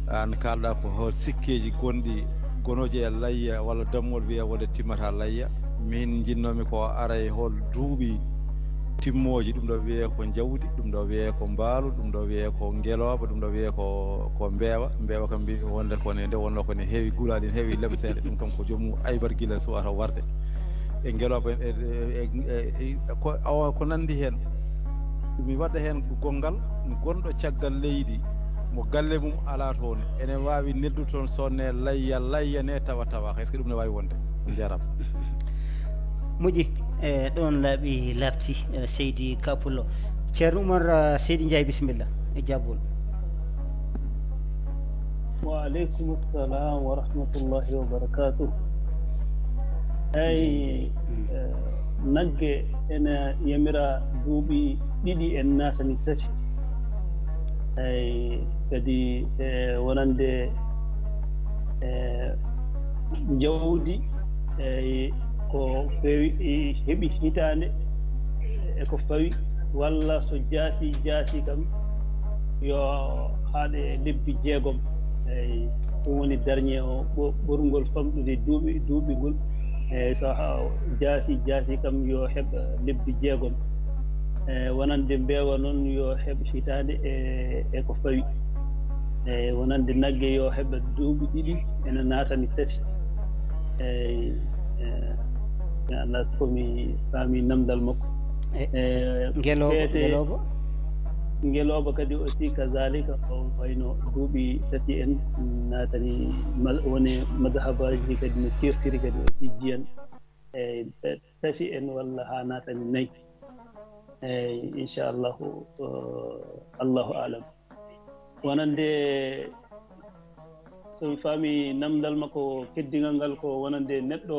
An kaalɗaa ko hol sikkeeji gonɗi gonooji e layya walla dammol wiya wonde timmata layya. Min njinnoomi ko ara e hol duuɓi timmooji, ɗum ɗo wiyee ko njawdi, ɗum ɗo wiyee ko mbaalu, ɗum ɗo wiyee ko ngelooba, ɗum ɗo wiyee ko, ko mbeewa. Mbeewa kam mbiimi wonde ko ne, nde wonnoo ko ne heewi gulaali, ne heewi lemseende, ɗum kam ko joom mum aybar gila suwata warde. E ngelooba en, e, e, e, e, ko, awa, ko nanndi heen. Mi waɗa heen gonngal, gonɗo caggal leydi, mo galle mum alaa toon, ene waawi neldude toon, so ne layya, layya ne tawa, tawa. Est-ce que ɗum ne waawi wonde? On njaaraama. Moƴƴi, e, ɗoon laaɓi laaɓti, e, seydi Ka Pullo. Ceerno Umar, e, seydi Njaay, bisimilla, e jaabol. Wa aleykum salam wa rahmatullahi wa barakatuh. Eyi, mm, eh, nagge ene yamira duuɓi ɗiɗi en naatani tati. Eyi, kadi, eh, wonande, eh, jawdi, eyi, ko feewi, eh, heɓi hitaande e ko fawi, walla so jaasi, jaasi kam yo haaɗe lebbi jeegom. Eyi, ɗum woni dernier o ɓo-, ɓurngol famɗude duuɓi, duuɓi ngol. Eyi, so ha-, jaasi, jaasi kam yo heɓ lebbi jeegom. Eyi, wonande mbeewa noon yo heɓ hitaande e, e ko fawi. Eyi, wonande nagge yo heɓ duuɓi ɗiɗi ene naatani tati. Eyi, eyi, ya Allah, so ko mi faami namdal makko. E, e, ngelooba, feete-, ngelooba? Ngelooba kadi aussi kazalika, o wayno duuɓi tati en naatani ma-, woni madhabaji kadi no keertiri kadi aussi jiyan. Eyi, ta-, tati en walla haa naatani nayi. Eyi, inchallahu, o, Allahu alam. Wonande, so mi faami namdal makko keddingal ngal, ko wonande neɗɗo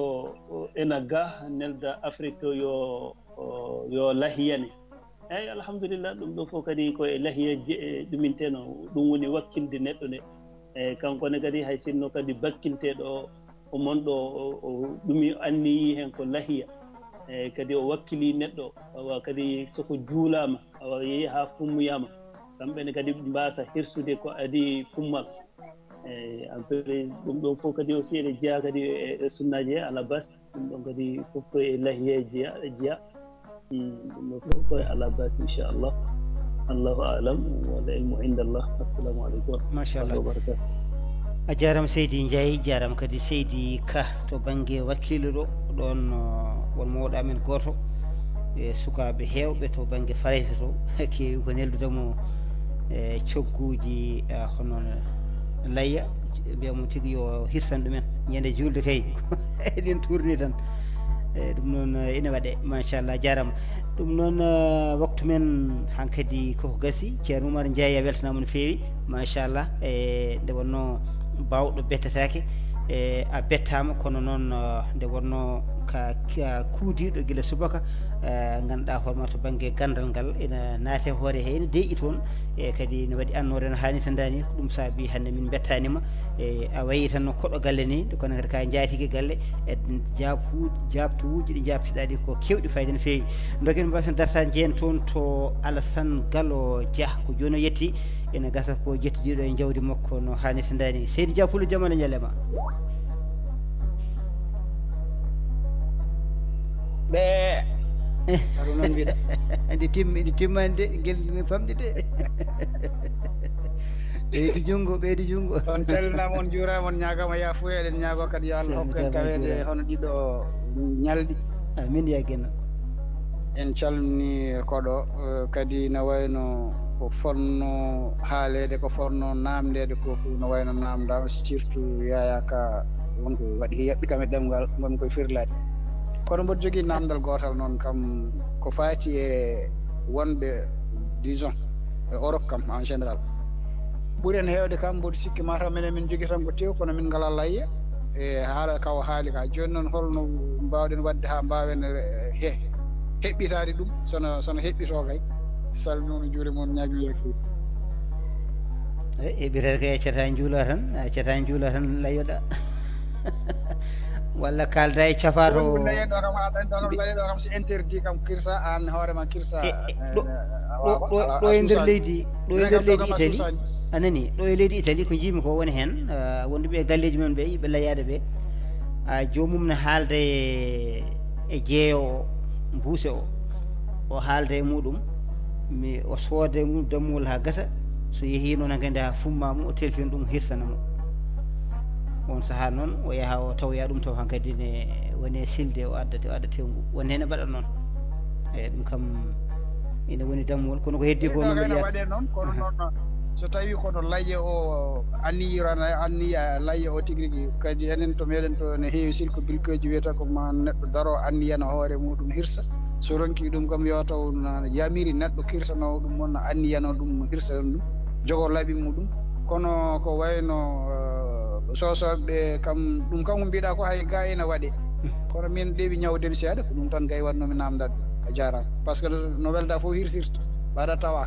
o ena ga nelda Afrik to yo, o, yo lahiyane. Eyi, alhamdulillah, ɗum ɗo fof kadi ko e lahiya je-, e ɗuminteno, ɗum woni wakkilde neɗɗo nde. Eyi, kanko ne kadi hay sinno kadi bakkilteeɗo o, o monɗo o, o, ɗumi anniyi heen ko lahiya. Eyi, kadi o wakkili neɗɗo, awa kadi soko juulaama, awa yehi haa fummoyaama, kamɓe ne kadi mbaasa hirsude ko adii fummal. Eyi, en fait, ɗum ɗon fof kadi aussi eɗe jeyaa kadi e, e sunnaaji he, alaa baasi. Ɗum ɗon kadi fof ko e lahiya jeyaa, jeyaa. Hmm, ɗum ɗon fof ko e alaa baasi, inchallah. Allahu alam, wal ilmu indallah. Assalamu aleykum wa rahmatullahi wa barakatuh. Machallah. A jaaraama seydi Ndiaye, jaaraama kadi seydi Ka to bannge wakiilu ɗo, ɗoon, uh, won mawɗo amen gooto e sukaaɓe heewɓe to bannge Farayse to, keewi ko neldude mo e cogguuji, uh, hono layya, mbiya mo tigi yo hirsan ɗumen. Ñande juulde kay, eɗen tuurni tan. E, ɗum noon, e, ina waɗe, machallah, jaaraama. Ɗum noon, e, waktu men hankadi koko gasi. Ceerno Umar Ndiaye, a weltanaama no feewi, machallah. E, nde wonnoo baawɗo bettataake, e, a bettaama, kono noon, e, nde wonnoo ka, ka kuudiiɗo gila subaka, e, ngannduɗaa hoore ma to bannge ganndal ngal, ina naate hoore he, ina deeƴi toon. E kadi ne waɗi annoore no haanirta ndaani, ko ɗum saabi hannde min mbettaani ma. E a wayi tan no koɗo galle ni, kono kadi ka njaatigi galle, e jaabtu-, jaabtuuji ɗi njaabtiɗaa ɗi ko keewɗi fayida no feewi. Ndokken mbasen dartaade jeen toon to Alassane Gallo Dia, ko jooni o yetti, ene gasa ko jettidiiɗo e jawdi makko no haanirta ndaani. Seydi Dia Pullo, jam Allah ñalle ma. Ɓe. Haru noon mbiɗa. Ndi timmi, ndi timmani de, ngel ngel famɗi de. Ɓeydi junngo, ɓeydi junngo. On calminaama, on njuuraama, on ñaagaama yaafuya, eɗen ñaagoo kadi yo Allah hokku en taweede hono ɗiɗo ñalɗi. Amin, yaa Geno. En calmini koɗo, eh, kadi na wayno ko fonno haaleede, ko fonno naamndeede ko fof no wayno naamndaama, surtout Yaya Ka wonko waɗi yaɓɓi kam e ɗemngal ngonmi koye firlaade. Kono mboɗo jogii naamndal gootal noon kam ko faati e wonɓe, disons, e Europe kam en général. Ɓuri en heewde kam mboɗo sikki mataw minen min njogii tan ko tew kono min ngalaa layya e haala ka o haali ka. Jooni noon holno mbaawɗen waɗde haa mbaawen, eh, he-, heɓɓitaade ɗum sono, sono heɓɓitoo kay? Salminoon, njuurima on, ñaagima yaafuya. E, e ɓitere ko accata njuula tan, accata njuula tan layoɗa. Walla kalda e cafato. Wonɓe layoɗo kam, haa ɗan ɗo kam, layoɗo kam, c'est interdit kam, kirsa, aan hoore ma kirsa. E, e, eh, ɗo, eh, a ɗo, wawa, ɗo, a, ɗo a e nder suusaani. Leydi, ɗo e nder leydi Italie. A nani, ɗo e leydi Italie ko jiimi ko woni heen, eh, wonduɓe e galleeji men ɓe, yiɓe layaade ɓe. A, joomum ne haalda e, e jeeyo o, mbuuse o. O haalda e muɗum, mi, o sooda e mum dammuwol haa gasa. So yehii noon hankadi haa fumma mo, o telfina ɗum, hirsana mo. On sahaa noon, o yaha o tawoya ɗum taw hankadi ne woni e silde, o adda, o adda tew ngu. Won heen e mbaɗa noon. Eeyi, ɗum kam ina woni dammuwol, kono ko heddi ko noon waɗee noon, kono noon, so tawi kono layya o anniyirana, anniya layya o tigi rigi, kadi enen to meɗen to ne heewi silko bilkoji wiyata ko ma neɗɗo daro anniyana hoore muɗum hirsa. So ronki ɗum kam yo taw na yamiri neɗɗo kirsanoowo ɗum won no anniyano ɗum, hirsa ɗum, jogo laaɓi muɗum. Kono ko wayno, eh, sosoɓe kam, ɗum kam ko mbiɗa ko hay ga ina waɗe. Kono min ɗewi ñawdemi seeɗa, ko ɗum tan gay wannomi namdade. A jaaraama. Par ce que no welda fof hirsirta, mbaɗa tawa.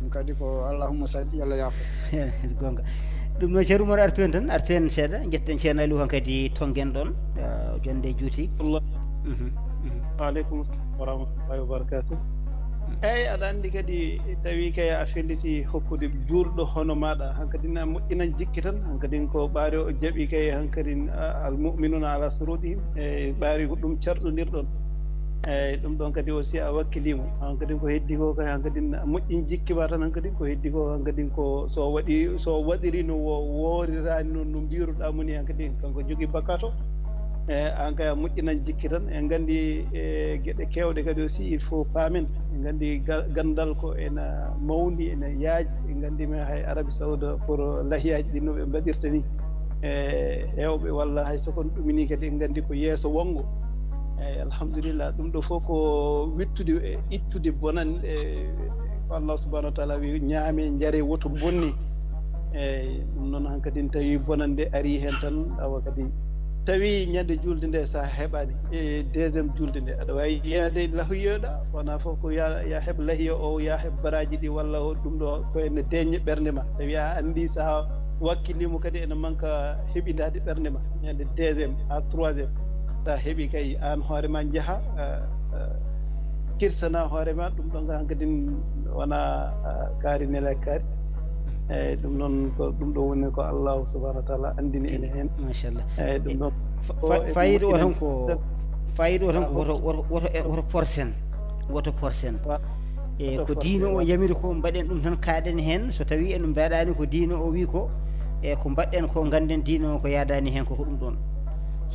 Ɗum kadi ko allahumma salli, Allah yaafo. Gonga. Ɗum noon, Ceerno Umar, artu en tan, artu en seeɗa, njetten Ceerno Aliou hankadi tonngen ɗon, eh, jonde juuti. Wallah. Mhm, mhm. Wa aleykum salam wa rahmatullahi wa barakatuh. Eyyi, aɗa anndi kadi, tawi kay a felliti hokkude juulɗo hono maaɗa, hankadin a moƴƴinan jikki tan, hankadin ko ɓaari o jaɓi kay, hankadin, a, al mu'minuna ala surutihim, e ɓaari ko ɗum carɗondirɗon. Eyyi, ɗum ɗon kadi aussi a wakkilii mo. Hankadin ko heddi ko kay, hankadin a moƴƴin jikki ma tan, hankadin ko heddi ko, hankadin ko so waɗi, so waɗiri no wo-, woorirani noon no mbiruɗaa mo ni, hankadin kanko jogii bakkaat o. E, an kay a moƴƴinan jikki tan. En nganndi, e, geɗe keewɗe kadi aussi il faut paamen. En nganndi ga-, ganndal ko ena mawni, ena yaaji. En nganndi men hay Arabie Saoudite pour lahiyaaji ɗi no ɓe mbaɗirta ni. E, heewɓe walla hay so kon ɗumini kadi en nganndi ko yeeso wonngo. Eyyi, alhamdulillah, ɗum ɗo fof ko wittude e ittude bonan, e, ko Allah subhanahu wa taala wi, "Ñaame, njare, woto bonni." Eyyi, ɗum noon hankadin tawi bonande ari heen tan, awa kadi tawi ñande julde nde sa heɓani, e deuxième julde nde, aɗa wawi yiyade lahiyoɗa, wona fof ko ya, ya heɓ lahiya o, ya heɓ baraji ɗi, walla o ɗum ɗo ko ene deñña ɓernde ma. Tawi a andi sa wakkilimo kadi ene manka heɓidade ɓernde ma. Ñande deuxième à troisième, sa heɓi kay an hoore ma jaaha, eh, eh, kirsana hoore ma, ɗum ɗon hankadin wona, eh, kaari nela kaari. Eyyi, ɗum noon ko ɗum ɗo woni ko Allahu subhanahu wa taala andini en heen. Machallah. Eyyi, ɗum ɗon fa-, ko fa-, e fayida o tan ko, fayida o tan ko woto, woto, woto, e, woto porsen, woto porsen. Wa-, e, woto ko diine o porsen, wa-, yamiri ko mbaɗen ɗum tan, kaaɗen heen. So tawi en mbaɗani ko diine o wi ko, e ko mbaɗɗen ko, ngannden diine o ko yaadani heen ko, ko ɗum ɗon.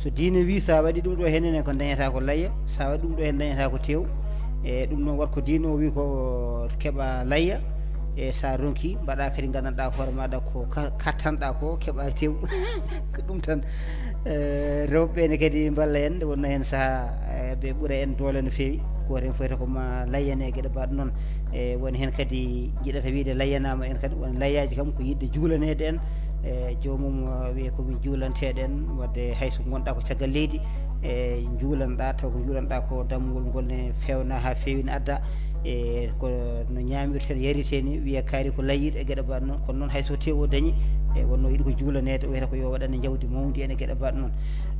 So diine wi sa waɗi ɗum ɗo heen ene ko dañata ko layya, sa waɗi ɗum ɗo heen dañata ko tew. E ɗum noon wat ko diine o wi ko keɓa layya. E sa ronki mbaɗa kadi gandanɗa hoore maɗa ko ka-, kattanɗa ko keɓa tew. Ko ɗum tan. E, rewɓe ɓe ne kadi mballa en, nde wonno heen saaha, e, ɓe ɓuura en doole no feewi. Gooto heen fof ko ma layyane e geɗe mbaɗ noon. E, woni heen kadi jiɗata wiide layyanama en kadi, won layyaaji kam ko yiɗde juulaneede en. E, joomum, e, wiye ko min juulanteeɗo en, wadde hay so ngonɗa ko caggal leydi, e, juulanɗa taw ko juulanɗa ko dammugol ngol ne fewna haa feewi ne adda. E, ko no ñaamirten, yariten ni, wiya kaari ko layyiiɗo e geɗe mbaɗ noon. Kono noon hay so tew o dañi, e, wonno yiɗi ko juulaneede, o wiyata ko yo waɗane njawdi mawndi en e geɗe mbaɗ noon.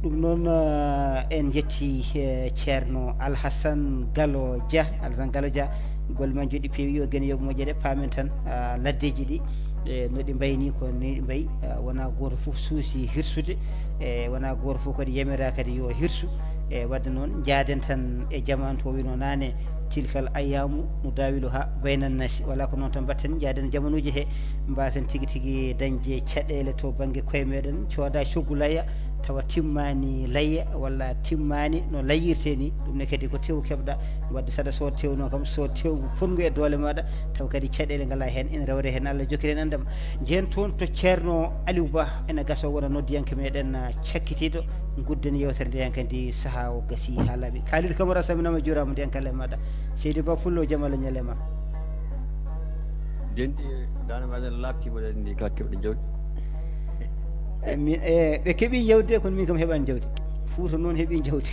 Ɗum noon, eh, en njetti, eh, Ceerno Alhassane Gallo Dia, Alhassane Gallo Dia, golle ma joɗɗi peewi, yo Geno yoɓ moƴƴere, paamen tan, ah, laddeeji ɗi, e, no ɗi mbayi ni, ko ni ɗi mbayi, ah, wona gooto fof suusi hirsude, e, wona gooto fof kadi yamira kadi yo hirsu. E wadde noon, njaaden tan e jamaanu to wino naane, tilkal ayyaamu nudaawiluhaa bayna nnaasi. Wala ko noon tan mbaɗten, njaaden jamanuuji he, mbaasen tigi tigi dañde caɗeele to bannge koye meɗen, cooda coggu layya, tawa timmaani layya, walla timmaani no layyirte ni. Ɗum ne kadi ko tew keɓɗa, wadde saɗa so tewnoo kam, so tew fonngu e doole maɗa, taw kadi caɗeele ngala heen, ene rewre heen, Allah jokkir heen anndam. Njehen toon to Ceerno Aliou Ba, ene gasa o wona noddiyanke meɗen, ah, cakkitiiɗo, ngudden yewtere nde hankadi sahaa o gasi haa laaɓi. Kalidou Camara, salminaama, juuraama, nde hankadi e maɗa. Seydi Ba Pullo, jam Allah ñalle ma. Denɗi, daande ma ɗen laaɓtiima, ɗen ndi ka keɓɗo jawdi. E min, e, ɓe keɓi jawdi de, kono min kam heɓaani jawdi. Fuuta noon heɓi jawdi.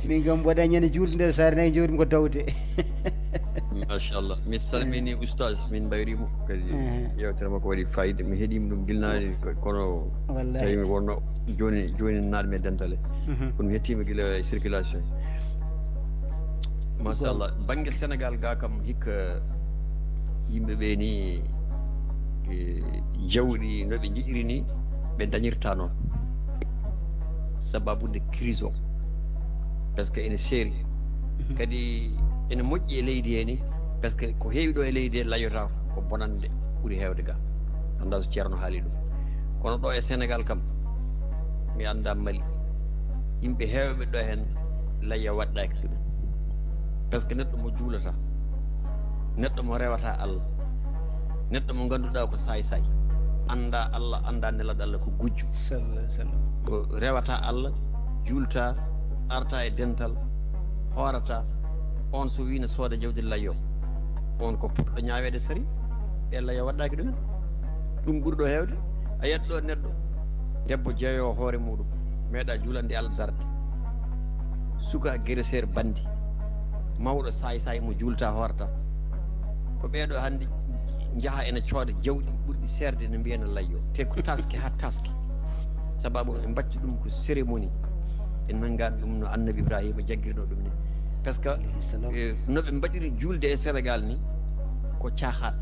Min kam mboɗa ñande juulde nde saare nayi jawdi mi ko dawde. Machallah. Mi salmini oustaz, min mbayriimo. Kadi, ehe, yewtere makko waɗi fayida. Mi heɗiima ɗum gila naane, ko-, kono wallahi, tawi mi wonno jooni, jooni naatmi e dental he. Mhm. Kono mi hettiima gila e circulation. Machallah. Bannge Sénégal ga kam hikka yimɓe ɓe ni, e, jawɗi no ɓe njiɗiri ni ɓe dañirta noon. Sababu nde crise o. Parce que ene seeri. Mhm. Kadi ene moƴƴi e leydi he ni, parce que ko heewi ɗo e leydi he layota ko bonande ɓuri heewde ga. Annda so Ceerno haali ɗum. Kono ɗo e Sénégal kam, mi annda Mali. Yimɓe heewɓe ɗo heen layya waɗɗaaki ɗumen. Parce que neɗɗo mo juulata, neɗɗo mo rewata Allah, neɗɗo mo ngannduɗaa ko saay-saay, annda Allah, annda nelaaɗo Allah ko gujjo. Sallallahu alaihi wasallam. Ko rewata Allah, juulta, arta e dental, hoorata, on so wii ne sooda jawdi layyo, on ko potɗo ñaaweede sari, e layya waɗɗaaki ɗumen. Ɗum ɓuri ɗo heewde. A yiyat ɗo neɗɗo, debbo jeeyo hoore muɗum, meeɗa juulande Allah darde. Suka gereseer bandi, mawɗo saay-saay mo juulta hoorata. Ko ɓeeɗo hannde njaha ene cooda jawɗi ɓurɗi seerde ne mbiyana layyo. Te ko taske haa taske. Sababu ɓe mbacci ɗum ko cérémonie. Ɓe nanngaani ɗum no Annabi Ibrahima jaggirno ɗum ni. Parce que, alayhi salam, eh, no ɓe mbaɗiri juulde e Sénégal ni, ko caaxaan.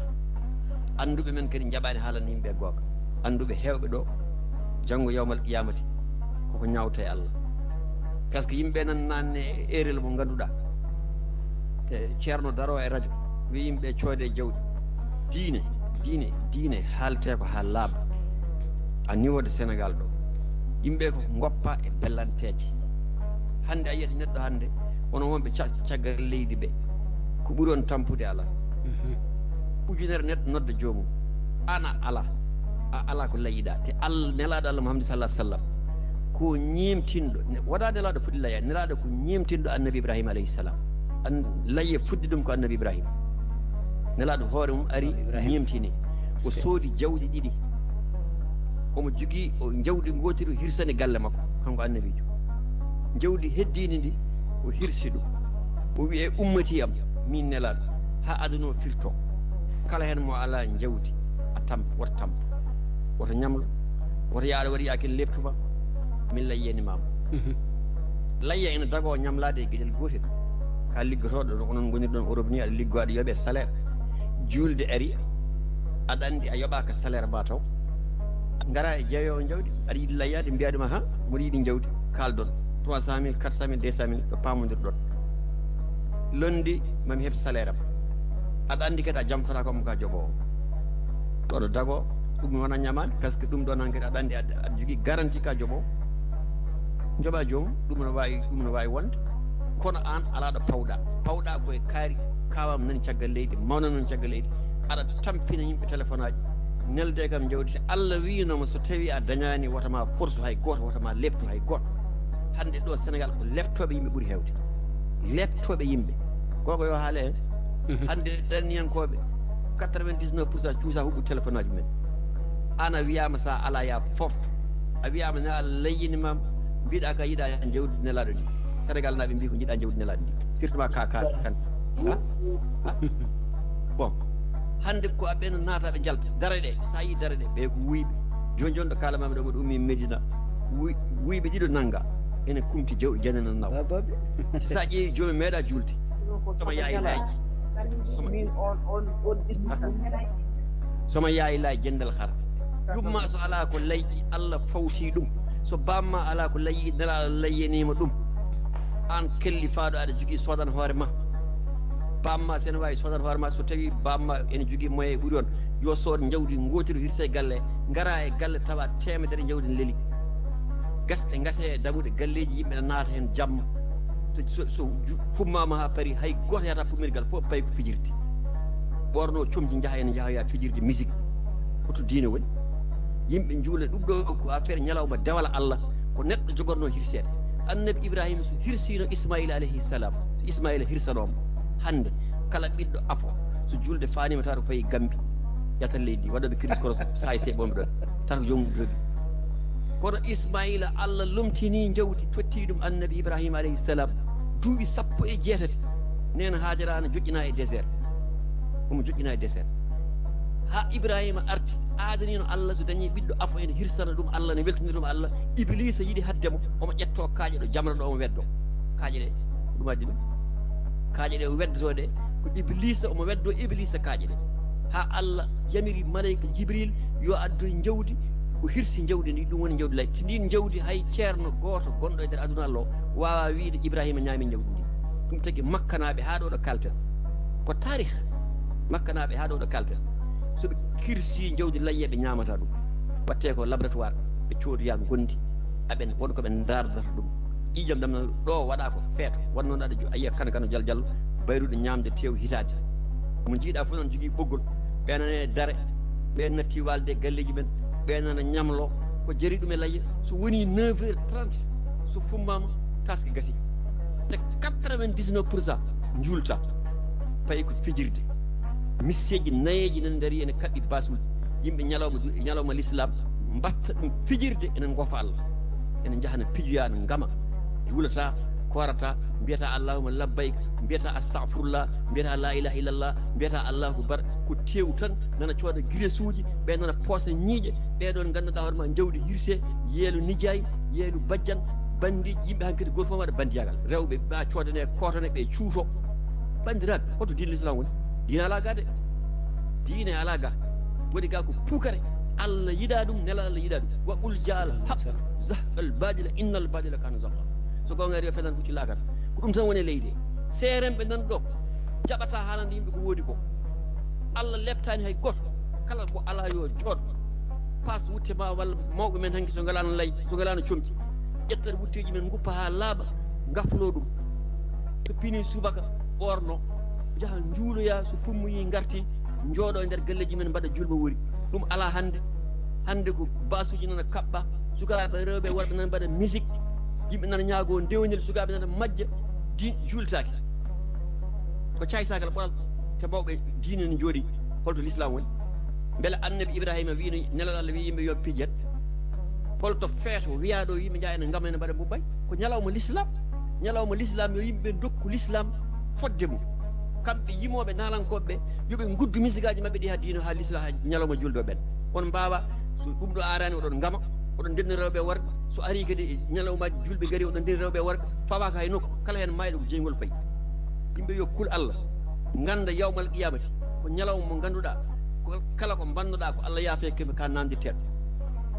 Annduɓe men kadi njaɓaani haalande yimɓe goonga. Annduɓe heewɓe ɗo, janngo yawmal qiyamati, koko ñaawta e Allah. Parce que yimɓe nan naanne e erel mo ngannduɗaa. E Ceerno daro e radio, wi yimɓe coode jawdi. Diine, diine, diine haaletee ko haa laaɓa. À niveau de Sénégal ɗo, yimɓe ko ngoppa e bellanteeje. Hannde a yiyat neɗɗo hannde, onon wonɓe ca-, caggal leydi ɓe, ko ɓuri on tampude alaa. Mhm. Ujunere neɗɗo nodda joomum, an a alaa, a alaa ko layyiɗaa. Te Allah, nelaaɗo Allah Muhammad sallallahu alaihi wasallam, ko ñeemtinɗo, ne-, wonaa nelaaɗo fuɗɗi layya, nelaaɗo ko ñeemtinɗo Annabi Ibrahima alayhi salam. An-, layya fuɗɗi ɗum ko Annabi Ibrahima. Nelaaɗo hoore mum ari, Annabi Ibrahima, ñeemtini. O soodi jawɗi ɗiɗi. Omo jogii o jawdi ngootiri o hirsani galle makko, kanko annabiijo. Jawdi heddiindi ndi, o hirsi ɗum. O wi'i, "Ummati am, min nelaaɗo, haa aduna o firto. Kala heen mo alaa jawdi, a tamp-, woto tampu. Woto ñamlo, woto yaaɗo waɗi akin leptuma, min layyani maama." Mhm. Layya ina dagoo ñamlaade e geɗel gootel. Ka liggotooɗo, no onon ngonirɗon Europe ni, aɗa liggoo, aɗa yoɓee salaire. Juulde ari, aɗa anndi a yoɓaaka salaire ma taw. Ngara e jeeyoowo jawdi, aɗa yiɗi layyaade, mbiyaa ɗum, "Ahan, mboɗo yiɗi jawdi." Kaaldon trois cent mille, quatre cent mille, deux cent mille, ɗo paamondirɗon. Lundi, mami heɓ salaire am. Aɗa anndi kadi a jamfotaako mo ka joɓoowo. Ɗo no dagoo, ɗum wona ñamaande, parce que ɗum ɗon hankadi aɗa anndi aɗa, aɗa jogii garantie ka joɓoowo. Joɓa joomum, ɗum no waawi, ɗum no waawi wonde. Kono aan alaa ɗo pawɗa. Pawɗa koye kaari, kaawam nani caggal leydi, mawnam nani caggal leydi. Aɗa tampina yimɓe téléphone aji, nelde kam jawdi. Te Allah wiinoma so tawi a dañaani, wota ma force hay gooto, wota ma leptu hay gooto. Hannde ɗo Sénégal ko leptooɓe yimɓe ɓuri heewde. Leptooɓe yimɓe. Koko yo haale heen. Mhm. Hannde ɗanniyankooɓe, quatre-vingt-dix-neuf pour cent cuusa huɓɓu téléphone aji mumen. Aan a wiyaama so a alaa ya fof. A wiyaama ne Allah layyini ma, mbiɗa ka yiɗa jawdi nelaaɗo ndi. Sénégal naaɓe mbi ko jiɗa jawdi nelaaɗo ndi. Surtout ma ka, ka, kan. Ha? Ha? Bon. Hannde ko a ɓen naata ɓe jalta. Dara ɗe, sa yi dara ɗe, ɓe ko wuyɓe. Joni joni ɗo kaalamami ɗo, mboɗo ummi Medina. Wuy-, wuyɓe ɗiɗo nanga. Ene kumti jawɗi janana naw. Babaɓe. Sa ƴeewi joomi meeɗa juulde. Soma yaay laaji. Soma, soma yaay laaji jendal xara. Ɗum ma so alaa ko layƴi Allah fawti ɗum. So bamma alaa ko layyi, Nelaaɗo layyaniima ɗum. Aan kellifaaɗo aɗa jogii soodan hoore ma. Bamma so ene waawi soodan hoore ma, so tawii bamma ene jogii moyen ɓuri on, yo sood njawdi ngootiri hirsa e galle, ngara e galle tawa teemedere njawdi ne leeli. Gasɗe ngase e dammuɗe galleeji yimɓe ne naata heen jamma. So, so, so ju-, fummaama haa paari, hay gooto yahata fummirgal, fof payi ko fijirde. Ɓoorno comci njaha heen, njahoya fijirde musique. Ko to diine woni? Yimɓe njuula ɗum ɗo ko affaire ñalawma dewal Allah, ko neɗɗo jogorno hirseede. Annabi Ibrahima so hirsino Ismaila alayhi salam, so Ismaila hirsanooma hannde, kala ɓiɗɗo afo, so julde faniima tawa ko fayi Gambi, yata leydi, waɗoɓe kiris kono saay se ɓomɓe ɗon, tawa ko joomum jogii. Kono Ismaila, Allah lomtini njawdi, totti ɗum Annabi Ibrahima alayhi salam, duuɓi sappo e jeetati, nena Hajara ana joƴƴina e désert. Omo joƴƴina e désert. Haa Ibrahima arti, aadanino Allah, so dañi ɓiɗɗo afo ene hirsana ɗum Allah, ne weltinira ɗum Allah. Iblisa yiɗi haɗde mo, omo ƴetto kaaƴe ɗo jamra ɗo, omo weddo. Kaaƴe ɗe, ko ɗum addi ɗum? Kaaƴe ɗe o weddoto ɗe, ko Iblisa, omo weddo Iblisa kaaƴe ɗe. Haa Allah yamiri maleyka Jibril yo addoy njawdi, o hirsi njawdi ndi, ɗum woni njawdi layya. Ndin njawdi hay ceerno gooto gonɗo e nder aduna Allah o waawaa wiide Ibrahima ñaami njawdi ndi. Ɗum tagi Makkanaaɓe haa ɗo ɗo kalten. Ko taarih. Makkanaaɓe haa ɗo ɗo kalten. So ɓe kirsi njawdi layya, ɓe ñaamata ɗum. Waɗte ko laboratoire, ɓe coodoya ngonndi. Aɓen won ko ɓe ndaardata ɗum. Ƴiiƴam ɗam ɗo waɗa ko feeto. Wonno aɗa jo-, a yiya kan kano jal jal, bayruɗo ñaamde teew hitaade. Mo njiiɗa fof noon jogii ɓoggol. Ɓe nana e dare, ɓe natti walde e galleeji men, ɓe nana ñamlo. Ko jari ɗum e layya. So woni neuf heures trente, so fummaama, taske gasi. Te quatre-vingt-dix-neuf pour cent njuulta. Payi ko fijirde. Misseeji nayeeji nana ndaari ene kaɓɓi basuuji. Yimɓe ñalawma ju-, ñalawma l'islam mbatta ɗum fijirde, ene ngofa Allah. Ene njahana pijoya, ene ngama. Juulata, koorata, mbiyata allahumma labbayk, mbiyata astaghfirullah, mbiyata la ilaha illallah, mbiyata allahu akbar. Ko teewu tan, nana cooda giresuuji, ɓe nana poosa ñiiƴe, ɓe ɗon ngannduɗaa hoore ma njawdi hirse, yeelu nijaay, yeelu bajjan, banndiiji yimɓe hankadi gooto fof waɗa banndiyaagal. Rewɓe ɓe coodane, kootane, ɓe cuuto. Banndiraaɓe, hoto diine l'islam woni? Diine alaa ga de. Diine alaa ga. Woni ga ko puukare. Allah yiɗaa ɗum, nela Allah yiɗaa ɗum. Wa qul jaa al haq, zahaq al baɗila, inna al baɗila kana zahuqa. So goonga ari o fenan kucci laakara. Ko ɗum tan woni e leydi. Seerenɓe nan ɗo, jaɓata haalande yimɓe ko woodi ko. Allah leptaani hay gooto. Kala ko alaa yo jooɗo. Paas wutte ma walla mawɓe men hanki so ngalaano lay, so ngalaano comci. Ƴettat wutteeji men nguppa haa laaɓa, ngafloo ɗum. To pini subaka, ɓoorno, njaha njuuloya, so pummoyi ngarti, njooɗo e nder galleeji men mbaɗa julɓe wori. Ɗum alaa hannde. Hannde ko basuuji nana kaɓɓa, sukaaɓe rewɓe worɓe nana mbaɗa musique, yimɓe nana ñaagoo ndewnel, sukaaɓe nana majja, di-, juultaaki. Ko caysagal ɓural, te mawɓe diine no njooɗi, holto l'islam woni? Mbele annabi Ibrahima wiino, nelal Allah wi yimɓe yo pijet? Holto feeto wiyaaɗo yimɓe njaha ene ngama ene mbaɗa mbubbay? Ko ñalawma l'islam. Ñalawma l'islam yo yimɓe ndokku l'islam fodde mum. Kamɓe yimooɓe naalankooɓe ɓe, yo ɓe nguddu misigaaji maɓɓe ɗi haa diino, haa l'islam, haa ñalawma julde o ɓen. On mbaawa, so ɗum ɗo aaraani, oɗon ngama, oɗon ndenna rewɓe e worɓe. So arii kadi e ñalawmaaji julɓe ngarii, oɗon ndenna rewɓe e worɓe, fawaaka hay nokku. Kala heen maayɗo ko jeyngol fayi. Yimɓe yo kul Allah, ngannda yawmal qiyamati ko ñalawma mo ngannduɗaa ko kala ko mbannoɗaa ko Allah yaafeeki ma, ka nandirteeɗo.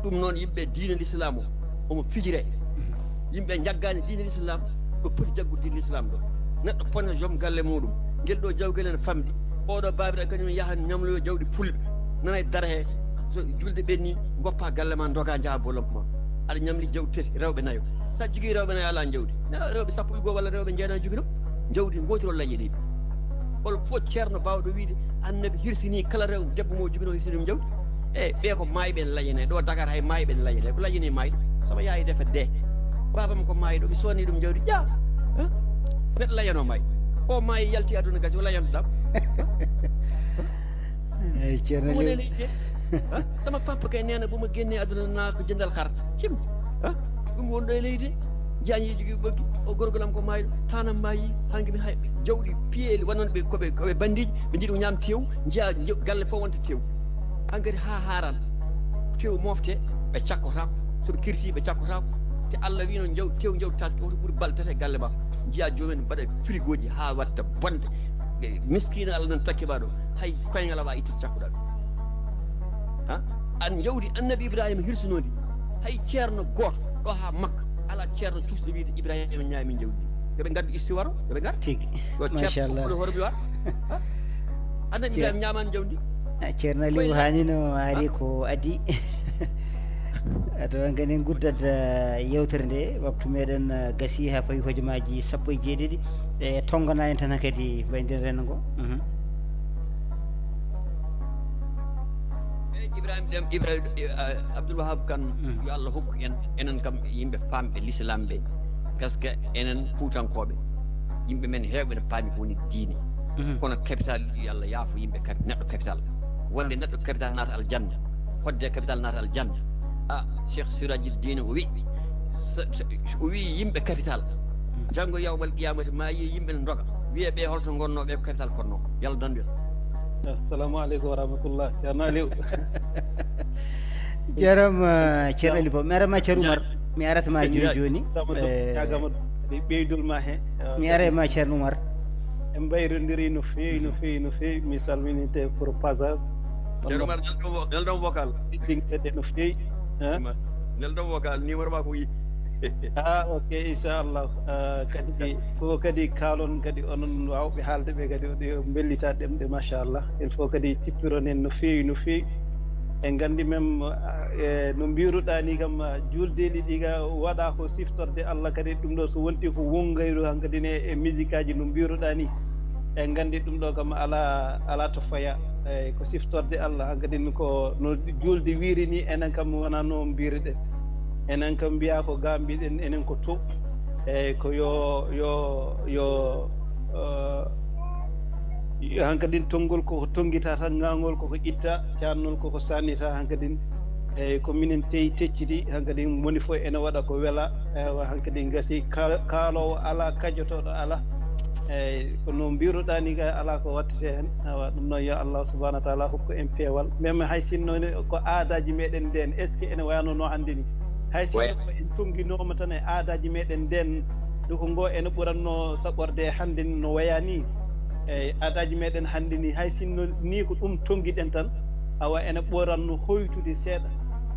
Ɗum noon, yimɓe, diine l'islam o, omo fijire. Yimɓe njaggaani diine l'islam ɗo poti jaggude diine l'islam ɗo. Neɗɗo ponna joom galle muɗum, ngel ɗo jawgel ene famɗi. Oɗo baabiraɗo kañum yaha ñamloyo jawdi fulɓe, nana e dara he. So julde ɓenni, goppa galle ma, doga, njaha bolom ma. Aɗa ñamli jawdi tati, rewɓe nayo. Sa jogii rewɓe nayo, ala jawdi. Nela rewɓe sappo e goo walla rewɓe jeeɗa jogino jawdi ngootiri o layyaneeɓe. Hol fof ceerno baawɗo wiide annabi hirsini kala rew debbo mo jogino hirsini ɗum jawdi? E ɓe ko maayɓe en layyane. Ɗo Dakar hay maayɓe en layyane. Ko layyane maayɗo? Sama yaay defa de. Babam ko maayɗo, mi sonni ɗum jawdi. Ƴa. Neɗɗo layyano maayɗo. O maayi, yalti aduna, gasi, o layyanto ɗam. Eyi, ceerno. Ɗum woni e leydi de. Ha? Sama papa kay neena bu ma génnee aduna naa ko jëndal xar. Cim. Ha? Ɗum woni ɗo e leydi de. Jaañi jogii ɓoggi, o gorgolam ko maayɗo, tanam maayi, hanki mi hay jawɗi piyeeli wonande ɓe ko ɓe, ko ɓe bandiiji, ɓe njiɗi ko ñaam teew, njiya galle fof wonta teew. Hankadi haa haaran, teew mofte, ɓe cakkotaako. So ɓe kirsi, ɓe cakkotaako. Te Allah wiino jaw-, teew jawdi taske, hoto ɓuri balɗe tati e galle ma. Njiya joomen mbaɗa frigoji haa watta bonde. Miskiina Allah nan takke ma ɗo, hay koyngal a waawaa ittude cakkuɗaa ɗum. Ha? An jawdi annabi Ibrahima hirsunondi, hay ceerno gooto Ɗo haa Makka, alaa ceerno cuusɗo wiide Ibrahima ñaami jawdi ndi. Yo ɓe ngaddu istiwaro, yo ɓe ngar. Tigi. Yo ceerno Machallah. Fof hoore mi war. Ha? Annabi Ibrahima ñaamaani jawdi ndi. Ah, ceerno Aliou, haanino ari ko adi. Ato en gani guddat, eh, yewtere nde, waktu meɗen, eh, gasi haa fawi hojomaaji sappo e jeeɗiɗi. E tongana en tan kadi wayndin rengo. Mhm. Eyyi, Ibrahima Dem, Ibrahima, eh, Abdoul Wahab Kane, yo Allah hokku en, enen kam yimɓe famɓe l'islam ɓe, parce que enen Fuutankooɓe, yimɓe men heewɓe ne paami ko woni diine. Mhm. Kono capital, yo Allah yaafo yimɓe, kap-, neɗɗo capital. Wonde neɗɗo capital naata aljanna, fodde capital naata aljanna. Ah, Cheikh Siraji Dine o wi, so, so, o wi yimɓe capital, janngo yawmal qiyamati ma yi yimɓe ne ndoga, wiye ɓe holto gonno, ɓe ko capital konno. Yalla dandu en. Assalamu aleykum wa rahmatullah, Ceerno Aliou. Jarama, Ceerno Aliou Ba. Mi arama Ceerno Oumar. Mi arata ma joni joni. Sama ɗum, eh, ñaagama ɗum, ɓeydol ma he. Mi ara e ma Ceerno Oumar. En mbayrondiri no feewi, no feewi, no feewi. Mi salmininte pour passage. Ceerno Oumar, nelɗon vo-, nelɗon vocal. Ɗiɗɗinɗeɗe no feewi. Hein? Ma-, nelɗon vocal, numéro ma ko yi. Ah, ok, inchallah. Ah, kadi, ko kadi kaalon kadi onon wawɓe haalde ɓe kadi, o ɗe bellita ɗemɗe, machallah. Il faut kadi cippiron en no feewi, no feewi. En nganndi même, eh, no mbiruɗaa ni kam, eh, juuldeeli ɗi ga waɗa ko siftorde Allah kadi, ɗum ɗo so wonti ko wongayru hankadi ne e musique aji no mbiruɗaa ni. En nganndi ɗum ɗo kam alaa, alaa to faya. Eyi, ko siftorde Allah hankadi ko no juulde wiiri ni, enen kam wonaa no mbiruɗen. Enen kam mbiya ko ga mbiɗen, enen ko to. Eyi, ko yo, yo, yo, eh, hankadin tonngol koko tonngita tan, ŋaangol koko itta, caannol koko sannita hankadin. Eyyi, ko minen teyi tecciti hankadin, moni fof ene waɗa ko wela. Eywa, hankadin gasi ka-, kaaloowo alaa, kajotooɗo alaa. Eyyi, ko no mbiruɗaa ni kay, alaa ko wattete heen. Awa, ɗum noon, yo Allah subahanahu wa taala hokku en peewal. Même hay sinno ne ko aadaaji meɗen nden, est ce que ene wayano no hannde ni? Hay sinno ko en tonnginooma tan e aadaaji meɗen nden, duko ngo ene ɓuratno saɓorde hannde ni no waya ni. Eyyi, aadaaji meɗen hannde ni, hay sinno ni ko ɗum tonngiɗen tan, awa ene ɓuratno hoytude seeɗa.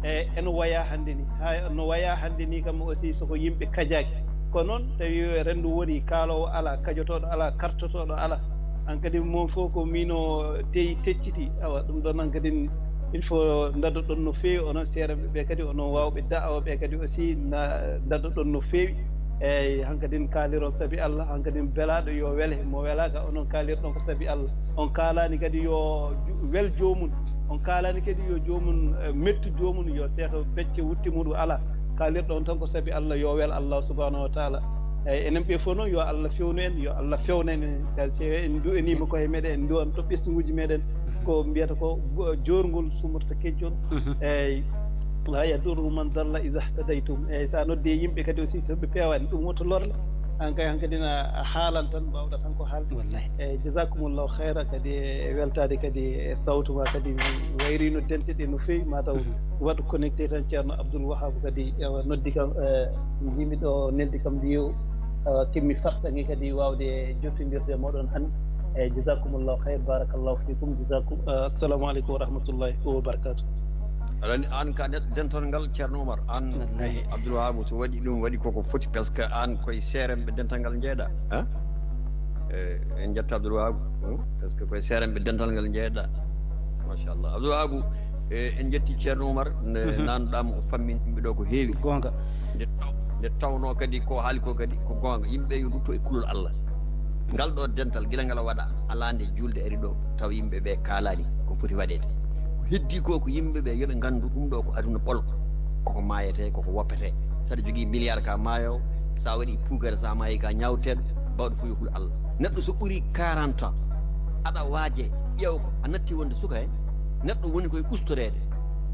E ene waya hannde ni, hay no waya hannde ni kam aussi, soko yimɓe kajaaki. Ko noon, tawi renndo woni kaaloowo alaa, kajotooɗo alaa, kartotooɗo alaa. Hankadi mon fof ko mino teyi tecciti. Awa, ɗum ɗon hankadi il faut ndadoɗon no feewi, onon seerenɓe ɓe kadi, onon waawɓe da'awa ɓe kadi aussi, na-, ndadoɗon no feewi. Eyyi, hankadin kaaliron sabi Allah, hankadin belaaɗo yo wele, mo welaaka, onon kaalirɗon ko sabi Allah. On kaalaani kadi yo ju-, wel joomum, on kaalaani kadi yo joomum, eh, mettu joomum, yo seeto becce wutti muɗum alaa. Kaalirɗon tan ko sabi Allah, yo wel Allah subahanahu wa taala. Eyyi, enen ɓe fof noon, yo Allah fewnu en, yo Allah fewnan en. Kadi so en du'aniima koye meɗen, en du'an to ɓesnguuji meɗen, ko mbiyata ko go-, joorngol sumorta kejjol. Mhm. Eyyi, la yadurru man dalla iza htadaytum. Eyyi, so a noddi yimɓe kadi aussi, so ɓe peewaani, ɗum woto lorle. An kay, hankadi na a haalan tan, mbawɗa tan ko haalde. Wallahi. Eyyi, jazakumullahu khayra kadi e weltaade kadi e sawtu ma kadi, mi wayrino dente ɗe no feewi, mataw. Mhm. Waɗ connecté tan Ceerno Abdoul Wahab kadi, ewa, noddi kam, eh, mbimi ɗo neldi kam mbiyo, eh, timmi fartaŋŋe kadi waawde jottondirde e moɗon hannde. Eyyi, jazakumullahu khayr, barakallahu fikum, jazakum, eh, assalamu aleykum wa rahmatullahi wa barakatuh. Aɗa anndi, aan ka neɗɗo dental ngal, Ceerno Oumar, aan. Wallahi. Abdoul Wahab, so waɗi ɗum, waɗi koko foti, parce que aan koye seerenɓe dental ngal njeeɗa, hein? Eh, en njetta Abdoul Wahab, hmm? Parce que koye seerenɓe dental ngal njeeɗa. Machallah. Abdoul Wahab, eh, en njetti Ceerno Oumar, nde Mhm. nanuɗaam o fammini yimɓe ɗo ko heewi. Goonga. Nde taw-, nde tawnoo kadi ko haali ko kadi ko goonga. Yimɓe yo ndutto e kulol Allah. Ngal ɗo dental, gila ngal waɗa, alaa nde juulde ari ɗo, taw yimɓe ɓe kaalaani ko foti waɗeede. Ko heddii ko, ko yimɓe ɓe yo ɓe nganndu ɗum ɗo ko aduna ɓolo. Koko maayetee, koko woppetee. Saɗa jogii milliard ka maayo, sa waɗi puukare, sa maayi ka ñaawteeɗo, bawɗo fof yo hul Allah. Neɗɗo so ɓuri quarante ans, aɗa waaje, ƴeew ko a natti wonde suka he, neɗɗo woni koye ustoreede.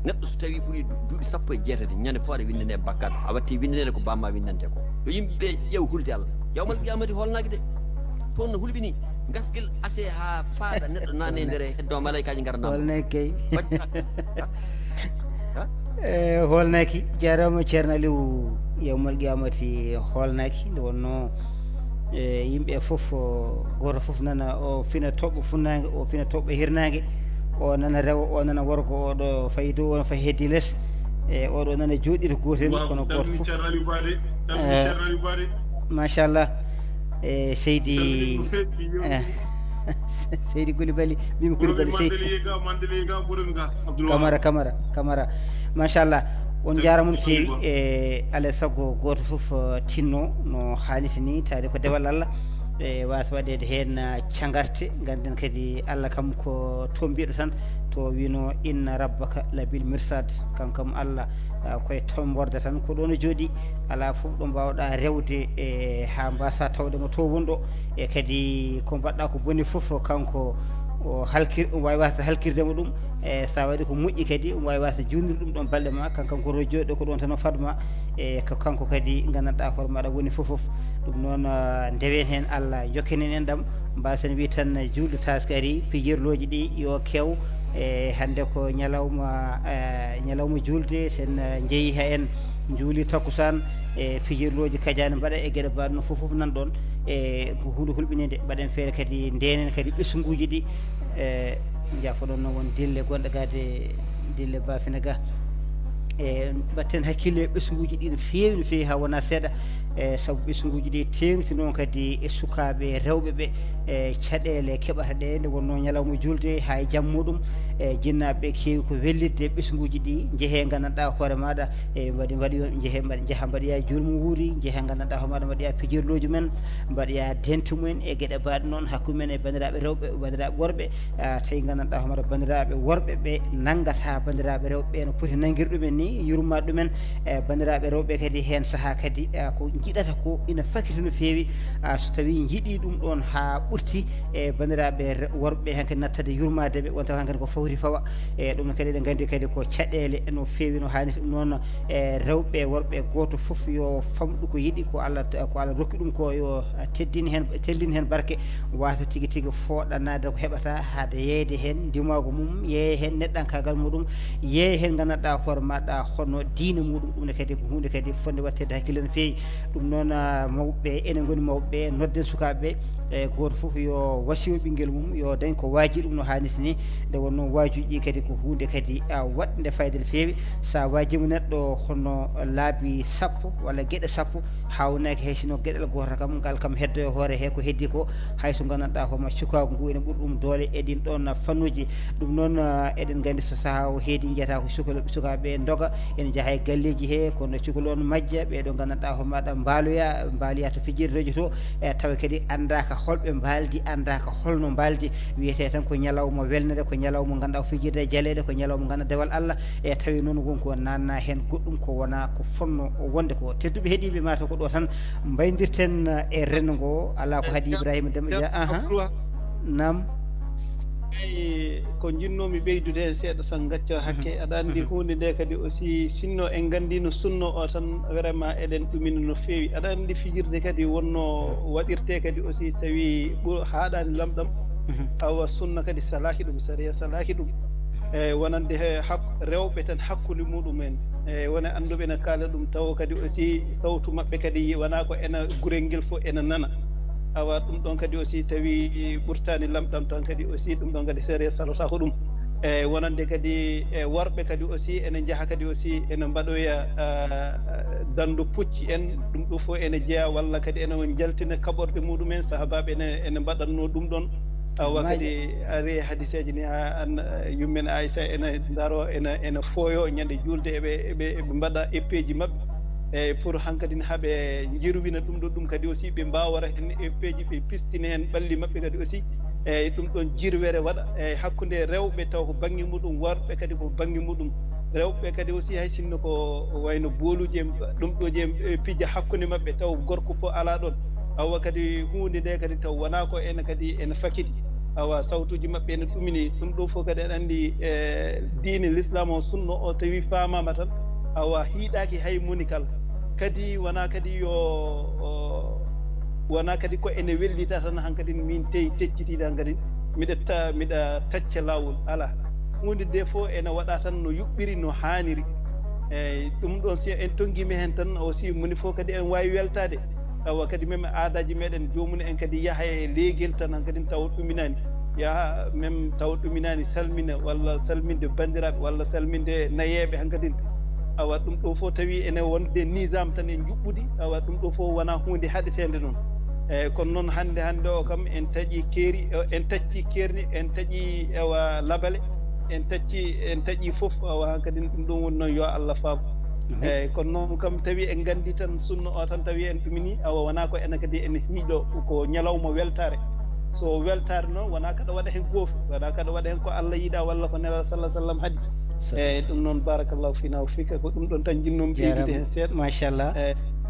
Neɗɗo so tawi ɓuri du-, duuɓi sappo e jeetati, ñande fof aɗa winndane bakkat, a watti winndaneede ko bamma winndante ko. Yo yimɓe ɓe ƴeew hulde Allah. Yawmal qiyamati holnaaki de. Toon no hulɓini, gasgel ase haa faaɗa neɗɗo naane e nder he heddo malaykaaji ngara naam. Holnaaki kay. Waɗi-, ha? Ha? Eh, holnaaki, jaaraama Ceerno Aliou, yawmal qiyamati holnaaki, nde wonnoo, eh, yimɓe fof, o, gooto fof nana, o fina toɓɓo funnaange, o fina toɓɓo hirnaange, o nana rewo, o nana worgo, o ɗo fayi dow, o fayi heddi les. E oɗo nana jooɗi to gooto heen, kono gooto fof. Machallah. E seydi, seydi Koulibaly, mbimi Koulibaly, seydi Kamara, Kamara, Kamara. Machallah. On njaaraama no feewi. E alaa e sago gooto fof tinno no haaniti ni, taade ko dewal Allah. E waasa waɗeede heen cagarte. Ngannden kadi Allah kam ko toon mbiɗo tan, to wino inna rabbaka labil mirsad. Kankam Allah, koye tomborde tan, ko ɗoon o jooɗi. Alaa fof ɗo mbaawɗa rewde e haa mbaasa tawde mo to wonɗo. E kadi ko mbaɗɗa ko boni fof, kanko o halkir, o waawi waasde halkirde mo ɗum. E so a waɗi ko moƴƴi kadi, o waawi waasde juulnude ɗum ɗoon balɗe ma. Kankam ko to jooɗo ko ɗoon tan o fadma. E ko kanko kadi nganndanɗaa hoore maɗa woni fof fof. Ɗum noon, ndewen heen Allah, jokkenen en ɗam. Mbaasen wii tan juulde taaske ari, pijirlooji ɗi yo kew. E hannde ko ñalawma, ñalawma juulde, sen njeyii ha en njuuli takkusaan. E pijirlooji kajaani mbaɗa e geɗe mbaɗ no fof fof nan ɗoon. E ko huunde hulɓininde, mbaɗen feere kadi ndenen kadi ɓesnguuji ɗi. E jaafoɗon noon won dille gonɗe gade, dille baafina ga. E mbatten hakkille ɓesnguuji ɗi no feewi, no feewi haa wonaa seeɗa. E sabu ɓesnguuji ɗi teeŋti noon kadi e sukaaɓe rewɓe ɓe, e caɗeele keɓata ɗe nde wonnoo ñalawma juulde haa e jam muɗum. E jinnaaɓe ɓe keewi ko wellitde ɓesnguuji ɗi, njehee nganndanɗaa hoore maaɗa, e mbaɗi, mbaɗi, njehee, mbaɗi, njaha mbaɗoya juulmuwuuri, njehee nganndanɗaa hoore maaɗa mbaɗoya pijirlooji men, mbaɗoya dente mumen e geɗe mbaɗ noon hakkunde men e banndiraaɓe rewɓe, banndiraaɓe worɓe. Ah, tawi nganndanɗaa hoore maaɗa banndiraaɓe worɓe ɓe nanngata banndiraaɓe rewɓe ɓe no poti nanngirde ɗumen ni, yurmaade ɗumen. E banndiraaɓe rewɓe kadi heen sahaa kadi, ah, ko njiɗata ko ina fakiti no feewi. Ah, so tawii njiɗii ɗum ɗoon haa ɓurti, e banndiraaɓe re-, worɓe heen kadi nattade yurmaade ɓe, wonta heen kadi ko fawti fawa. E ɗum kadi eɗen nganndi kadi ko caɗeele no feewi no haanirta ɗum noon. E rewɓe, worɓe, gooto fof yo famɗu ko yiɗi, ko Allah, ko Allah rokki ɗum ko, yo teddin heen, tellin heen barke, waasa tigi tigi fooɗanaade ko heɓata, haade yeeyde heen ndimaagu mum, yeeya heen neɗɗankaagal muɗum, yeeya heen nganndanɗaa hoore maaɗa hono diine muɗum. Ɗum ne kadi ko huunde kadi fotnde waɗteede hakkille no feewi. Ɗum noon, ah, mawɓe, enen ngoni mawɓe, nodden sukaaɓe ɓe, e gooto fof yo wasiyo ɓinngel mum, yo dañ ko waaji ɗum no haanirta ni. Nde wonnoo waajuuji ɗi kadi ko huunde kadi, ah, waɗnde fayda no feewi. So a waajiima neɗɗo hono laabi sappo walla geɗe sappo, haawnaaki hay sino geɗal gootal kam, ngal kam heddo e hoore he ko heddi ko, hay so nganndanɗaa hooma cukaagu ngu ene ɓuri ɗum doole e ɗin ɗoon fannuuji. Ɗum noon, ah, eɗen nganndi so sahaa o heedi, njiyata ko sukal-, sukaaɓe ndoga, ene njaha e galleeji he, kono cukalon majja, ɓee ɗo nganndanɗaa hooma ɗa mbaaloya, mbaaloya to fijirdeeji to, e tawa kadi anndaaka holɓe mbaaldi, anndaaka holno mbaaldi. Wiyetee tan ko ñalawma welnere, ko ñalawma ngannduɗaa ko fijirde e jaleeɗe, ko ñalawma ngannduɗaa dewal Allah. E tawi noon wonko naatnaa heen goɗɗum ko wonaa ko fotnoo wonde ko. Tedduɓe heɗiiɓe, mataw ko ɗo tan mbaydirten e renndo ngo, alaa ko haɗi Ibrahima Demba Dia. Aha. Naam. Eyi, ko njinnoomi ɓeydude heen seeɗa tan, ngacca hakke. Aɗa anndi huunde nde kadi aussi, sinno en nganndino sunno o tan, vraiment eɗen ɗumina no feewi. Aɗa anndi fijirde kadi wonno waɗirte kadi aussi, tawi ɓur-, haaɗaani lamɗam. Awa sunna kadi salaaki ɗum, sariya salaaki ɗum. Eyi, wonande he hak-, rewɓe tan hakkunde muɗum en. Eyi, wona annduɓe ene kaala ɗum, tawa kadi aussi sawtu maɓɓe kadi wonaa ko ena gurel ngel fof ena nana. Awa ɗum ɗon kadi aussi tawi ɓurtaani lamɗam tan kadi aussi ɗum ɗon kadi sariya salata ko ɗum. Eyi, wonande kadi e worɓe kadi aussi ene njaha kadi aussi ene mbaɗoya, ah, dando pucci en, ɗum ɗo fof ene jeya walla kadi ene jaltina kaɓorɗe muɗum en, sahaabaaɓe ene, ene mbaɗatno ɗum ɗon. Awa kadi ari e hadiseeji ni, ha an, yummen Aisha ene ndaro, ene, ene fooyo ñande juulde, eɓe, eɓe, eɓe mbaɗa eppeeji maɓɓe. Eyi, pour hankadi ne haɓe jirwina ɗum ɗo, ɗum kadi aussi ɓe mbawara hen eppeeji, ɓe pistina hen ɓalli maɓɓe kadi aussi. Eyi, ɗum ɗon jirwere waɗa, eyi, hakkunde rewɓe taw ko bannge muɗum, worɓe kadi ko bannge muɗum. Rewɓe kadi aussi hay sinno ko wayno booluji en, ɗum ɗo je, e, pija hakkunde maɓɓe taw gorko fof ala ɗon. Awa kadi huunde nde kadi taw wona ko ene kadi ene fakidi. Awa sawtuji maɓɓe ene ɗumini. Ɗum ɗo fof kadi aɗa anndi, e, diine l'islam o sunno o tawi faamaama tan. Awa hiiɗaaki hay moni kala. Kadi wona kadi yo, o, wona kadi ko ene wellita tan hankadi min teyi teccitiiɗo hankadi miɗa ta-, miɗa tacca laawol. Alaa. Huunde nde fof ene waɗa tan no yuɓɓiri, no haaniri. Eyi, ɗum ɗon si en tonngiima heen tan aussi moni fof kadi ene waawi weltaade. Awa kadi même aadaaji meɗen, joomum en kadi yaha e leegel tan hankadi tawa ɗuminaani. Yaha même tawa ɗuminaani, salmina walla salminde banndiraaɓe walla salminde nayeeɓe hankadi. Awa ɗum ɗo fof tawi ene wonde nizam tan e njuɓɓudi, awa ɗum ɗo fof wona huunde haɗeteende noon. Eeyi, kono noon hannde, hannde o kam en taƴi keeri, en tacci keerni, en taƴi, ewa, labale, en tacci, en taƴi fof, awa hankadi ɗum ɗon woni noon yo Allah faabo. Eeyi, kono noon kam tawi en nganndi tan sunna o tan tawi en ɗumini, awa wona ko enen kadi ene miijo ko ñalawma weltaare. So weltaare noon wona kaɗa waɗa heen goofi, wona kaɗa waɗa heen ko Allah yiɗa walla ko Nelaaɗo sallah sallam haɗi. Eeyi, ɗum noon barakallahu fina wa fika, ko ɗum ɗon tan jinnomi ɓeydude heen seeɗa. Machallah.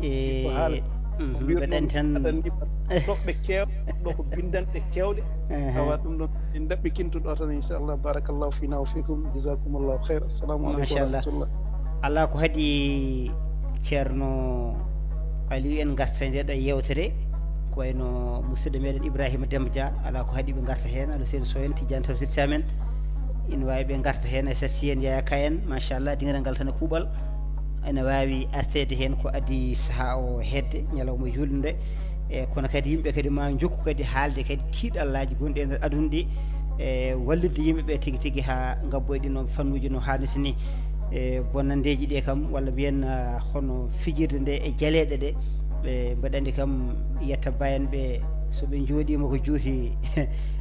Eeyi, ko haala mbiɗen tan toɓɓe keew ɗo ko bindanɗe keewɗe. Awa ɗum ɗon en ɗaɓɓikinto ɗo tan inchallah. Barakallahu fina wa fikum, jazakumullahu khair. Assalamu aleykum wa rahmatullah. Alaa ko haɗi ceerno Aliou en ngarta e nde ɗo yewtere, ko wayno musidɗo meɗen Ibrahima Demba Dia, alaa ko haɗi ɓe ngarta heen, Alou Seydi Sow en, Tidiane Tafsir Thiam en, ina waawi ɓe ngarta heen, Aissata Sy en, Yaya Ka en, machallah, dingiral ngal tan e kuuɓal, ina waawi arteede heen ko adii sahaa o hedde, ñalawma juulde nde, e kono kadi yimɓe kadi ma njokku kadi haalde kadi tiiɗallaaji gonɗi e nder aduna ɗi, e wallitde yimɓe ɓe tigi tigi haa ngabboya ɗi no fannuuji no haanirta ni. E bonnandeeji ɗe kam, walla mbiyen, ah, hono fijirde nde e jaleeɗe ɗe, e mbeɗa anndi kam yetta bayan ɓe, so ɓe njooɗiima ko juuti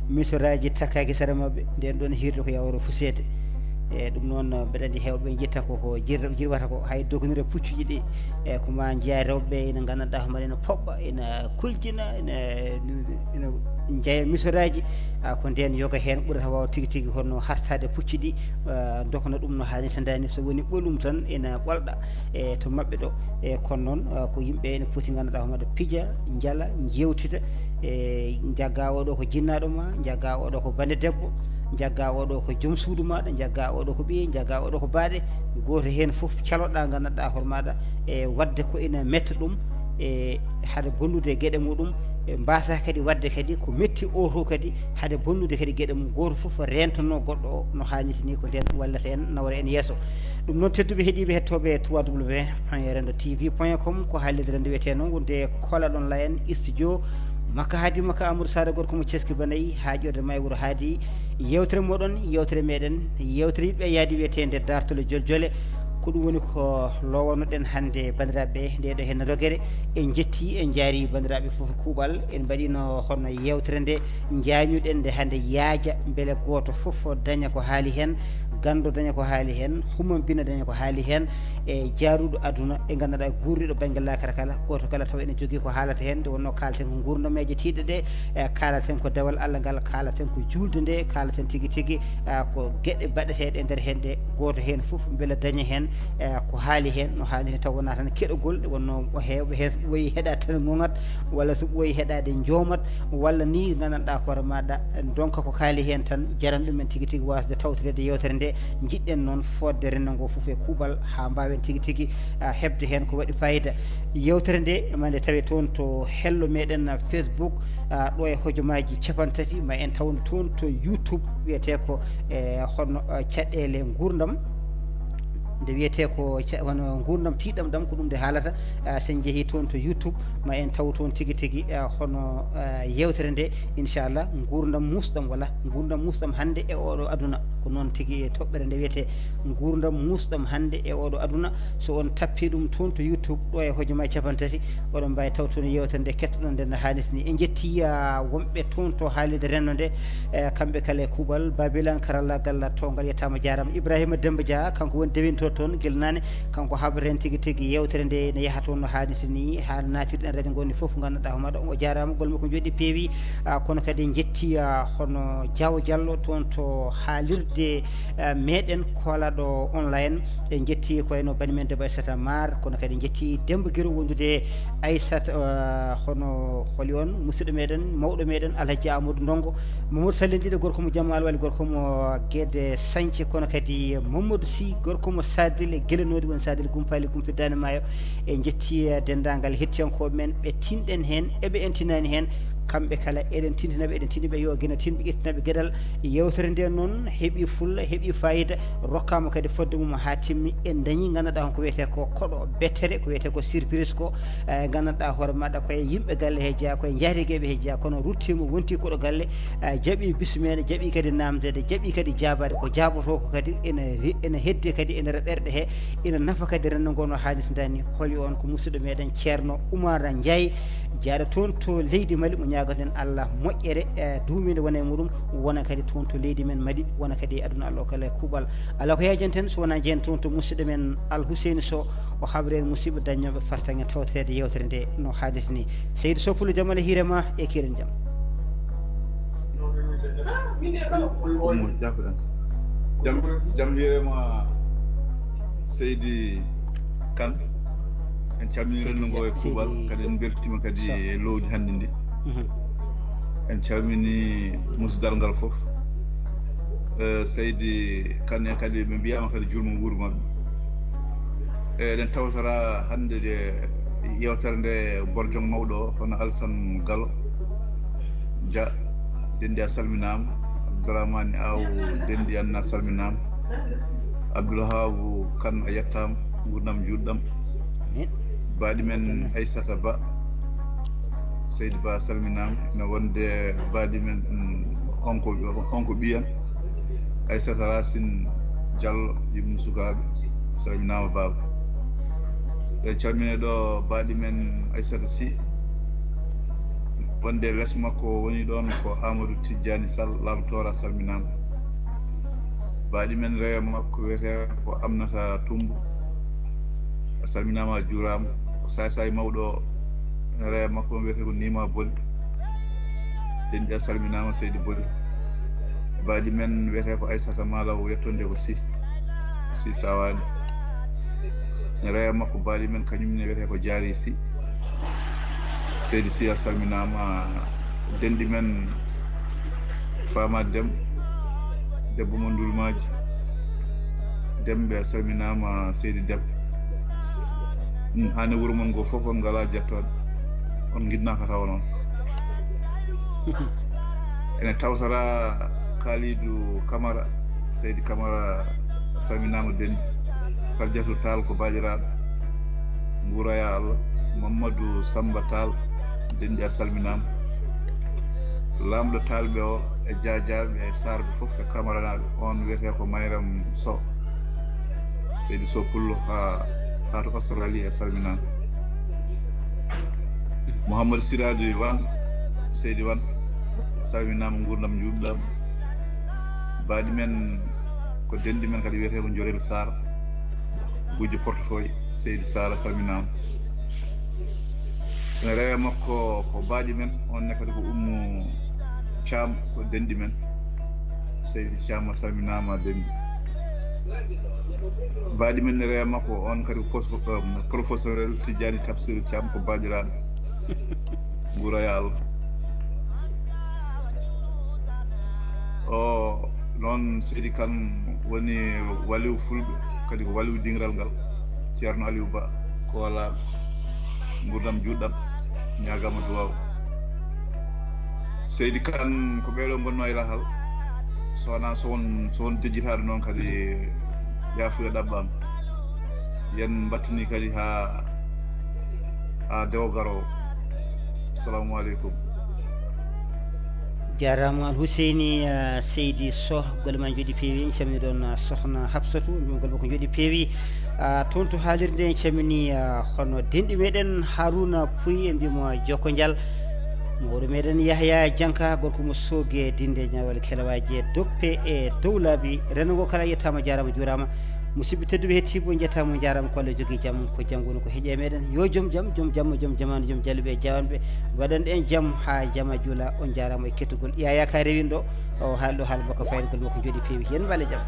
misoraaji takkaaki sara maɓɓe, nden ɗon hiirde ko yawro fuseede. E ɗum noon, mbeɗa anndi heewɓe njitta ko, ko jir-, jirwata ko, hay dognire puccuji ɗi, e ko ma njiya rewɓe ɓe ina nganndanɗaa hoore maɓɓe ina poɓɓa, ina kuljina, ina, ina njeya misoraaji, ah, ko ndeen yoga heen ɓurata waaw tigi tigi hono hartaade pucci ɗi, ah, dokna ɗum no haanirta ndaa ni. So woni ɓolum tan ina ɓolɗa e to maɓɓe ɗo. E kono noon, ah, ko yimɓe ene poti nganndanɗaa hoore maɓɓe pija, njala, njeewtida, e njagga oɗo ko jinnaaɗo ma, njagga oɗo ko bande debbo, njagga oɗo ko joom suudu maaɗa, njagga oɗo ko ɓiye, njagga oɗo ko baaɗe. Gooto heen fof caloɗaa nganndanɗaa hoore maaɗa e waɗde ko ina metta ɗum, e hade bonnude e geɗe muɗum, e mbaasa kadi waɗde kadi ko metti o to kadi hade bonnude kadi geɗe mum. Gooto fof rentono goɗɗo o no haanirta ni, ko ndeen wallata en, nawra en yeeso. Ɗum noon, tedduɓe heɗiiɓe hettooɓe trois W point rendo T V point com, ko haalirde rendo wiyetee noon wonde Kola ɗon la en studio makka haadi makka Amadou Sara gorko mo ceski banayi haa ƴoorde ma e wuro haadi. Yewtere moɗon, yewtere meɗen, yewtere yiɗɓe yaadi wiyeteende Dartole Joljole. Ko ɗum woni ko lowanoɗen hannde banndiraaɓe nde ɗo heen rogere. En njetti, en njaari banndiraaɓe fof kuuɓal. En mbaɗino hono yewtere nde, njañuɗen nde hannde yaaja, mbele gooto fof daña ko haali heen, ganndo daña ko haali heen, humambina daña ko haali heen, e jaaruɗo aduna ɗe nganndanɗaa guurɗiɗo bannge laakara kala, gooto kala tawa ene jogii ko haalata heen. Nde wonnoo kaalten ko nguurndam e jeetiiɗe ɗe, e kaalaten ko dewal Allah ngal, kaalaten ko juulde nde, kaalaten tigi tigi, e ko geɗe baɗeteeɗe e nder heen ɗe, gooto heen fof mbele daña heen, e ko haali heen no haaniri, taw wonaa tan keɗogol, nde wonnoo o heewɓe heen so ɓooyi heɗaade tan ŋoŋat, walla so ɓooyi heɗaade njoomat, walla ni nganndanɗaa hoore maaɗa ndonka ko kaali heen tan, jaran ɗumen tigi tigi waasde tawtoreede yewtere nde. Njiɗɗen noon fodde renndo ngo fof e kuuɓal haa mbaawen tigi tigi, ah, heɓde heen ko waɗi fayida. Yewtere nde ema nde tawe toon to hello meɗen, ah, Facebook, ah, ɗo e hojomaaji cappanɗe tati, ma en taw nde toon to YouTube wiyetee ko, e hono, ah, caɗeele nguurndam. Nde wiyetee ko ca-, hono nguurndam tiiɗam ɗam, ko ɗum nde haalata. Ah, so en njehii toon to YouTube, ma en taw toon tigi tigi, ah, hono, ah, yewtere nde, inchallah, nguurndam muusɗam wala nguurndam muusɗam hannde e oɗo aduna. Ko noon tigi e toɓɓere nde wiyetee nguurndam muusɗam hannde e oɗo aduna. So on tappii ɗum toon to YouTube, ɗo e hojomaaji cappanɗe tati, oɗon mbaawi tawtude yewtere nde, kettoɗon nde no haanirta ni. En njettii, ah, wonɓe toon to haalirde renndo nde, e kamɓe kala e kuuɓal. Babilon karallaagal toon ngal yettaama, jaaraama. Ibrahima Demba Dia, kanko woni dewinto toon gila naane, kanko haɓata en tigi tigi yewtere nde no yaha toon no haanirta ni, haa naatirɗen radio ngo ni fof, nganndanɗaa hoore maaɗa. O jaaraama, golle makko njooɗi peewi, ah, kono kadi en njettii, ah, hono Diaw Diallo toon to haalirde, ah, meɗen Kola ɗo online. En njettii ko wayno bani men debbo Aissata Mar, kono kadi en njettii Demba Guiro wondude e Aissata, ah, hono holi on musidɗo meɗen, mawɗo meɗen Alhaji Amadou Ndongo, Mamadou Sall en ɗiɗo, gorko mo Jamma Alwali, gorko mo Guédé Sañce, kono kadi Mamadou Sy, gorko mo Sadel e Guélénooɗi, woni Sadel Gumpaali, Gumpi Daande Maayo. En njettii, eh, denndaangal hettiyankooɓe men, ɓe tinɗen heen, e ɓe en tinaani heen, Kamɓe kala, eɗen tintina ɓe, eɗen tinni ɓe, yo geno tinɓe, ƴettinaɓe geɗal. Yewtere nde noon heɓi fulla, heɓi fayida, rokkaama kadi fodde mum haa timmi. En dañi, nganndanɗaa, ko wiyetee ko koɗo bettere, ko wiyetee ko surprise ko, eh, nganndanɗaa hoore maɗa koye yimɓe galle he jeyaa, koye njaatigeeɓe he jeyaa, kono ruttiima, wonti koɗo galle, eh, jaɓi bismeede, jaɓi kadi naamndeede, jaɓi kadi jaabaade. Ko jaabotoo ko kadi ene ri-, ene heddi kadi e nder ɓerɗe he, ene nafa kadi renndo ngo no haanirta ni. Holi on? Ko musidɗo meɗen Ceerno Umar Njaay, jaaɗo toon to leydi Mali, mo ñaagoten Allah moƴƴere, e, duumiinde wona e muɗum, wona kadi toon to leydi men Mali, wona kadi e aduna Allah o kala e kuuɓal. Alaa ko yaajanten so wonaa njeyen toon to musidɗo men Al Huseyni Sow, o haɓre en musiɓɓe dañnooɓe fartaŋŋe tawtoreede yewtere nde no haanirta ni. Seydi Sow Pullo, jam Allah hiire ma e kiiren jam. Ummo jaafoɗen. Jam, jam hiire ma, Seydi Kan. En calmini renndo ngo e kuuɓal, kadi en mbeltima kadi e lowdi hannde ndi. Mhm. En calmini musidal ngal fof. Eh, Seydi Kan en kadi ɓe mbiyama kadi julmo wuuru maɓɓe. Eh, eɗen tawtora hannde de yewtere nde Borjong mawɗo o, hono Alsan Galo Dia, denɗi a salminaama. Abdourahmane Aw, denɗi an a salminaama. Abdoulhabu Kan a yettaama, nguurndam njuutɗam. Amin. Baaɗi men Aissata Ba, Seydi Ba a salminaama. Ina wonde baaɗi men, mm, on ko, on ko ɓiyan Aissata Racine Diallo, Ibnu Sukaaɓe, a salminaama baaba. Eɗen calmina ɗo baaɗi men Aissata Sy, wonde les makko woni ɗoon ko Amadou Tidjani Sall, Laaɓa Toora, a salminaama. Baaɗi men rewo makko wiyetee ko Amnata Tumbu, a salminaama, a juuraama. Ko Saay Saay mawɗo o, rewo makko wiyetee ko Nima Boli, denɗi a salminaama, Seydi Boli. Baaɗi men wiyetee ko Aissata Malaw, yettonde ko Sy, Sy Sawaani. Rewo makko baaɗi men kañum ne wiyetee ko Jaari Sy. Seydi Sy a salminaama, denɗi men Fama Dem, debbo mo Ndulmaaji. Demɓe a salminaama, Seydi Dem. Mm, hannde wuro mon ngo fof on ngalaa jettooɗo. On ngiɗnaaka tawa noon. Ene tawtora Kalidou Camara, Seydi Camara a salminaama, denɗi. Kardiatou Tall ko baajiraaɗo. Nguura ya Allah. Mamadou Samba Tall, denɗi a salminaama. Laamɗo Taalɓe o e Jaajaaɓe e Saarɓe fof e Kamaranaaɓe, on wiyetee ko Mayram Sow. Seydi Sow Pullo haa, haa to Australie a salminaama. Mouhamadou Siradi Wan, Seydi Wan, a salminaama, nguurndam njuutɗam. Baaɗi men ko denɗi men kadi wiyetee ko Njorel Sarr, Gujjo Portefeuille, Seydi Sarr a salminaama. Ene rewo makko ko baaɗi men, on ne kadi ko Ummu Caam, ko denɗi men. Seydi Caam a salminaama, denɗi. Baaɗi men ne rewo makko, on kadi ko pos-, um, professorel Tijjani Tafsir Caam, ko baajiraaɗo. Nguura ya Allah. O noon, Seydi Kan woni waliw fulɓe, kadi ko waliw dingiral ngal. Ceerno Aliou Ba, ko walaa nguurndam njuutɗam, ñaagaama duwaaw. Seydi Kan, ko ɓeeɗo ngonnoo e lahal. So wonaa so won, so won dejjitaaɗo noon kadi, yaafuya ɗaɓɓaama. Yen mbattini kadi haa, haa dewo garoowo. Assalamu aleykum. Jaaraama Al Huseyni, ah, Seydi Soh, golle ma njooɗi peewi. En calmini ɗoon, ah, Sohna Hafsatu, mbiyam golle makko njooɗi peewi. Ah, toon to haalirde en calmini, ah, hono denɗi meɗen Haruna Puy, en mbiyamo jokko njal. Mawɗo meɗen Yahya Janka, gorko mo Sooge Dinde, Ñawal Kelewaaji e Doppe e Dowlaabi. Renndo ngo kala yettaama, jaaraama, juuraama. Musidɓe tedduɓe, hettiiɓe, on njettaama, on njaaraama, ko Allah jogii jam, ko jam woni ko heƴe meɗen. Yo jom jam, jom jamma, jom jamaanu, jom jalluɓe e jawanɓe, waɗan en jam haa jama juula. On njaaraama e kettugol. Yaya Ka rewinɗo, o haali ɗo haala makko fayda, golle makko njooɗi peewi. Yen mbaale jam.